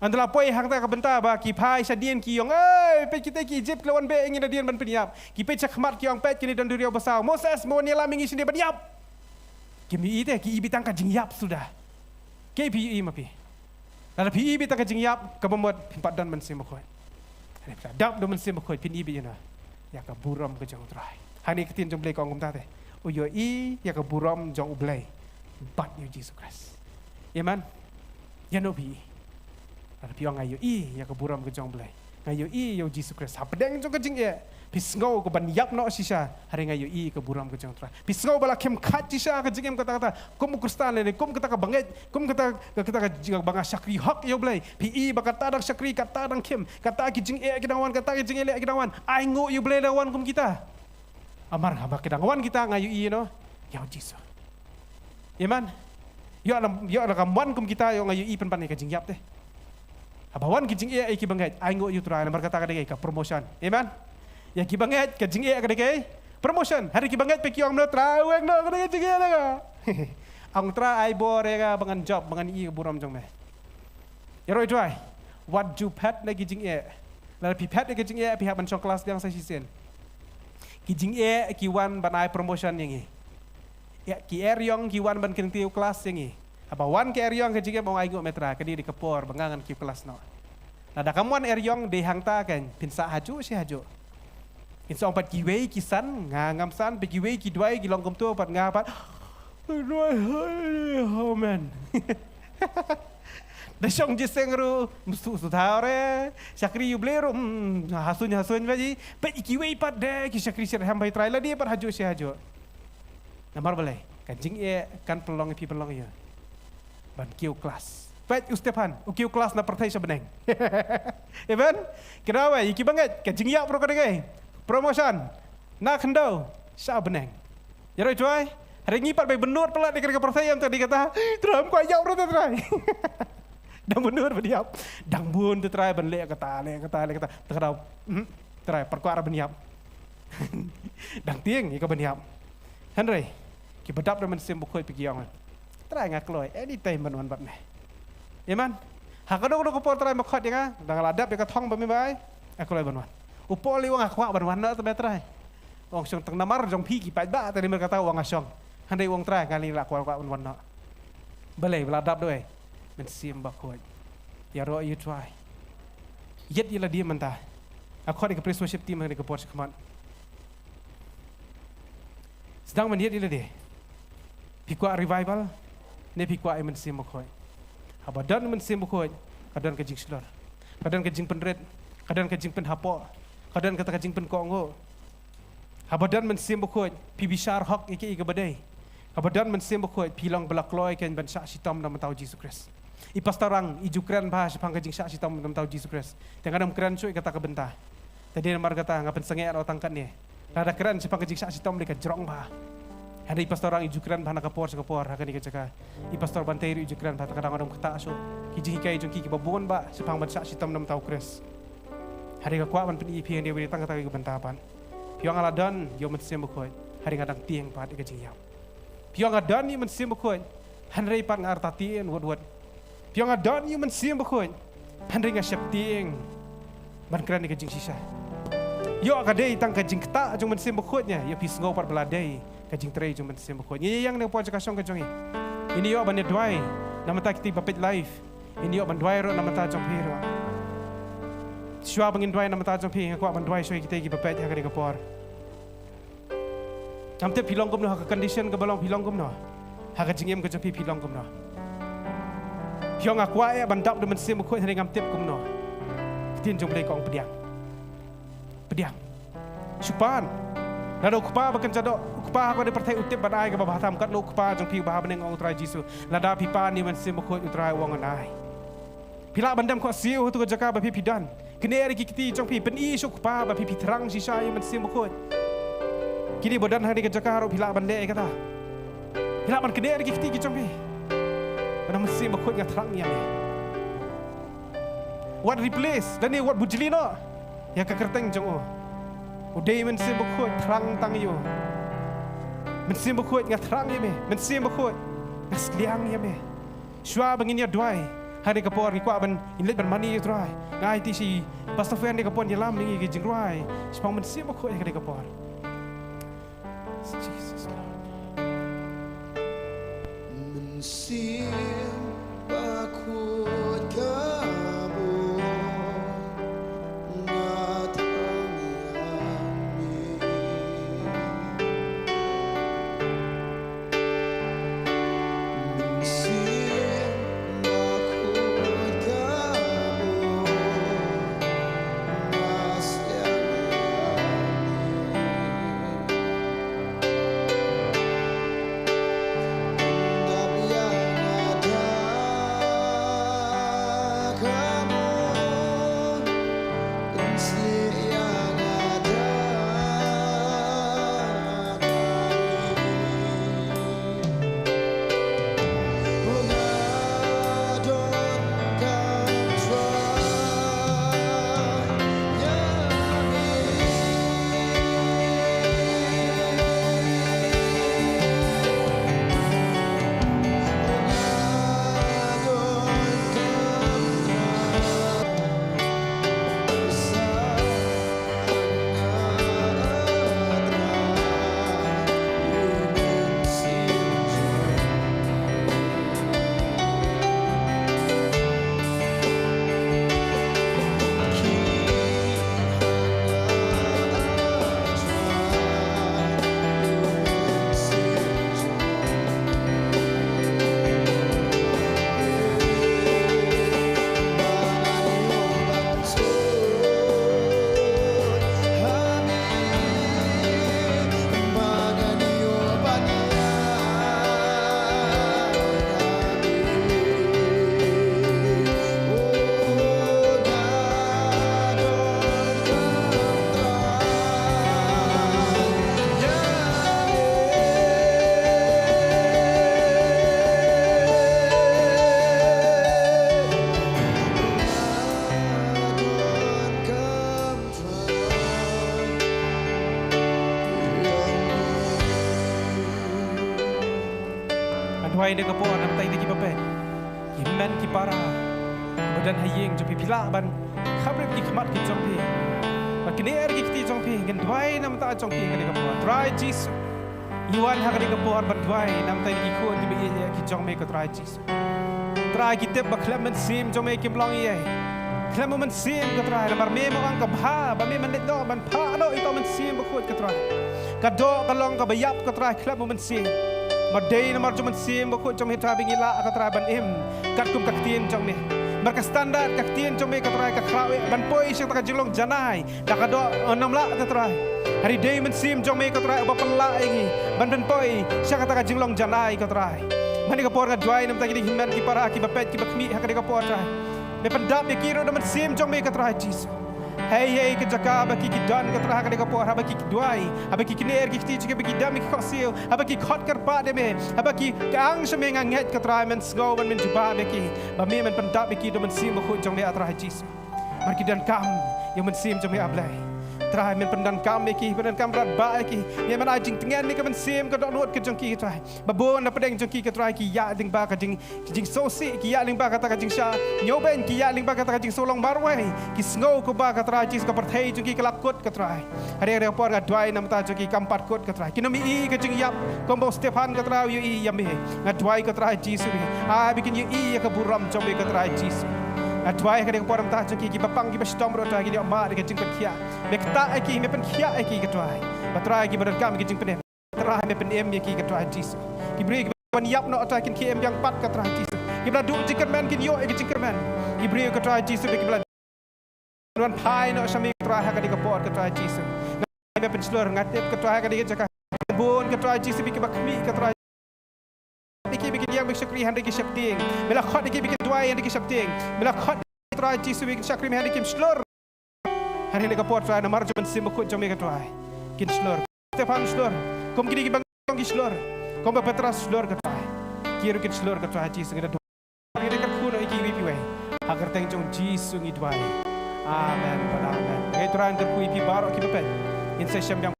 Ynda la poi ha kata ka bynta ba ki phai shadien, ki ong, "Ei, peit kita ki Egypt ki la wan beh ïa ngi nadien ban pynïap." Ki peit shakhmat, ki ong, "Peit, kine don duriaw basaw. Moses, mo wan ïalam ïa ngi shane ban ïap." Kim ïohi te, ki ïohi beit tang ka jingïap suda. Kaei phi ïohi ma phi? Lada phi ïohi beit tang ka jingïap, kaba mut phim pat don Mynsiem Bakhuid. Hynrei phi la dap da u Mynsiem Bakhuid, phin ïohi beit ïano? Ïa ka burom ka jong u Trai. Hangne ka ktien jong U Blei ka ong kumta te. U ïohi ïa ka burom jong U Blei bad ïa u Jisu Khrist. Amen. Ïano phi ïohi? Lada phi ong, "Nga ïohi ïa ka burom ka jong U Blei, nga ïohi ïa u Jisu Khrist hapdeng jong ka jingeh," phi sngew ka ban ïap noh shisha. Hynrei nga ïohi ka burom ka jong u Trai. Phi sngew ba la khim khat shisha ka jingim kata kata, kum u Khristan lane kum kata kaba ngeit, kum kata, kata ka jing ba nga shakri hok ïa U Blei. Phi ïohi ba kata dang shakri, kata dang khim, kata ki jingeh ki dang wan, kata ki jingeh leh ki dang wan. Ai nguh ïa U Blei, dang wan kum kita. Amar haba ki dang wan kita, nga ïohi ïano? Ïa u Jisu. Amen. Ïoh la, ïoh la kam wan kum kita, ïoh nga ïohi pynban ïa ka jingïap te. Haba wan ki jingeh ïa ki bangeit, ai nguh ïa u Trai, namar kata ka dei ka promotion. Amen. Ïa ki bangeit ka jingeh ka dei ka promotion. Hynrei ki bangeit pat ki ong, "Trai, weng noh, ka dei ka jingeh na ka." Ong, "Trai, ai bor ïa nga ba ngan jop, ba ngan ïohi ka burom jong me." Ïaroh ïa u Trai. Wat ju phet na ki jingeh. Lada phi phet na ki jingeh, phi hap ban shong klas biang sa shisien. Ki jingeh ki wan ban ai promotion ïa ngi. Ïa, ki eriong ki wan ban kyntiew klas ïa ngi. Haba wan ki eriong, ka jingeh ong, "Ai nguh me Trai, kane dei ka por ba nga ngan kiew klas noh." Lada kam wan eriong, dei hangta kan phin sah hajuh shi hajuh. Kin sa ong pat, "Kiwei ki san, nga ngam san, peit kiwei ki duwai ki long kumto, pat nga pat." Amen. Da shong jingïaseng ruh, msu su thaw re, shakri ïa U Blei ruh, hmm, ha suiñ ha suiñ ba ji, peit kiwei pat de ki shakri shitrhem bha ïa u Trai, lade pat hajuh shi hajuh. Namar balei? Ka jingeh kan pynlong ïa phi, pynlong ïa u ban kiew klas. Peit u Stephan, u kiew klas na pyrthei sha bneng. Amen. Kynmaw ïa ki bangeit, ka jingïap ruh ka dei ka promotion. Na khyndew sha bneng. Ïaroh ïa u Trai. Hynrei ngi pat ba bynnud palat ïa ka pyrthei, em, te dei kata, "Trai, ym kwah ïap ruh te Trai." Dang bynnud ban ïap. Dang bun te Trai ban leh kata, leh kata, leh kata. Te ka dei, hmm, Trai, pat kwah ruh ban ïap. Dang tieng ïa ka ban ïap. Hynrei kiba dap da u Mynsiem Bakhuid, phi ki ong, "Trai, nga kloi anytime ban wan bad me." Amen. Ha kano kano ka por Trai me khot ïa nga, dang la dep ïa ka thong ba me bai, nga kloi ban wan. U Paul u ong, "Nga kwah ban wan noh te me Trai." U ong, "Shong tang namar jong phi ki paidbah, te namar kata u ong nga shong. Hynrei u ong, Trai, nga la kwah, kwah ban wan noh." Balei? Ba la dap da u Mynsiem Bakhuid. Ïaroh ïa u Trai. Ïeit ïa lade mynta. Nga khot ïa ka praise worship team ha kane ka por shakhmat. Sdang ban ïeit ïa lade. Phi kwah revival ne phi kwah ïa u Mynsiem Bakhuid? Haba don u Mynsiem Bakhuid, ka don ka jingshlur, ka don ka jingpynrit, Ka don ka jingpynhapoh. Ka don kata ka jingpynkohnguh. Haba don Mynsiem Bakhuid, phi bishar hok ïa kaei kaba dei. Haba don Mynsiem Bakhuid, phi long ba la kloi kein ban shah shitom na ka bynta u Jisu Khrist. I Pastor Rang, i ju kren bha shaphang ka jingshah shitom na ka bynta u Jisu Khrist. Te nga ngam kren shuh ïa kata ka bynta. Te dei namar kata nga pynsangeh noh tang katne. Lada kren shaphang ka jingshah shitom dei ka jrong bha. Hynrei i Pastor Rang i ju kren bha na ka por sha ka por ha kane ka jaka. I Pastor Bantei ruh i ju kren bha, te ka dang ngam ktah shuh. Ki jinghikai jong ki kiba bun bha shaphang ban shah shitom na ka bynta u Khrist. Hynrei nga kwah ban pyni ïa phi hangne ïa tang kata ka bynta pat. Phi ong nga la don ïa u Mynsiem Bakhuid, hynrei nga dang tieng pat ïa ka jingïap. Phi ong nga don ïa u Mynsiem Bakhuid, hynrei pat nga artatien wut wut. Phi ong nga don ïa u Mynsiem Bakhuid, hynrei nga sheptieng ban kren ïa ka jingshisha. Ïoh ka dei tang ka jingktah jong u Mynsiem Bakhuid ne ïa phi sngew pat ba la dei ka jingtrei jong u Mynsiem Bakhuid. Ngi ïeng na ka por jaka shong ka jong ngi. Ngin ïoh ban ïa duwai na ka bynta kito kiba peit live. Ngin ïoh ban duwai ruh na ka bynta jong phi ruh. Shuwa ba ngin duwai na ka bynta jong phi, nga kwah ban duwai shuwa ïa kito kiba peit ha kane ka por. Ngam tip phi long kumno ha ka condition kaba long, phi long kumno ha ka jingim ka jong phi, phi long kumno. Phi ong nga kwah eh ban dap da u Mynsiem Bakhuid, hynrei ngam tip kumno. Ka ktien jong u Blei ka ong pdiang. Pdiang. Shu pan. Lada u kpa ba kynja doh, u kpa ha kane ka pyrthei u tip ban ai kaba bha tam, katno u Kpa jong phi uba ha bneng, ong u Trai Jisu. Lada phi pan ïa u Mynsiem Bakhuid, u Trai u ong un ai. Phi lah ban dem khohsiew ha tu ka jaka ba phi phi don. Knieh ïa ki kti jong phi, pyni sha u Kpa ba phi phi thrang shisha ïa u Mynsiem Bakhuid. Kine ba don ha kane ka jaka ruh phi lah ban leh ïa kata. Phi lah ban knieh ïa ki kti ki jong phi. Ban ong Mynsiem Bakhuid nga thrang ïa me. Wat replace, lane wat bujli noh ïa ka kyrteng jong u. U dei Mynsiem Bakhuid, thrang tang ïa u. Mynsiem Bakhuid nga thrang ïa me. Mynsiem Bakhuid nga sliang ïa me. Shuwa ba ngin ïa duwai ha kane ka por, ngi kwah ban ngin leit ban mane ïa u Trai. Nga aiti sha i Pastor Fen ïa ka por ïalam ïa ngi ka jingrwai shaphang Mynsiem Bakhuid ha kane ka por. Jesus Lord. Mynsiem Bakhuid ka bor, nga thrang ïa me. Mynsiem Bakhuid ka bor, nga sliang ïa me. Ngan duwai ïa ka por na ka bynta kiba peit. Ki hynmen ki para ba don ha ïing jong phi, phi lah ban khapbrip ki khmat ki jong phi, ban knieh ïa ki kti jong phi. Ngan duwai na ka bynta jong phi ha kane ka por, Trai Jisu. Ngi wan ha kane ka por ban duwai na ka bynta ki khun kiba ïeit ki jong me, ko Trai Jisu. Trai, ki tip ba khlem Mynsiem jong me kim long ei ei. Khlem u Mynsiem, ko Trai, namar me me ong ka bha ba me men leit noh ban phah noh ïa uta u Mynsiem Bakhuid, ko Trai. Ka doh ka long kaba ïap, ko Trai, khlem u Mynsiem. Namar dei namar jong u Mynsiem Bakhuid jong me, Trai, ba ngi lah, ko Trai, ban im katkum ka ktien jong me. Bad ka standard ka ktien jong me ko Trai ka khraw eh ban poi sha kata ka jinglong janai da ka doh, eh, namlah ko Trai. Hynrei dei u Mynsiem jong me ko Trai uba pynlah ïa ngi ban pynpoi sha kata ka jinglong janai ko Trai. Mynta ka por nga duwai namar kine ki hynmen ki para kiba peit kiba khmih ha kane ka por Trai. Me pyndap ïa ki ruh da u Mynsiem jong me ko Trai Jisu. Hei hei ka jaka ba ki ki don ko Trai ha kane ka por, haba ki ki duwai, haba ki kner ki kti jong ki, ba ki dem ki khohsiew, haba ki khot kyrpad ïa me, haba ki kyang sha me, nga ngeit ko Trai men sngew bad men jubab ïa ki. Ba me men pyndap ïa ki da u Mynsiem Bakhuid jong me A Trai Jisu. Namar ki donkam ïa u Mynsiem jong me A Blei. Trai men pyndonkam ïa ki, pyndonkam radbah ïa ki. Me men ai jingtngen ïa ka mynsiem ka dohnud ka jong ki Trai. Ba bun na pdeng jong ki ko Trai ki ïaid lyngba ka jing, ki jingsngewsih, ki ïaid lyngba kata ka jingshah ñiewbeiñ, ki ïaid lyngba kata ka jingsngew long marwei. Ki sngew kumba ko Trai Jisu ka pyrthei jong ki ka la kut ko Trai. Hynrei ha kane ka por nga duwai namar jong ki kam pat kut ko Trai. Kin ym ïohi ïa ka jingïap kumba u Stephan ko Trai u ïohi ïa me. Nga duwai ko Trai Jisu me, ai ba kin ïohi ïa ka burom jong me ko Trai Jisu. Nga duwai ha kane ka por namar jong ki, kiba pang kiba shitom ruh Trai, kin ïoh mad ïa ka jingpynkhiah. Me ktah ïa ki, me pynkhiah ïa ki ko Trai. Ba Trai kiba donkam ïa ka jingpynim, Trai me pynim ïa ki ko Trai Jisu. Ki briew kiba wan ïap noh Trai kin khie im biang pat ko Trai Jisu. Kiba la duh jingkyrmen kin ïoh ïa ka jingkyrmen. Ki briew ko Trai Jisu kiba la wan phai noh sha me ko Trai ha kane ka por ko Trai Jisu. Nga me pynshlur, nga tip ko Trai ha kane ka jaka bun ko Trai Jisu ba kiba khmih ko Trai. Ïa ki ba kin ïeng ba ki shakri hynrei ki sheptieng. Me la khot ïa ki ba kin duwai hynrei ki sheptieng. Me la khot ïa ki Trai Jisu ba kin shakri me hynrei kim shlur. Hynrei ha kane ka por Trai namar jong u Mynsiem Bakhuid jong me ko Trai kin shlur. Stephan shlur. Kum kine kiba ngi shlur. Kumba Petros shlur ko Trai. Ki ruh kin shlur ko Trai Jisu, ngi da duwai. Ngi da kyrkhu noh ïa ki iwei pa iwei. Ha ka kyrteng jong u Jisu ngi duwai. Amen bad amen. Ngi Trai ngi kyrkhu ïa phi baroh kiba peit. Ngin sa ïashem biang,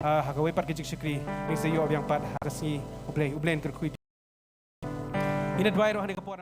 ah, ha kawei pat ka jingshakri. Ngin sa ïoh biang pat ha ka sngi U Blei, U Blei un kyrkhu ïa phi. Ngin da duwai ruh ha kane ka por.